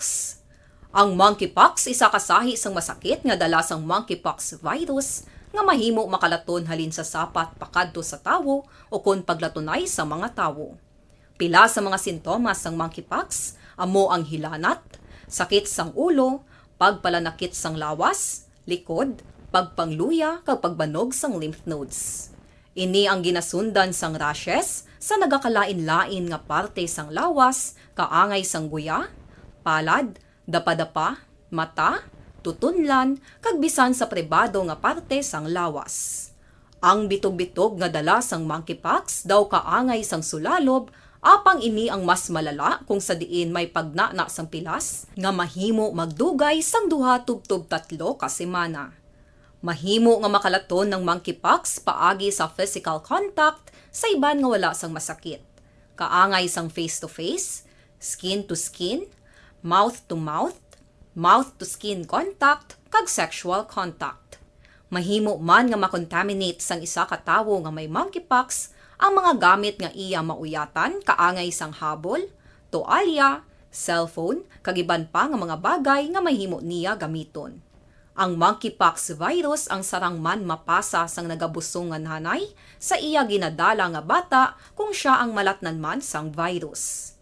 Ang monkeypox isa ka sahi sang masakit nga dala sang monkeypox virus nga mahimo makalaton halin sa sapat pakadto sa tawo o kon paglatunay sa mga tawo. Pila sa mga sintomas sang monkeypox amo ang hilanat, sakit sang ulo, pagpalanakit sang lawas, likod, pagpangluya, kag pagbanog sang lymph nodes. Ini ang ginasundan sang rashes sa nagakalain-lain nga parte sang lawas, kaangay sang guya, palad, dapadapa, mata, tutunlan, kag bisan sa pribado nga parte sang lawas. Ang bitog-bitog nga dala sang monkeypox daw kaangay sang sulalob, apang ini ang mas malala kung sa diin may pagnana sang pilas nga mahimo magdugay sang duha tubtob tatlo ka semana. Mahimo nga makalaton ang monkeypox paagi sa physical contact sa iban nga wala sang masakit, kaangay sang face-to-face, skin to skin, mouth to mouth, mouth to skin contact, kag sexual contact. Mahimo man nga makontaminate sang isa ka tawo nga may monkeypox ang mga gamit nga iya mauyatan kaangay sang habol, toalya, cellphone, kag iban pa nga mga bagay nga mahimo niya gamiton. Ang monkeypox virus ang sarang man mapasa sang nagabusong nga nanay sa iya ginadala nga bata kung sia ang malatnan man sang virus.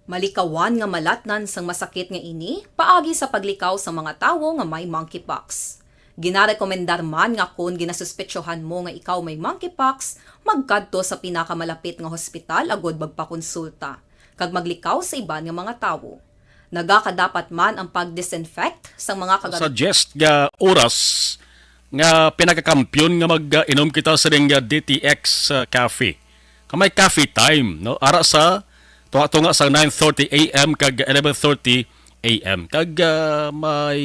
Malikawan nga malatnan sang masakit nga ini paagi sa paglikaw sa mga tawo nga may monkeypox. Ginarekomendar man nga kon ginasuspetsohan mo nga ikaw may monkeypox, magkadto sa pinakamalapit nga hospital agud magpakonsulta kag maglikaw sa iban nga mga tawo. Nagakadapat man ang pag-disinfect sang mga kagamitan. Suggest nga oras nga pinakakampiyon nga mag-inom kita sa ring D T X, uh, Cafe. Kamay cafe time, no? Ara sa tunga-tunga sa nine thirty A M kag eleven thirty A M. Kag, uh, may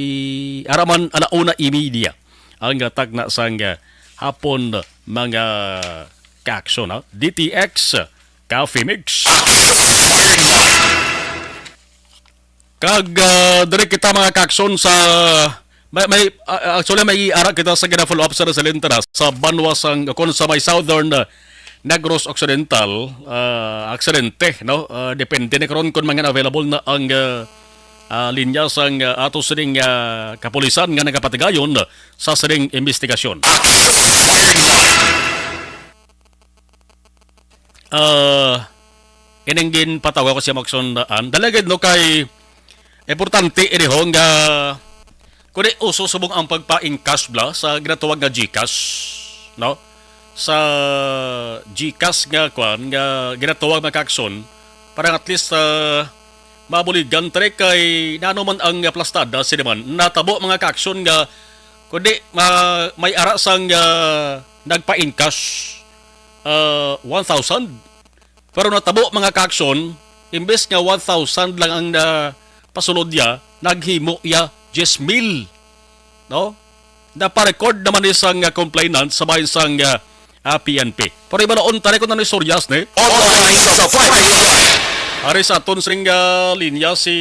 ara man ala una y media ang, uh, tagna sang, uh, hapon, mga ka-aksyon, ha? D T X Coffee Mix. Kag, ah, diri kita, mga kaakson, sa may, may, ah, actually, may ara kita sa gina-follow up sa Resalintana sa banwa sang, kon sa may Southern, ah, Negros Occidental, ah, aksidente, no? Ah, depende ni karon kung mga available na ang, ah, ah, linya sang, ah, ato sining, ah, kapulisan nga nagapatigayon sa sining investigasyon. Ah, ining ginpatawa ko siya maksundaan. Dalagid, no, kay importante ini ho nga kundi uso subong ang pagpa-encash bala sa ginatawag nga GCash, no? Sa GCash nga kwan nga ginatawag, mga kaakson, para at least, ah, mabuligan, tre, kay nano man ang plastada sini man natabo, mga kaakson, nga kundi ma-, may ara sang, ah, nagpa-encash, ah, one thousand. Pero natabo, mga kaakson, imbes nga one thousand lang ang napasulod niya, naghimo iya diyes mil. No? Napa-record naman ni sang, ah, complainant sa bahin sang, ah, ah, P N P. Pero ibalaon tani ko na ni Suryas ni. Online sa Fight. Ari sa aton sing, ah, linya si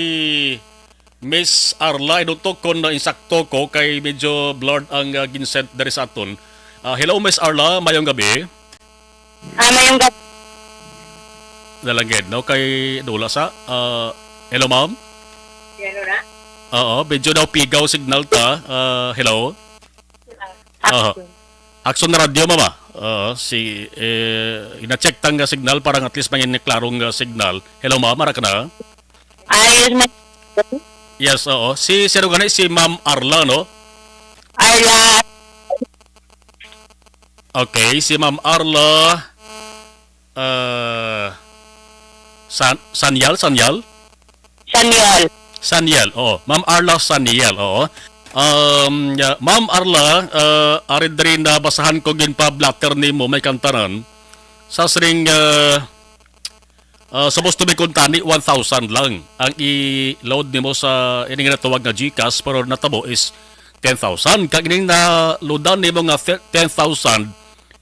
Miss Arla, inutok kon insakto ko kay medyo blurred ang, ah, ginsend diri sa aton. Ah, hello, Miss Arla, mayong gabi. Ah, mayong gabi. Nalagid, no? Kay dula sa, ah, hello, ma'am? Ano na? Oo, medyo daw pigaw signal ta. Ah, hello? Aha. Action na radyo, mama. Oo, si, eh, ina-check tang, ah, signal para at least mangin klarong, ah, signal. Hello, ma'am, ara ka na? Ayos na. Yes, oo. Si, sino gani? Si Ma'am Arla, no? Arla. Okay, si Ma'am Arla, ah, San, Sanyal, Sanyal? Sanyal. Sanyal, oo. Ma'am Arla Sanyal, oo. Um, yeah, Ma'am Arla, ah, ari diri na basahan ko ginpa-blotter nimo may kantanan. Sa siring, ah, ah, supposed to be kuntani one thousand lang ang i-load nimo sa ining natawag nga GCash, pero natabo is ten thousand. Kag ining naloadan nimo nga thir-, ten thousand,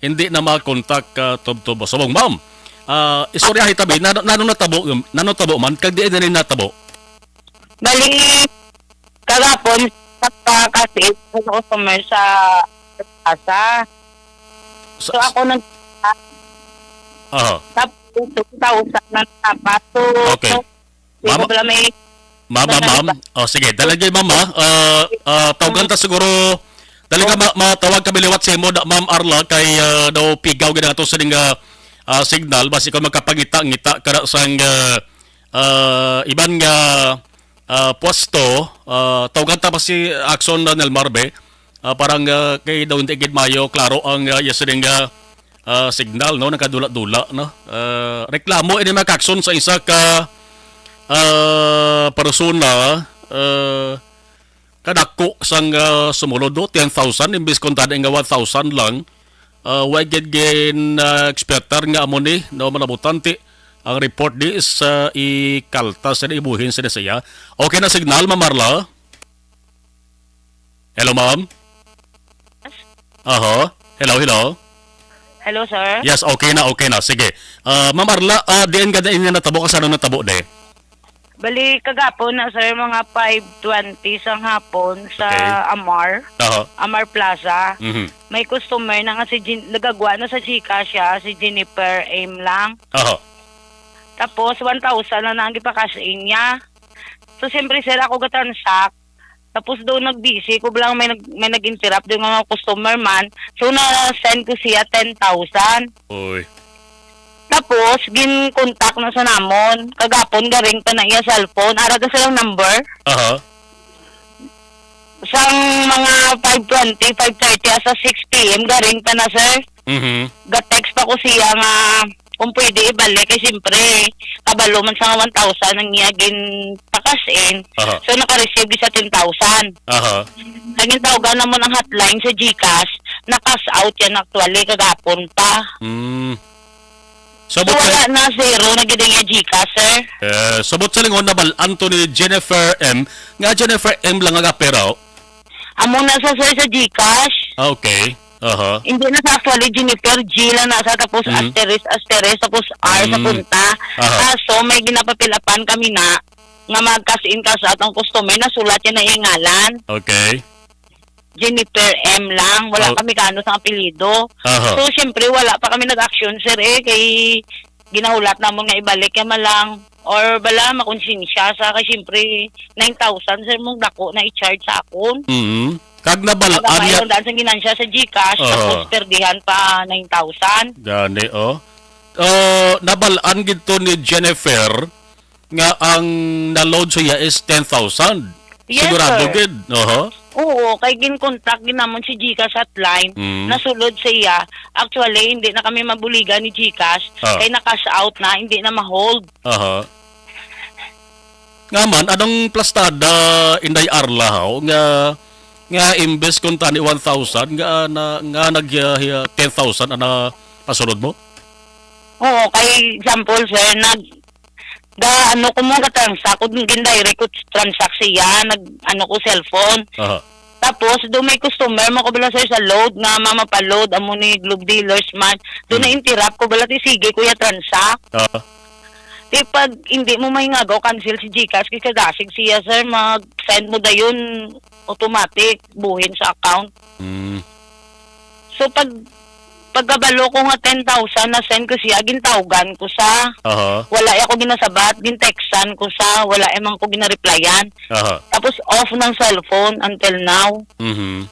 hindi na makontak ka tubtob subong. Ma'am, ah, istoryahi tabi, nano, nano natabo, nano tabo man, kag diin na ni natabo? Bali, kagapon, nagpakasi sa customer sa plaza. Sa, So ako nag aha. Tapos, two thousand na dapat. So, Okay. so, Mama- wala may Mama, ma'am. Oh, sige, dalagay, mama. Ah, ah, tawagan ta siguro. Dali ka ma- matawag kami liwat sa imo, da- Ma'am Arla, kay, ah, daw pigaw gid ato sa ning, ah, ah, signal, basi kon magkapangita-ngita ka na sang, ah, ah, iban nga, ah, pwesto. Ah, tawagan ta pa si Axon Daniel Marbe. Ah, parang, ah, kay daw hindi gid mayo klaro ang, ah, iya sining, ah, ah, signal, no, nagkadula-dula, no. Ah, reklamo ini, mga kaakson, sa isa ka, ah, persona, ah, kadako sang, ah, sumulod, no, ten thousand imbis kon tani nga one thousand lang. Ah, way gid gin, ah, expectar nga amo ni, no, malabutan ti ang report di sa ikaltas sa ibuhin sa siya. Okay na signal, Ma'am Arla? Hello, ma'am? Aha. Hello, hello. Hello, sir. Yes, okay na, okay na. Sige. Ah, Ma'am Arla, ah, diin ka na inyo natabo? Kasano natabo, de? Bali, kagapon na, sir, mga five twenty sang hapon sa Okay. Amar, Aha. Amar Plaza. Mhm. May customer na nga si Jin-, nagagwa na sa GCash siya, si Jennifer M lang. Aha. Tapos, one thousand na na ang gipa-cash in niya. So, siyempre, sir, ako ga-transact. Tapos doon nag-busy ko, bala may nag-, may nag-interrupt doon nga mga customer man. So, na-send ko siya ten thousand. Oy. Tapos, gin-contact na sa namon. Kagapon, garing pa na iya cellphone. Ara ka silang number. Aha. Sang mga five twenty, five thirty, asa six P M, garing pa na, sir. Mhm. Ga-text pa ko siya nga kung pwede ibalik, kay siyempre, kabalo man sa one thousand ang iya gin-, pa-cash in. Aha. So, naka-receive siya ten thousand. Aha. Ang gintawgan namon ang hotline sa GCash, na-cash out yan actually, kagapon pa. Mm. So, Sabot sa wala na, zero na gid ang iya GCash, sir. Eh, sabot sa lingon, nabal-an to ni Jennifer M. Nga Jennifer M lang ang apera, oh. Amo na sa, sir, sa GCash. Ah, okay. Aha. Hindi na sa actually, Jennifer G lang na sa, tapos Mm. asterisk, asterisk, tapos R sa Mm. punta. Aha. Kaso may ginapapilapan kami na nga mag-cash in, cash out ang customer, nasulat yan na iyang ngalan. Okay. Jennifer M lang, wala Oh. kami kaano sa apelyido. Aha. So, siyempre, wala pa kami nag-action, sir, eh, kay ginahulat namon nga ibalik ya man lang. Or bala, makonsensya sa, kay siyempre, nine thousand, sir, mong dako na i-charge sa akon. Mm. Kag nabal-an Ang niya, ang daan sa ginansya sa GCash, Aha. tapos perdihan pa nine thousand. Gani, oh. Uh, nabal-an gid to ni Jennifer nga ang na-load sa iya is ten thousand. Yes, Sigurado sir. gid. Oho. Oo, kay gin-contact gid namon si GCash hotline, Mm. nasulod sa iya. Actually, hindi na kami mabuligan ni GCash, Ah. kay na-cash out na, hindi na ma-hold. Aha. Nga man, anong plastada, Inday Arla, ho, nga, nga imbes kung tani one thousand, nga, na, nga nag, uh, ten thousand, ana, pasulod mo? Oo, kay example, sir, nag, ga, ano ko mo, ga-transact ko, gin-direct ko transact siya, nag, ano ko, cellphone. Aha. Tapos, do may customer mo ko bala, sir, sa load, nga mamapa-load, amo ni Globe Dealers man. Do Mm. na-interrupt ko bala, ti sige, kuya, transact. Ah. Ti pag hindi mo mahingagaw, cancel si GCash, kay kadasig siya, sir, mag-send mo dayon automatic, buhin sa account. Mm. So, pag, pagkabalo ko nga ten thousand na send ko siya, gintawgan ko sa, Aha. wala ako ginasabat, gintextan ko sa, wala man ko ginareplyan. Aha. Tapos off ng cellphone until now. Mhm.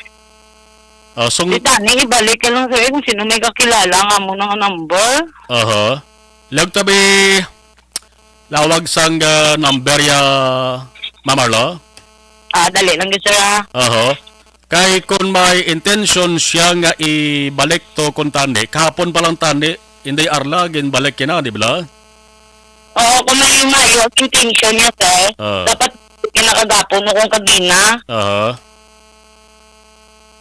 Ah, so, Di tani, ibalik ka lang, sir, kung sino may kakilala nga mo ng number. Aha. Lag tabi, lawag sang, ah, number ya, Ma'am Arla? Ah, dali lang, sir, ah. Aha. Kay kung may intention siya nga ibalik to kung tani, kahapon pa lang tani, hindi Arla, ginbalik kina, di ba? Oo, kung may mayo ang intention niya, sir, Ah. dapat kinakagapon mo kung kagina. Aha.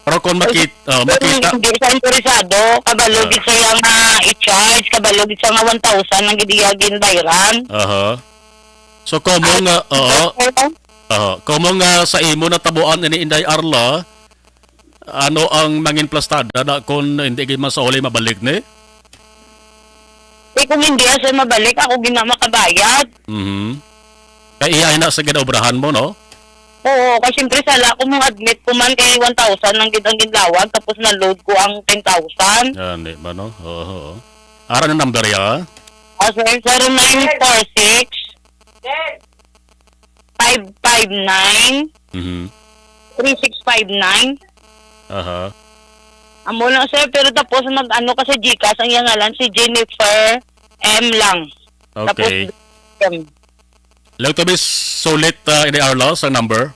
Pero kung makit-, ah, Kung makita hindi siya interesado, kabalo Ah. gid siya nga i-charge, kabalo gid siya nga one thousand ang gid iya ginbayran. Aha. So, kamo Ay, nga, oo. sir, Aha. Kamo nga sa imo natabuan ini Inday Arla, ano ang mangin plastada na kung hindi gid man sa huli mabalik ni? Eh, kung hindi siya mabalik, ako gina makabayad. Mhm. Kay iya na sa ginaobrahan mo, no? Oo, kay siyempre sala ko mong admit ko man kay one thousand ang gid ang ginlawag, tapos na-load ko ang ten thousand. Yan, di ba, no? Oo, oo. Ara na number ya? Ah, sir, zero nine four six, five five nine, Mhm. three six five nine. Aha. Amo lang, sir, pero tapos mag-ano ka sa GCash, ang iyang ngalan si Jennifer M lang. Tapos Okay. M. Lang to, Miss, sulit, ah, ini Arla, sa number?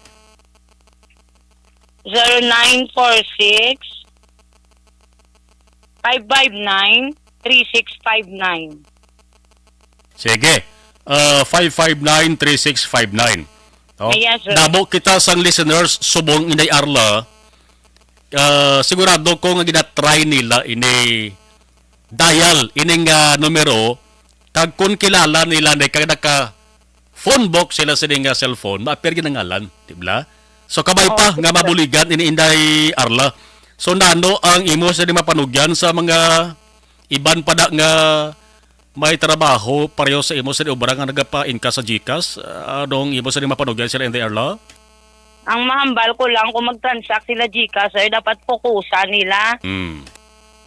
Zero nine four six, five five nine, three six five nine. Sige. Ah, five five nine, three six five nine. No? Yes, sir. Damo kita sang listeners subong Inday Arla. Ah, sigurado ko nga ginatry nila ini dial, ining, ah, numero. Kag kung kilala nila ni kag naka phone book sila sa ining, ah, cellphone, maapir gid ang ngalan, di ba? So, kabay pa Oo, nga sir. mabuligan ini Inday Arla. So, nano ang imo sa mapanugyan sa mga, Iban pa na nga may trabaho pareho sa imo sa obra nga nagapa-inka sa GCash, ah, anong imo sa mapanugyan sila, Inday Arla? Ang mahambal ko lang kung mag-transact sila GCash, sir, dapat fokusan nila. Hmm.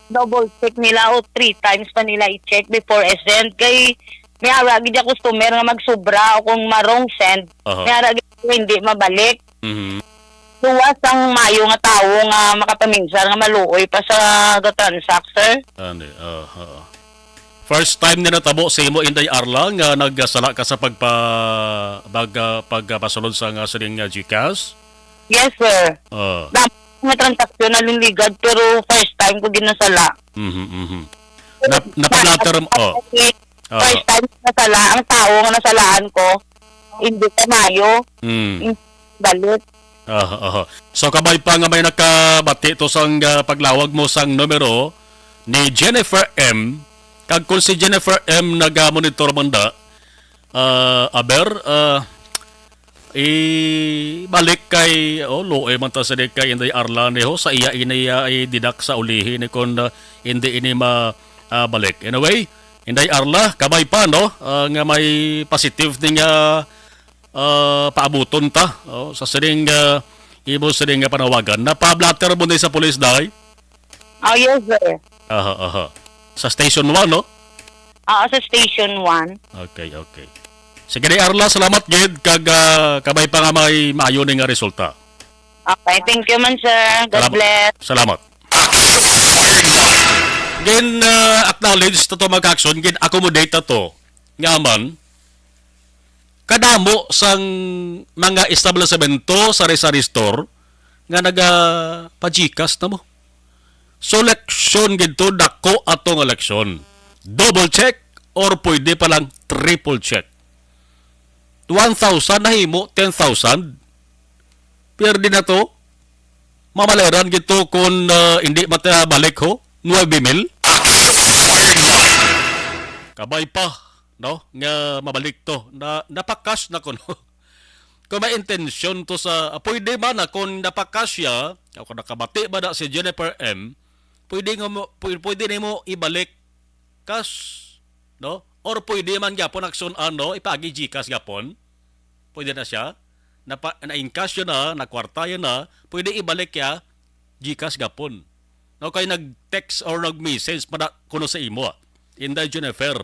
Double check nila o three times pa nila i-check before i-send. Kay may ara gid ang customer nga magsubra o kung ma-wrong send, Aha. may ara gid hindi mabalik. Mhm. Luwas ang mayo nga tawo nga makapaminsan nga maluoy pa sa ga-transact, sir. Ani, ah, oo. First time na natabo sa imo, Inday Arla, nga nagsala ka sa pagpa-, pag-, ah, pagpasulod sa nga sining, ah, GCash? Yes, sir. Ah. Dami nga transaksyon na linligad, pero first time ko ginasala. Mhm, mhm. Nap-, napalater mo, oh. Ah. First time nasala, ang tao nga nasalaan ko, hindi pa mayo. Mm. Hindi balik. Aha, aha. So, kabay pa nga may nakabati to sang, ah, paglawag mo sang numero ni Jennifer M. Kag kung si Jennifer M nagamonitor man da, ah, aber, ah, ibalik kay, oh, luoy man ta sini kay Inday Arla ni ho, sa iya ini, ah, i-deduct sa ulihi ni kon, ah, hindi ini ma, ah, balik. Anyway, Inday Arla, kabay pa, no? Ah, nga may positive ning, ah, ah, paabuton ta, oh, sa sining, ah, imo sining nga panawagan. Napa-blotter mo ni sa pulis, day? Oh, yes, sir. Aha, aha. Sa Station one, no? Oo, sa Station one. Okay, okay. Sige, day Arla, salamat gid kag, ah, kabay pa nga may maayo ni nga resulta. Okay, thank you man, sir. God Salamat. bless. Salamat. Gin, ah, acknowledge to, to, mga ka-aksyon, gin accommodate to. Nga man, kadamo sang mga establisemento, sari-sari store nga naga-pa-GCash na mo. So, leksyon gid to, dako atong leksyon. Double check or pwede pa lang triple check. One thousand nahimo ten thousand. Pierde na to. Mamalaran gid to kung, ah, hindi mata balik ho. Nuebe mil. Kabay pa, no? Nga mabalik to. Na, napakash na kuno. Kung may intensyon to sa, ah, pwede man na kung napakash siya, o kung nakabati ba na si Jennifer M, pwede nga mo, pw-, pwede nimo ibalik cash, no? Or pwede man gyapon aksyon, ano, ipaagi GCash gyapon. Pwede na siya. Napa-, na-encash yun na, nakwarta yun na, pwede ibalik ya GCash gapon. No, kay nag-text or nag-message pa na kuno sa imo, ah. Inday Jennifer,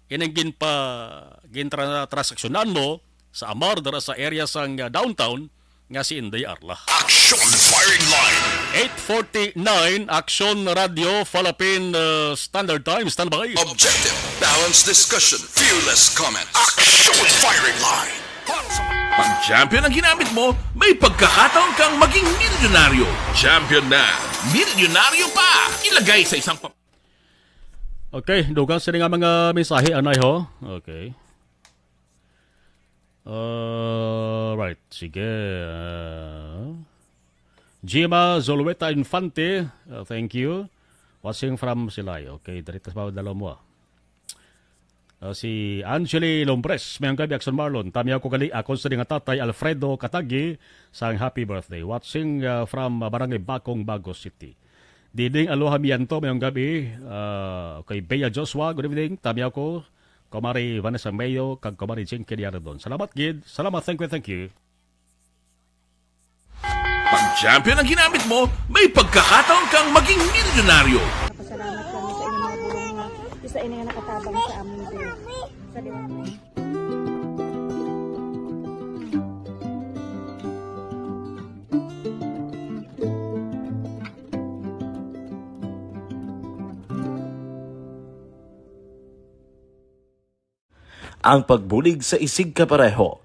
ining ginpa-, gintra-, transaksyonan mo sa Amar, dira sa area sang, ah, downtown, nga si Inday Arla. Action Firing Line. Eight forty-nine, Action Radio, Philippine, uh, Standard Time, standby. Objective, balanced discussion, fearless comment. Action Firing Line. Pag champion ang ginamit mo, may pagkakataon kang maging milyonaryo. Champion na, milyonaryo pa. Ilagay sa isang pa- Okay, dugang sini nga mga mensahe, anay ho. Okay. Alright, sige. Ah, Gima Zulueta Infante, uh, thank you. Watching from Silay. Okay, diri ta sa dalaw mo, ah. Ah, si Angeli Lombres, mayong gabi, Action Marlon. Tamiyaw ko gali, ako sa nga tatay, Alfredo Katagi, sang happy birthday. Watching, ah, from, ah, Barangay Bakong, Bago City. Diding Aloha Mianto, mayong gabi. Ah, kay Bea Joshua, good evening. Tamiyaw ko, Kumari Vanessa Mayo, kag Kumari Jinky Diaradon. Salamat gid. Salamat, thank you, thank you. Pag champion ang ginamit mo, may pagkakataon kang maging milyonaryo. Pasalamat kami sa inyong mga bulong nga isa ini nga nakatabang sa amin din. Sa Ang pagbulig sa isigkapareho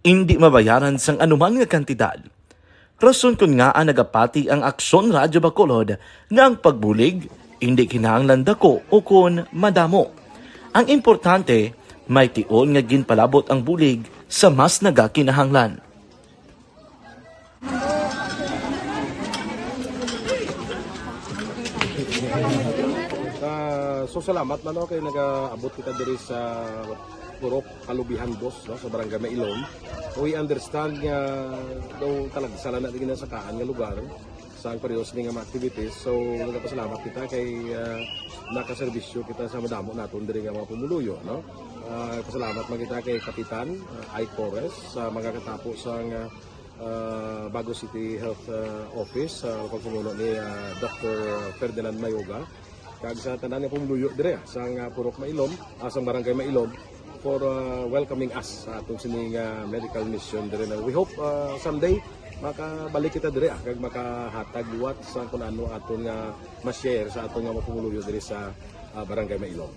indi mabayaran sang anuman nga kantidad. Rason kon ngaa nagapati ang Aksyon Radyo Bacolod nga ang pagbulig indi kinahanglan dako ukon madamo. Ang importante, may tion nga ginpalabot ang bulig sa mas nagakinahanglan. Ah, so, salamat man, no, kay nagaabot kita diri sa Purok Kalubihan dos, no, sa Barangay Mailom. We understand nga daw talagsa lang na ginasakaan nga lugar. Sa ang pareho sini nga mga activities, so nagapasalamat kita kay, ah, nakaserbisyo kita sa madamo naton diri nga mga pumuluyo, no? Ah, pasalamat man kita kay Kapitan, ah, Ike Torres, sa mga katapo sang, ah, ah, Bago City Health, ah, Office, sa pagpamuno ni, ah, Doctor Ferdinand Mayoga, kag sa tanan nga pumuluyo diri, ah, sang, ah, Purok Mailom, ah, sang Barangay Mailom, for, ah, welcoming us sa atong sini nga medical mission diri na. We hope, ah, someday makabalik kita diri, ah, kag makahatag liwat sa kung ano aton nga ma-share sa aton nga mga pumuluyo diri sa, ah, Barangay Mailom.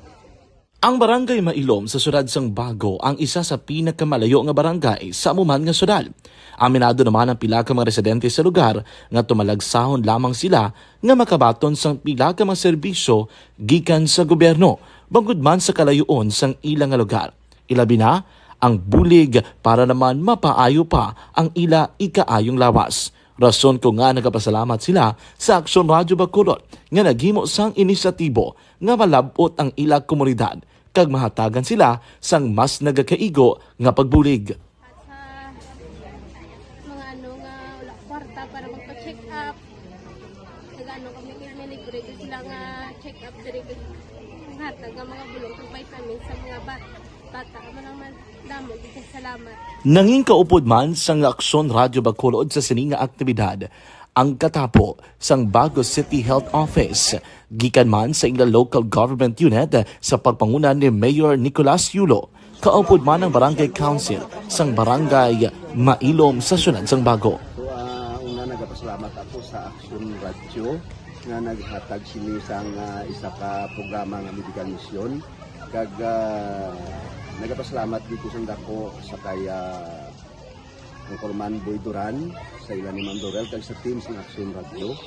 Ang Barangay Mailom sa siyudad sang Bago ang isa sa pinakamalayo nga barangay sa amo man nga siyudad. Aminado naman ang pila ka mga residente sa lugar nga tumalagsahon lamang sila nga makabaton sang pila ka mga serbisyo gikan sa gobyerno, bangod man sa kalayoon sang ila nga lugar. Ilabi na ang bulig para naman mapaayo pa ang ila ikaayong lawas. Rason ko nga nagapasalamat sila sa Aksyon Radyo Bacolod nga naghimo sang inisyatibo nga malab-ot ang ila komunidad kag mahatagan sila sang mas nagakaigo nga pagbulig. At sa mga ano nga wala kwarta para magpa-check up, nag-ano kami, kay may libre gyud sila nga check up diri, hatag nga mga bulong kag vitamins sa mga ba-, bata. Amo lang man, damo gyud kay salamat. Nangin kaupod man sang Aksyon Radyo Bacolod sa sini nga aktibidad ang katapo sang Bago City Health Office, gikan man sa ila local government unit sa pagpanguna ni Mayor Nicolas Yulo, kaupod man ang Barangay Council sang Barangay Mailom sa siyudad sang Bago. So, ah, una, nagapasalamat ako sa Aksyon Radyo nga naghatag sini sang, ah, isa ka programa nga medical mission. Kag, ah, nagapasalamat dito sa dako sa kay, ah, Anchorman Boy Duran, sa ila ni Ma'am Dorel, kag sa team sa Aksyon Radyo.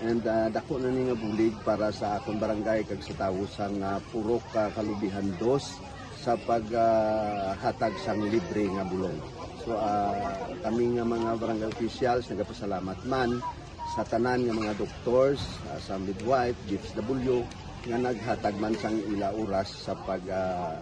And, ah, dako na ni nga bulig para sa akon barangay kag sa tawo sang, ah, Purok, ah, Kalubihan Dos sa pag, ah, hatag sang libre nga bulong. So, ah, kami nga mga barangay officials nagapasalamat man sa tanan nga mga doctors, ah, sa midwife, D F W, nga naghatag man sang ila oras sa pag, ah,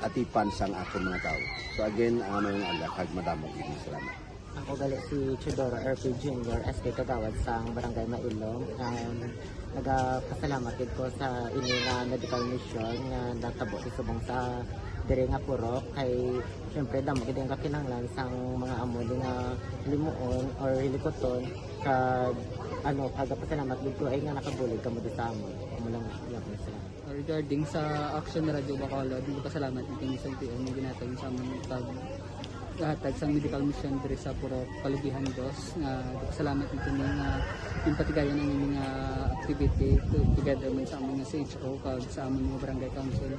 atipan sang akon mga tawo. So again, ah, may nga aga kag madamo gid nga salamat. Ako gali si Teodoro R P Junior, S K Kagawad sang Barangay Mailom. Um, nagapasalamat gid ko sa ini nga medical mission nga natabo sa subong sa diri nga purok kay syempre damo gid ang kakinahanglan sang mga amo ni nga hilimuon or hilikuton kag ano, kagapasalamat gid ko ay nga nakabulig kamo di sa amon. Amo lang, amo lang, salamat. Regarding sa Action Radio Bacolod, nagpasalamat ni kini sa L T O nga ginhatag sa amon pag hatag sang medical mission diri sa Purok Kalubihan Dos, nga nagpasalamat ni kini nga ginpatigayon ang mga activity to- together man sa amon nga C H O kag sa amon nga barangay council.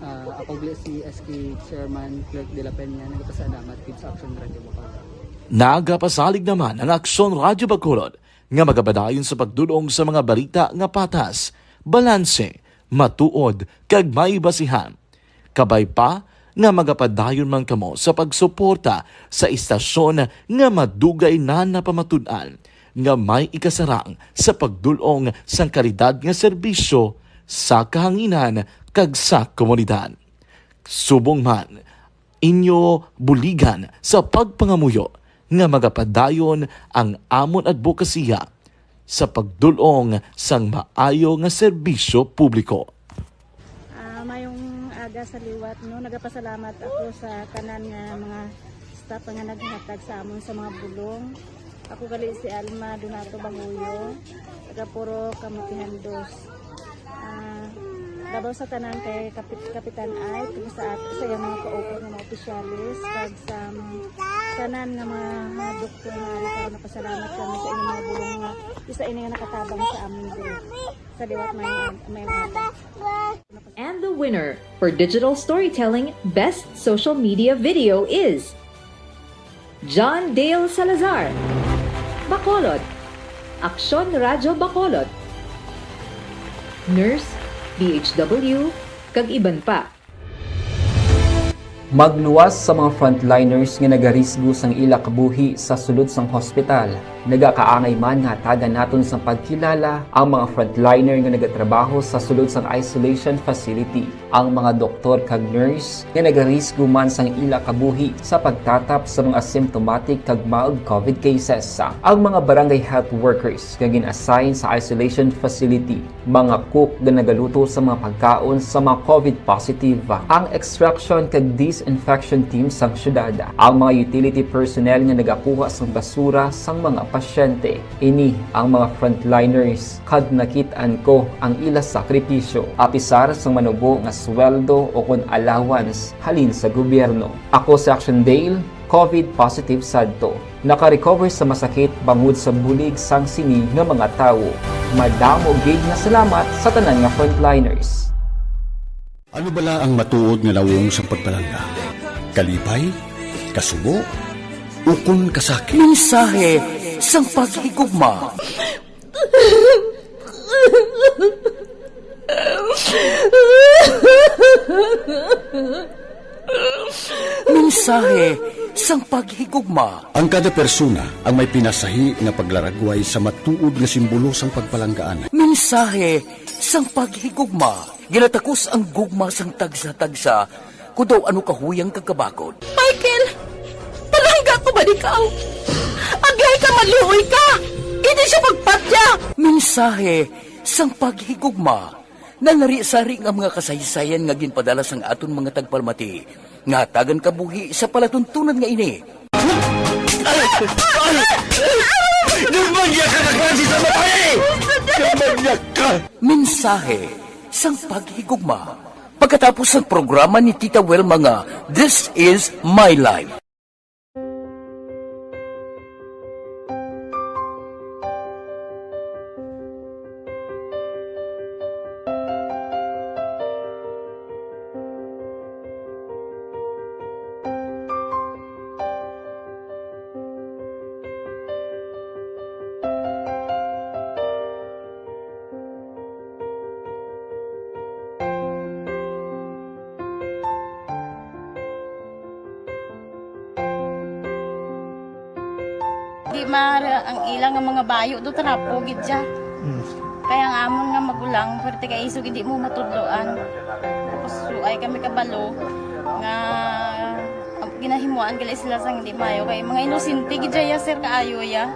Ah, ako gali si S K Chairman Clerk de la Peña, nagpasalamat gid sa Action Radio Bacolod. Nagapasalig naman ang Aksyon Radyo Bacolod nga magapadayon sa pagdulong sa mga balita nga patas, balanse, matuod, kag may basihan. Kabay pa nga magapadayon man kamo sa pagsuporta sa istasyon nga madugay na napamatud-an nga may ikasarang sa pagdulong sang kalidad nga serbisyo sa kahanginan kag sa komunidad. Subong man, inyo buligan sa pagpangamuyo nga magapadayon ang amon adbokasiya sa pagdul-ong sang maayo nga serbisyo publiko. Ah, mayong aga sa liwat, no. Nagapasalamat ako sa tanan nga mga staff nga naghatag sa amon sa mga bulong. Ako gali si Alma Donato Banguyo, taga Purok Kamutihan Dos. Ah, labaw sa tanan kay Kapit Kapitan Ike, sa, sa iyang mga kaupat nga mga opisyales, kag sa mga tanan nga mga, mga doktor nga ari karon, napasalamat kami sa inyong mga bulong nga isa ini nga nakatabang sa amin diri. Sa liwat, mayong, mayong aga. And the winner for digital storytelling best social media video is John Dale Salazar, Bacolod, Aksyon Radyo Bacolod, Nurse, D H W, kag iban pa. Magluwas sa mga frontliners nga nagarisgo sang ila kabuhi sa sulod sang hospital. Nagakaangay man nga hatagan naton sang pagkilala ang mga frontliner nga nagatrabaho sa sulod sang isolation facility, ang mga doktor kag nurse nga nagarisgo man sang ila kabuhi sa pagtatap sa mga symptomatic kag mild covid cases, ang mga barangay health workers nga gin-assign sa isolation facility, mga cook nga nagaluto sa mga pagkaon sa mga covid positive, ang extraction kag disinfection team sang syudad, ang mga utility personnel nga nagakuha sang basura sang mga pasyente. Ini ang mga frontliners, kag nakit-an ko ang ila sakripisyo, apisar sang manubo nga sweldo o kon allowance halin sa gobyerno. Ako si Action Dale, covid positive sadto. Naka-recover sa masakit bangod sa bulig sang sini nga mga tawo. Madamo gid nga salamat sa tanan nga frontliners. Ano bala ang matuod nga nawong sang pagpalangga? Kalipay? Kasubo? Ukon kasakit? Mensahe sang paghigugma. Mensahe sang paghigugma. Ang kada persona ang may pinasahi nga paglaragway sa matuod nga simbolo sang pagpalanggaan. Mensahe sang paghigugma. Ginatakos ang gugma sang tagsa-tagsa, kon daw ano kahuyang kag kabakod. Michael, palangga ko ba ikaw? Agay ka, maluoy ka! Hindi siya pagpatya! Mensahe sang paghigugma. Nalari-sari nga mga kasaysayan nga ginpadala sang aton mga tagpalamati nga hatagan kabuhi sa palatuntunan nga ini. Demonyakon ka, klase sa babae! Demonyakon ka! Mensahe sang paghigugma. Pagkatapos sang programa ni Tita Wilma nga This Is My Life. Di mara ang ila nga mga bayo do, trapo gid siya. Mm. Kaya ang amon nga magulang, pwerte kay isog hindi mo matudloan. Tapos suay kami kabalo nga ginahimuan gali sila sang hindi mayo kay mga inosente gid siya, sir, kaayo ya.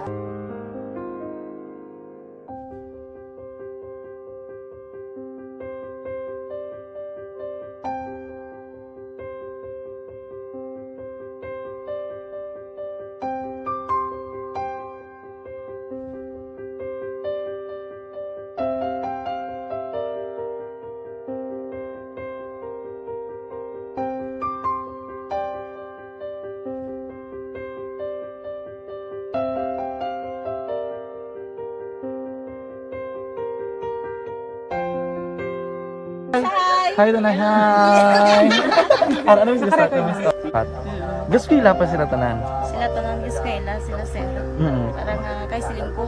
Hi! Hi, Tanay. Hi! Ara, ano yung gusto? Ano yung gusto? Pat. Gaskwela pa sila tanan? Sila tanan, gaskwela sila, sir. Mm. Para nga kay siling ko,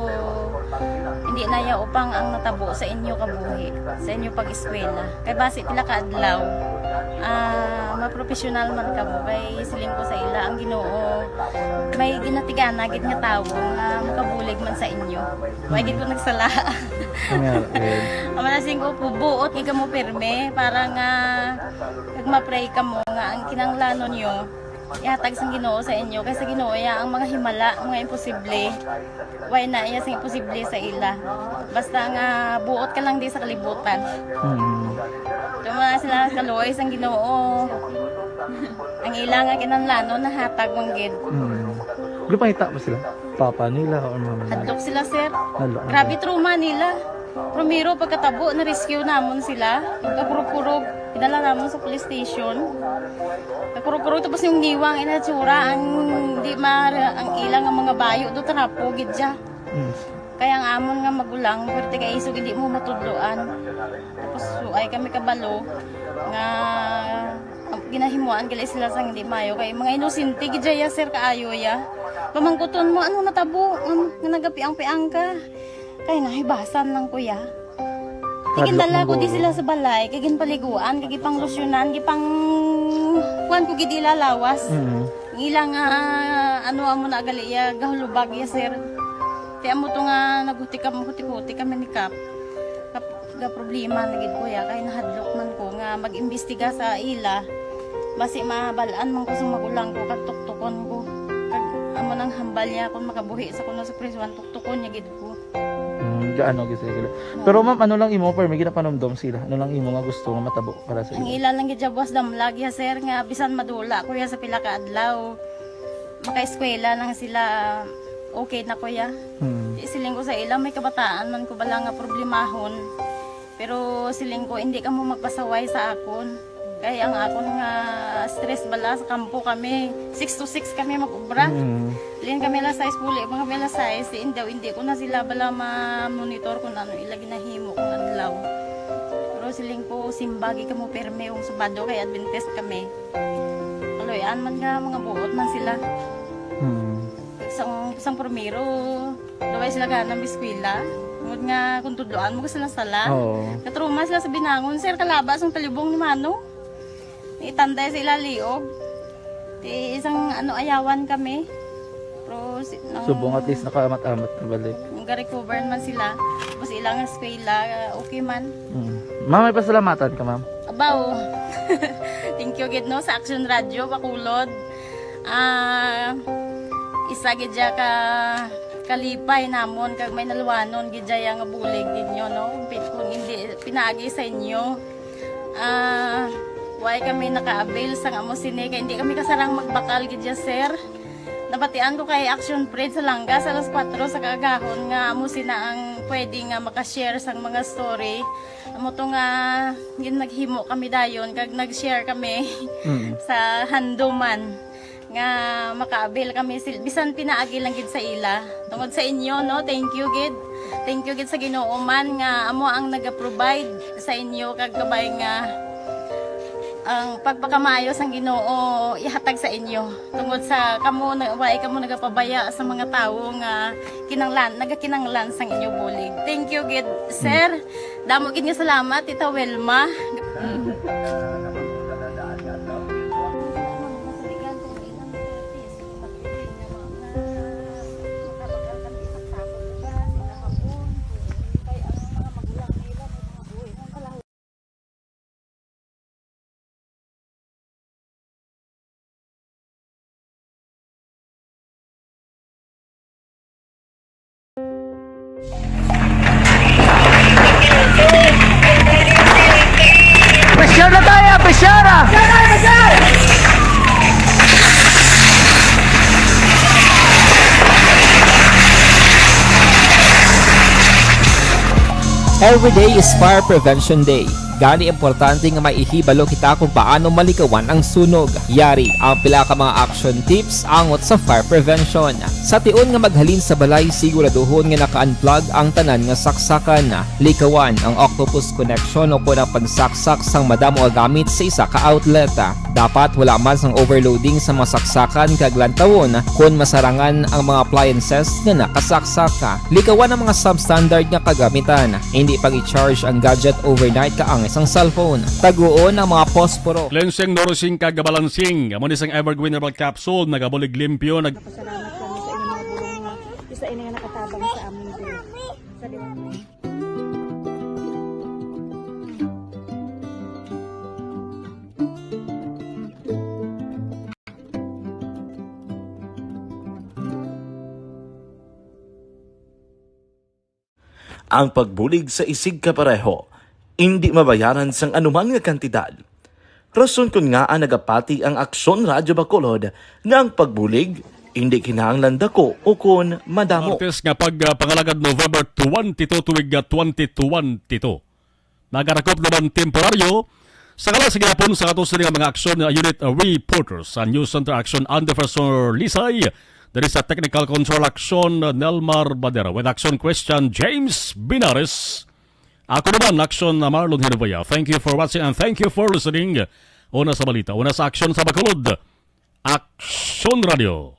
hindi na ya upang ang natabo sa inyo kabuhi, sa inyo pag-eskwela. Kay basi pila ka adlaw, ah, mapropesyonal man kamo. Kay siling ko sa ila, ang Ginoo may ginatigana gid nga tawo nga makabulig man sa inyo. Wa gid ko nagsala. Nga, eh. Ang mga singko po, buot gid kamo pirme para nga kag ma-pray kamo nga ang kinahanglanon nyo ihatag sang Ginoo sa inyo, kay sa Ginoo ya ang mga himala, mga imposible. Way na iya sing imposible sa ila. Basta nga buot ka lang di sa kalibutan. Mm. Tuma sila kaluoy sang Ginoo. Ang ila nga kinahanglanon nahatag man gid. Mm. Gipangita ba sila? Papa nila or mama nila? Hadlok sila, sir. Hadlok na Grabe sila. Trauma nila. Primero, pagkatabo, na-rescue namon sila. Pagkakurog-kurog, idala namon sa police station. Kakurog-kurog, tapos yung niwang inatsura, ang di ma-, ang ilang ang mga bayo, do trapo gid siya. Mm. Kaya ang amon nga magulang, pwerte kay isog, hindi mo matudloan. Tapos, suay kami kabalo nga ginahimuan gali sila sang hindi mayo. Kay mga inosente gid ya, sir, kaayo ya. Pamangkuton mo, ano natabo? Um, nga nagapiang-piang ka? Kay nahibasan lang, kuya. Hadlok Tigindala man ko di ko. Sila sa balay, kay ginpaliguan, kay gipanglusyonan, gipang kuan ko gid ila lawas. Mm. Ang ila nga, ano, amo na gali ya, gahulubag ya, sir. Ti amo to nga naghuti kam-, huti-huti kami ni Kap. Kap-, ga problema na gid ko ya, kay nahadlok man ko nga mag-imbestiga sa ila. Basi mabal-an man ko sa magulang ko, kag tuktukon ko. Kag amo nang hambal niya, kung makabuhi sa kuno sa prisuan, tuktukon niya gid ko. Hmm, gaano gid sila? Pero ma'am, ano lang imo, permi ginapanumdom sila? Ano lang imo nga gusto nga matabo para sa Ang ila? Ila lang gid siya buwas damlag ya, sir, nga bisan madula ko ya sa pila ka adlaw, makaeskwela lang sila, okay na ko ya. Hmm. Di siling ko sa ila, may kabataan man ko bala nga problemahon. Pero siling ko, hindi kamo magpasaway sa akon. Kay ang akon nga stress bala sa kampo kami, six to six kami mag-ubra. Mm. Lin kami alas sais, puli pa kami alas sais, si indaw, hindi ko na sila bala ma-monitor kung ano ila ginahimo kung adlaw. Pero siling ko, simbagi kamo pirme kung Sabado kay Adventist kami. Kaluy-an man nga, mga buot man sila. Hmm. Sang, sang primero, daway sila gana mag-eskwela. Tungod nga kung tudloan mo sila sala. Oo. Katruma sila sa binangon, sir, kalaba sang talibong ni Mano. Itanday sa ila liog. Ti isang, ano, ayawan kami. Pero si, nang Subong at least nakaamat-amat na balik. Nag-recover man sila. Tapos ilang eskwela, okay man. Mm. Ma'am, may pasalamatan ka, ma'am? Abaw. Thank you gid, no, sa Action Radio Bacolod. Ah, isa gid siya ka kalipay namon kag may naluwanon gid siya nga bulig ninyo, no? Pi-, kung hindi pinaagi sa inyo, ah, why kami naka-avail sang amo sini, kay hindi kami kasarang magbakal gid siya, sir. Nabatian ko kay Action Fred sa Langga sa alas kuwatro sa kaagahon nga amo sina ang pwede nga maka-share sang mga story. Amo to nga gin-, naghimo kami dayon kag nag-share kami Mm. sa handuman nga maka-avail kami sil-, bisan pinaagi lang gid sa ila. Tungod sa inyo, no, thank you gid. Thank you gid sa Ginoo man nga amo ang naga-provide sa inyo kag kabay nga ang pagpakamaayo sang Ginoo ihatag sa inyo. Tungod sa kamo na, wala kamo nagapabaya sa mga tawo nga kinanglan, nagakinanglan sang inyo bulig. Thank you gid, sir. Damo gid nga salamat, Tita Wilma. Pressure na tayo, pressure ah! Every day is Fire Prevention Day. Gani, importante nga may ihibalo kita kung paano malikawan ang sunog. Yari ang pila ka mga action tips angot sa fire prevention. Sa tion nga maghalin sa balay, siguraduhon nga naka-unplug ang tanan nga saksakan. Likawan ang octopus connection o kon ang pagsaksak sang madamo nga gamit sa isa ka outlet. Dapat wala man sang overloading sa mga saksakan kag lantawon kon masarangan ang mga appliances nga nakasaksak. Likawan ang mga substandard nga kagamitan. Hindi pag-i-charge ang gadget overnight kaangay sang cellphone. Taguon ang mga posporo. Cleansing, nourishing, kag balancing. Amo ni sang Evergreen Herbal Capsule, nagabulig limpyo, nag- Pasalamat kami sa inyong mga pulong nga isa ini nga nakatabang sa amin, sir. Sa liwanag. Ang pagbulig sa isigkapareho indi mabayaran sang anuman nga kantidad. Rason kon ngaa nagapati ang Aksyon Radyo Bacolod nga ang pagbulig indi kinahanglan dako ukon madamo. Martes nga pag, ah, pangalagad, November twenty-two, tuig, ah, twenty twenty-two. Nagarakop naman temporaryo sa kalas gihapon sa ato sini nga mga aksyon, uh, unit, uh, reporters sa News Center Action, Anderson Lisay, diri sa Technical Control Action, uh, Nelmar Badera, with Action Question, James Binares. Ako naman, Action, uh, Marlon Hervaya. Thank you for watching and thank you for listening. Una sa balita, una sa aksyon sa Bacolod, Aksyon Radio.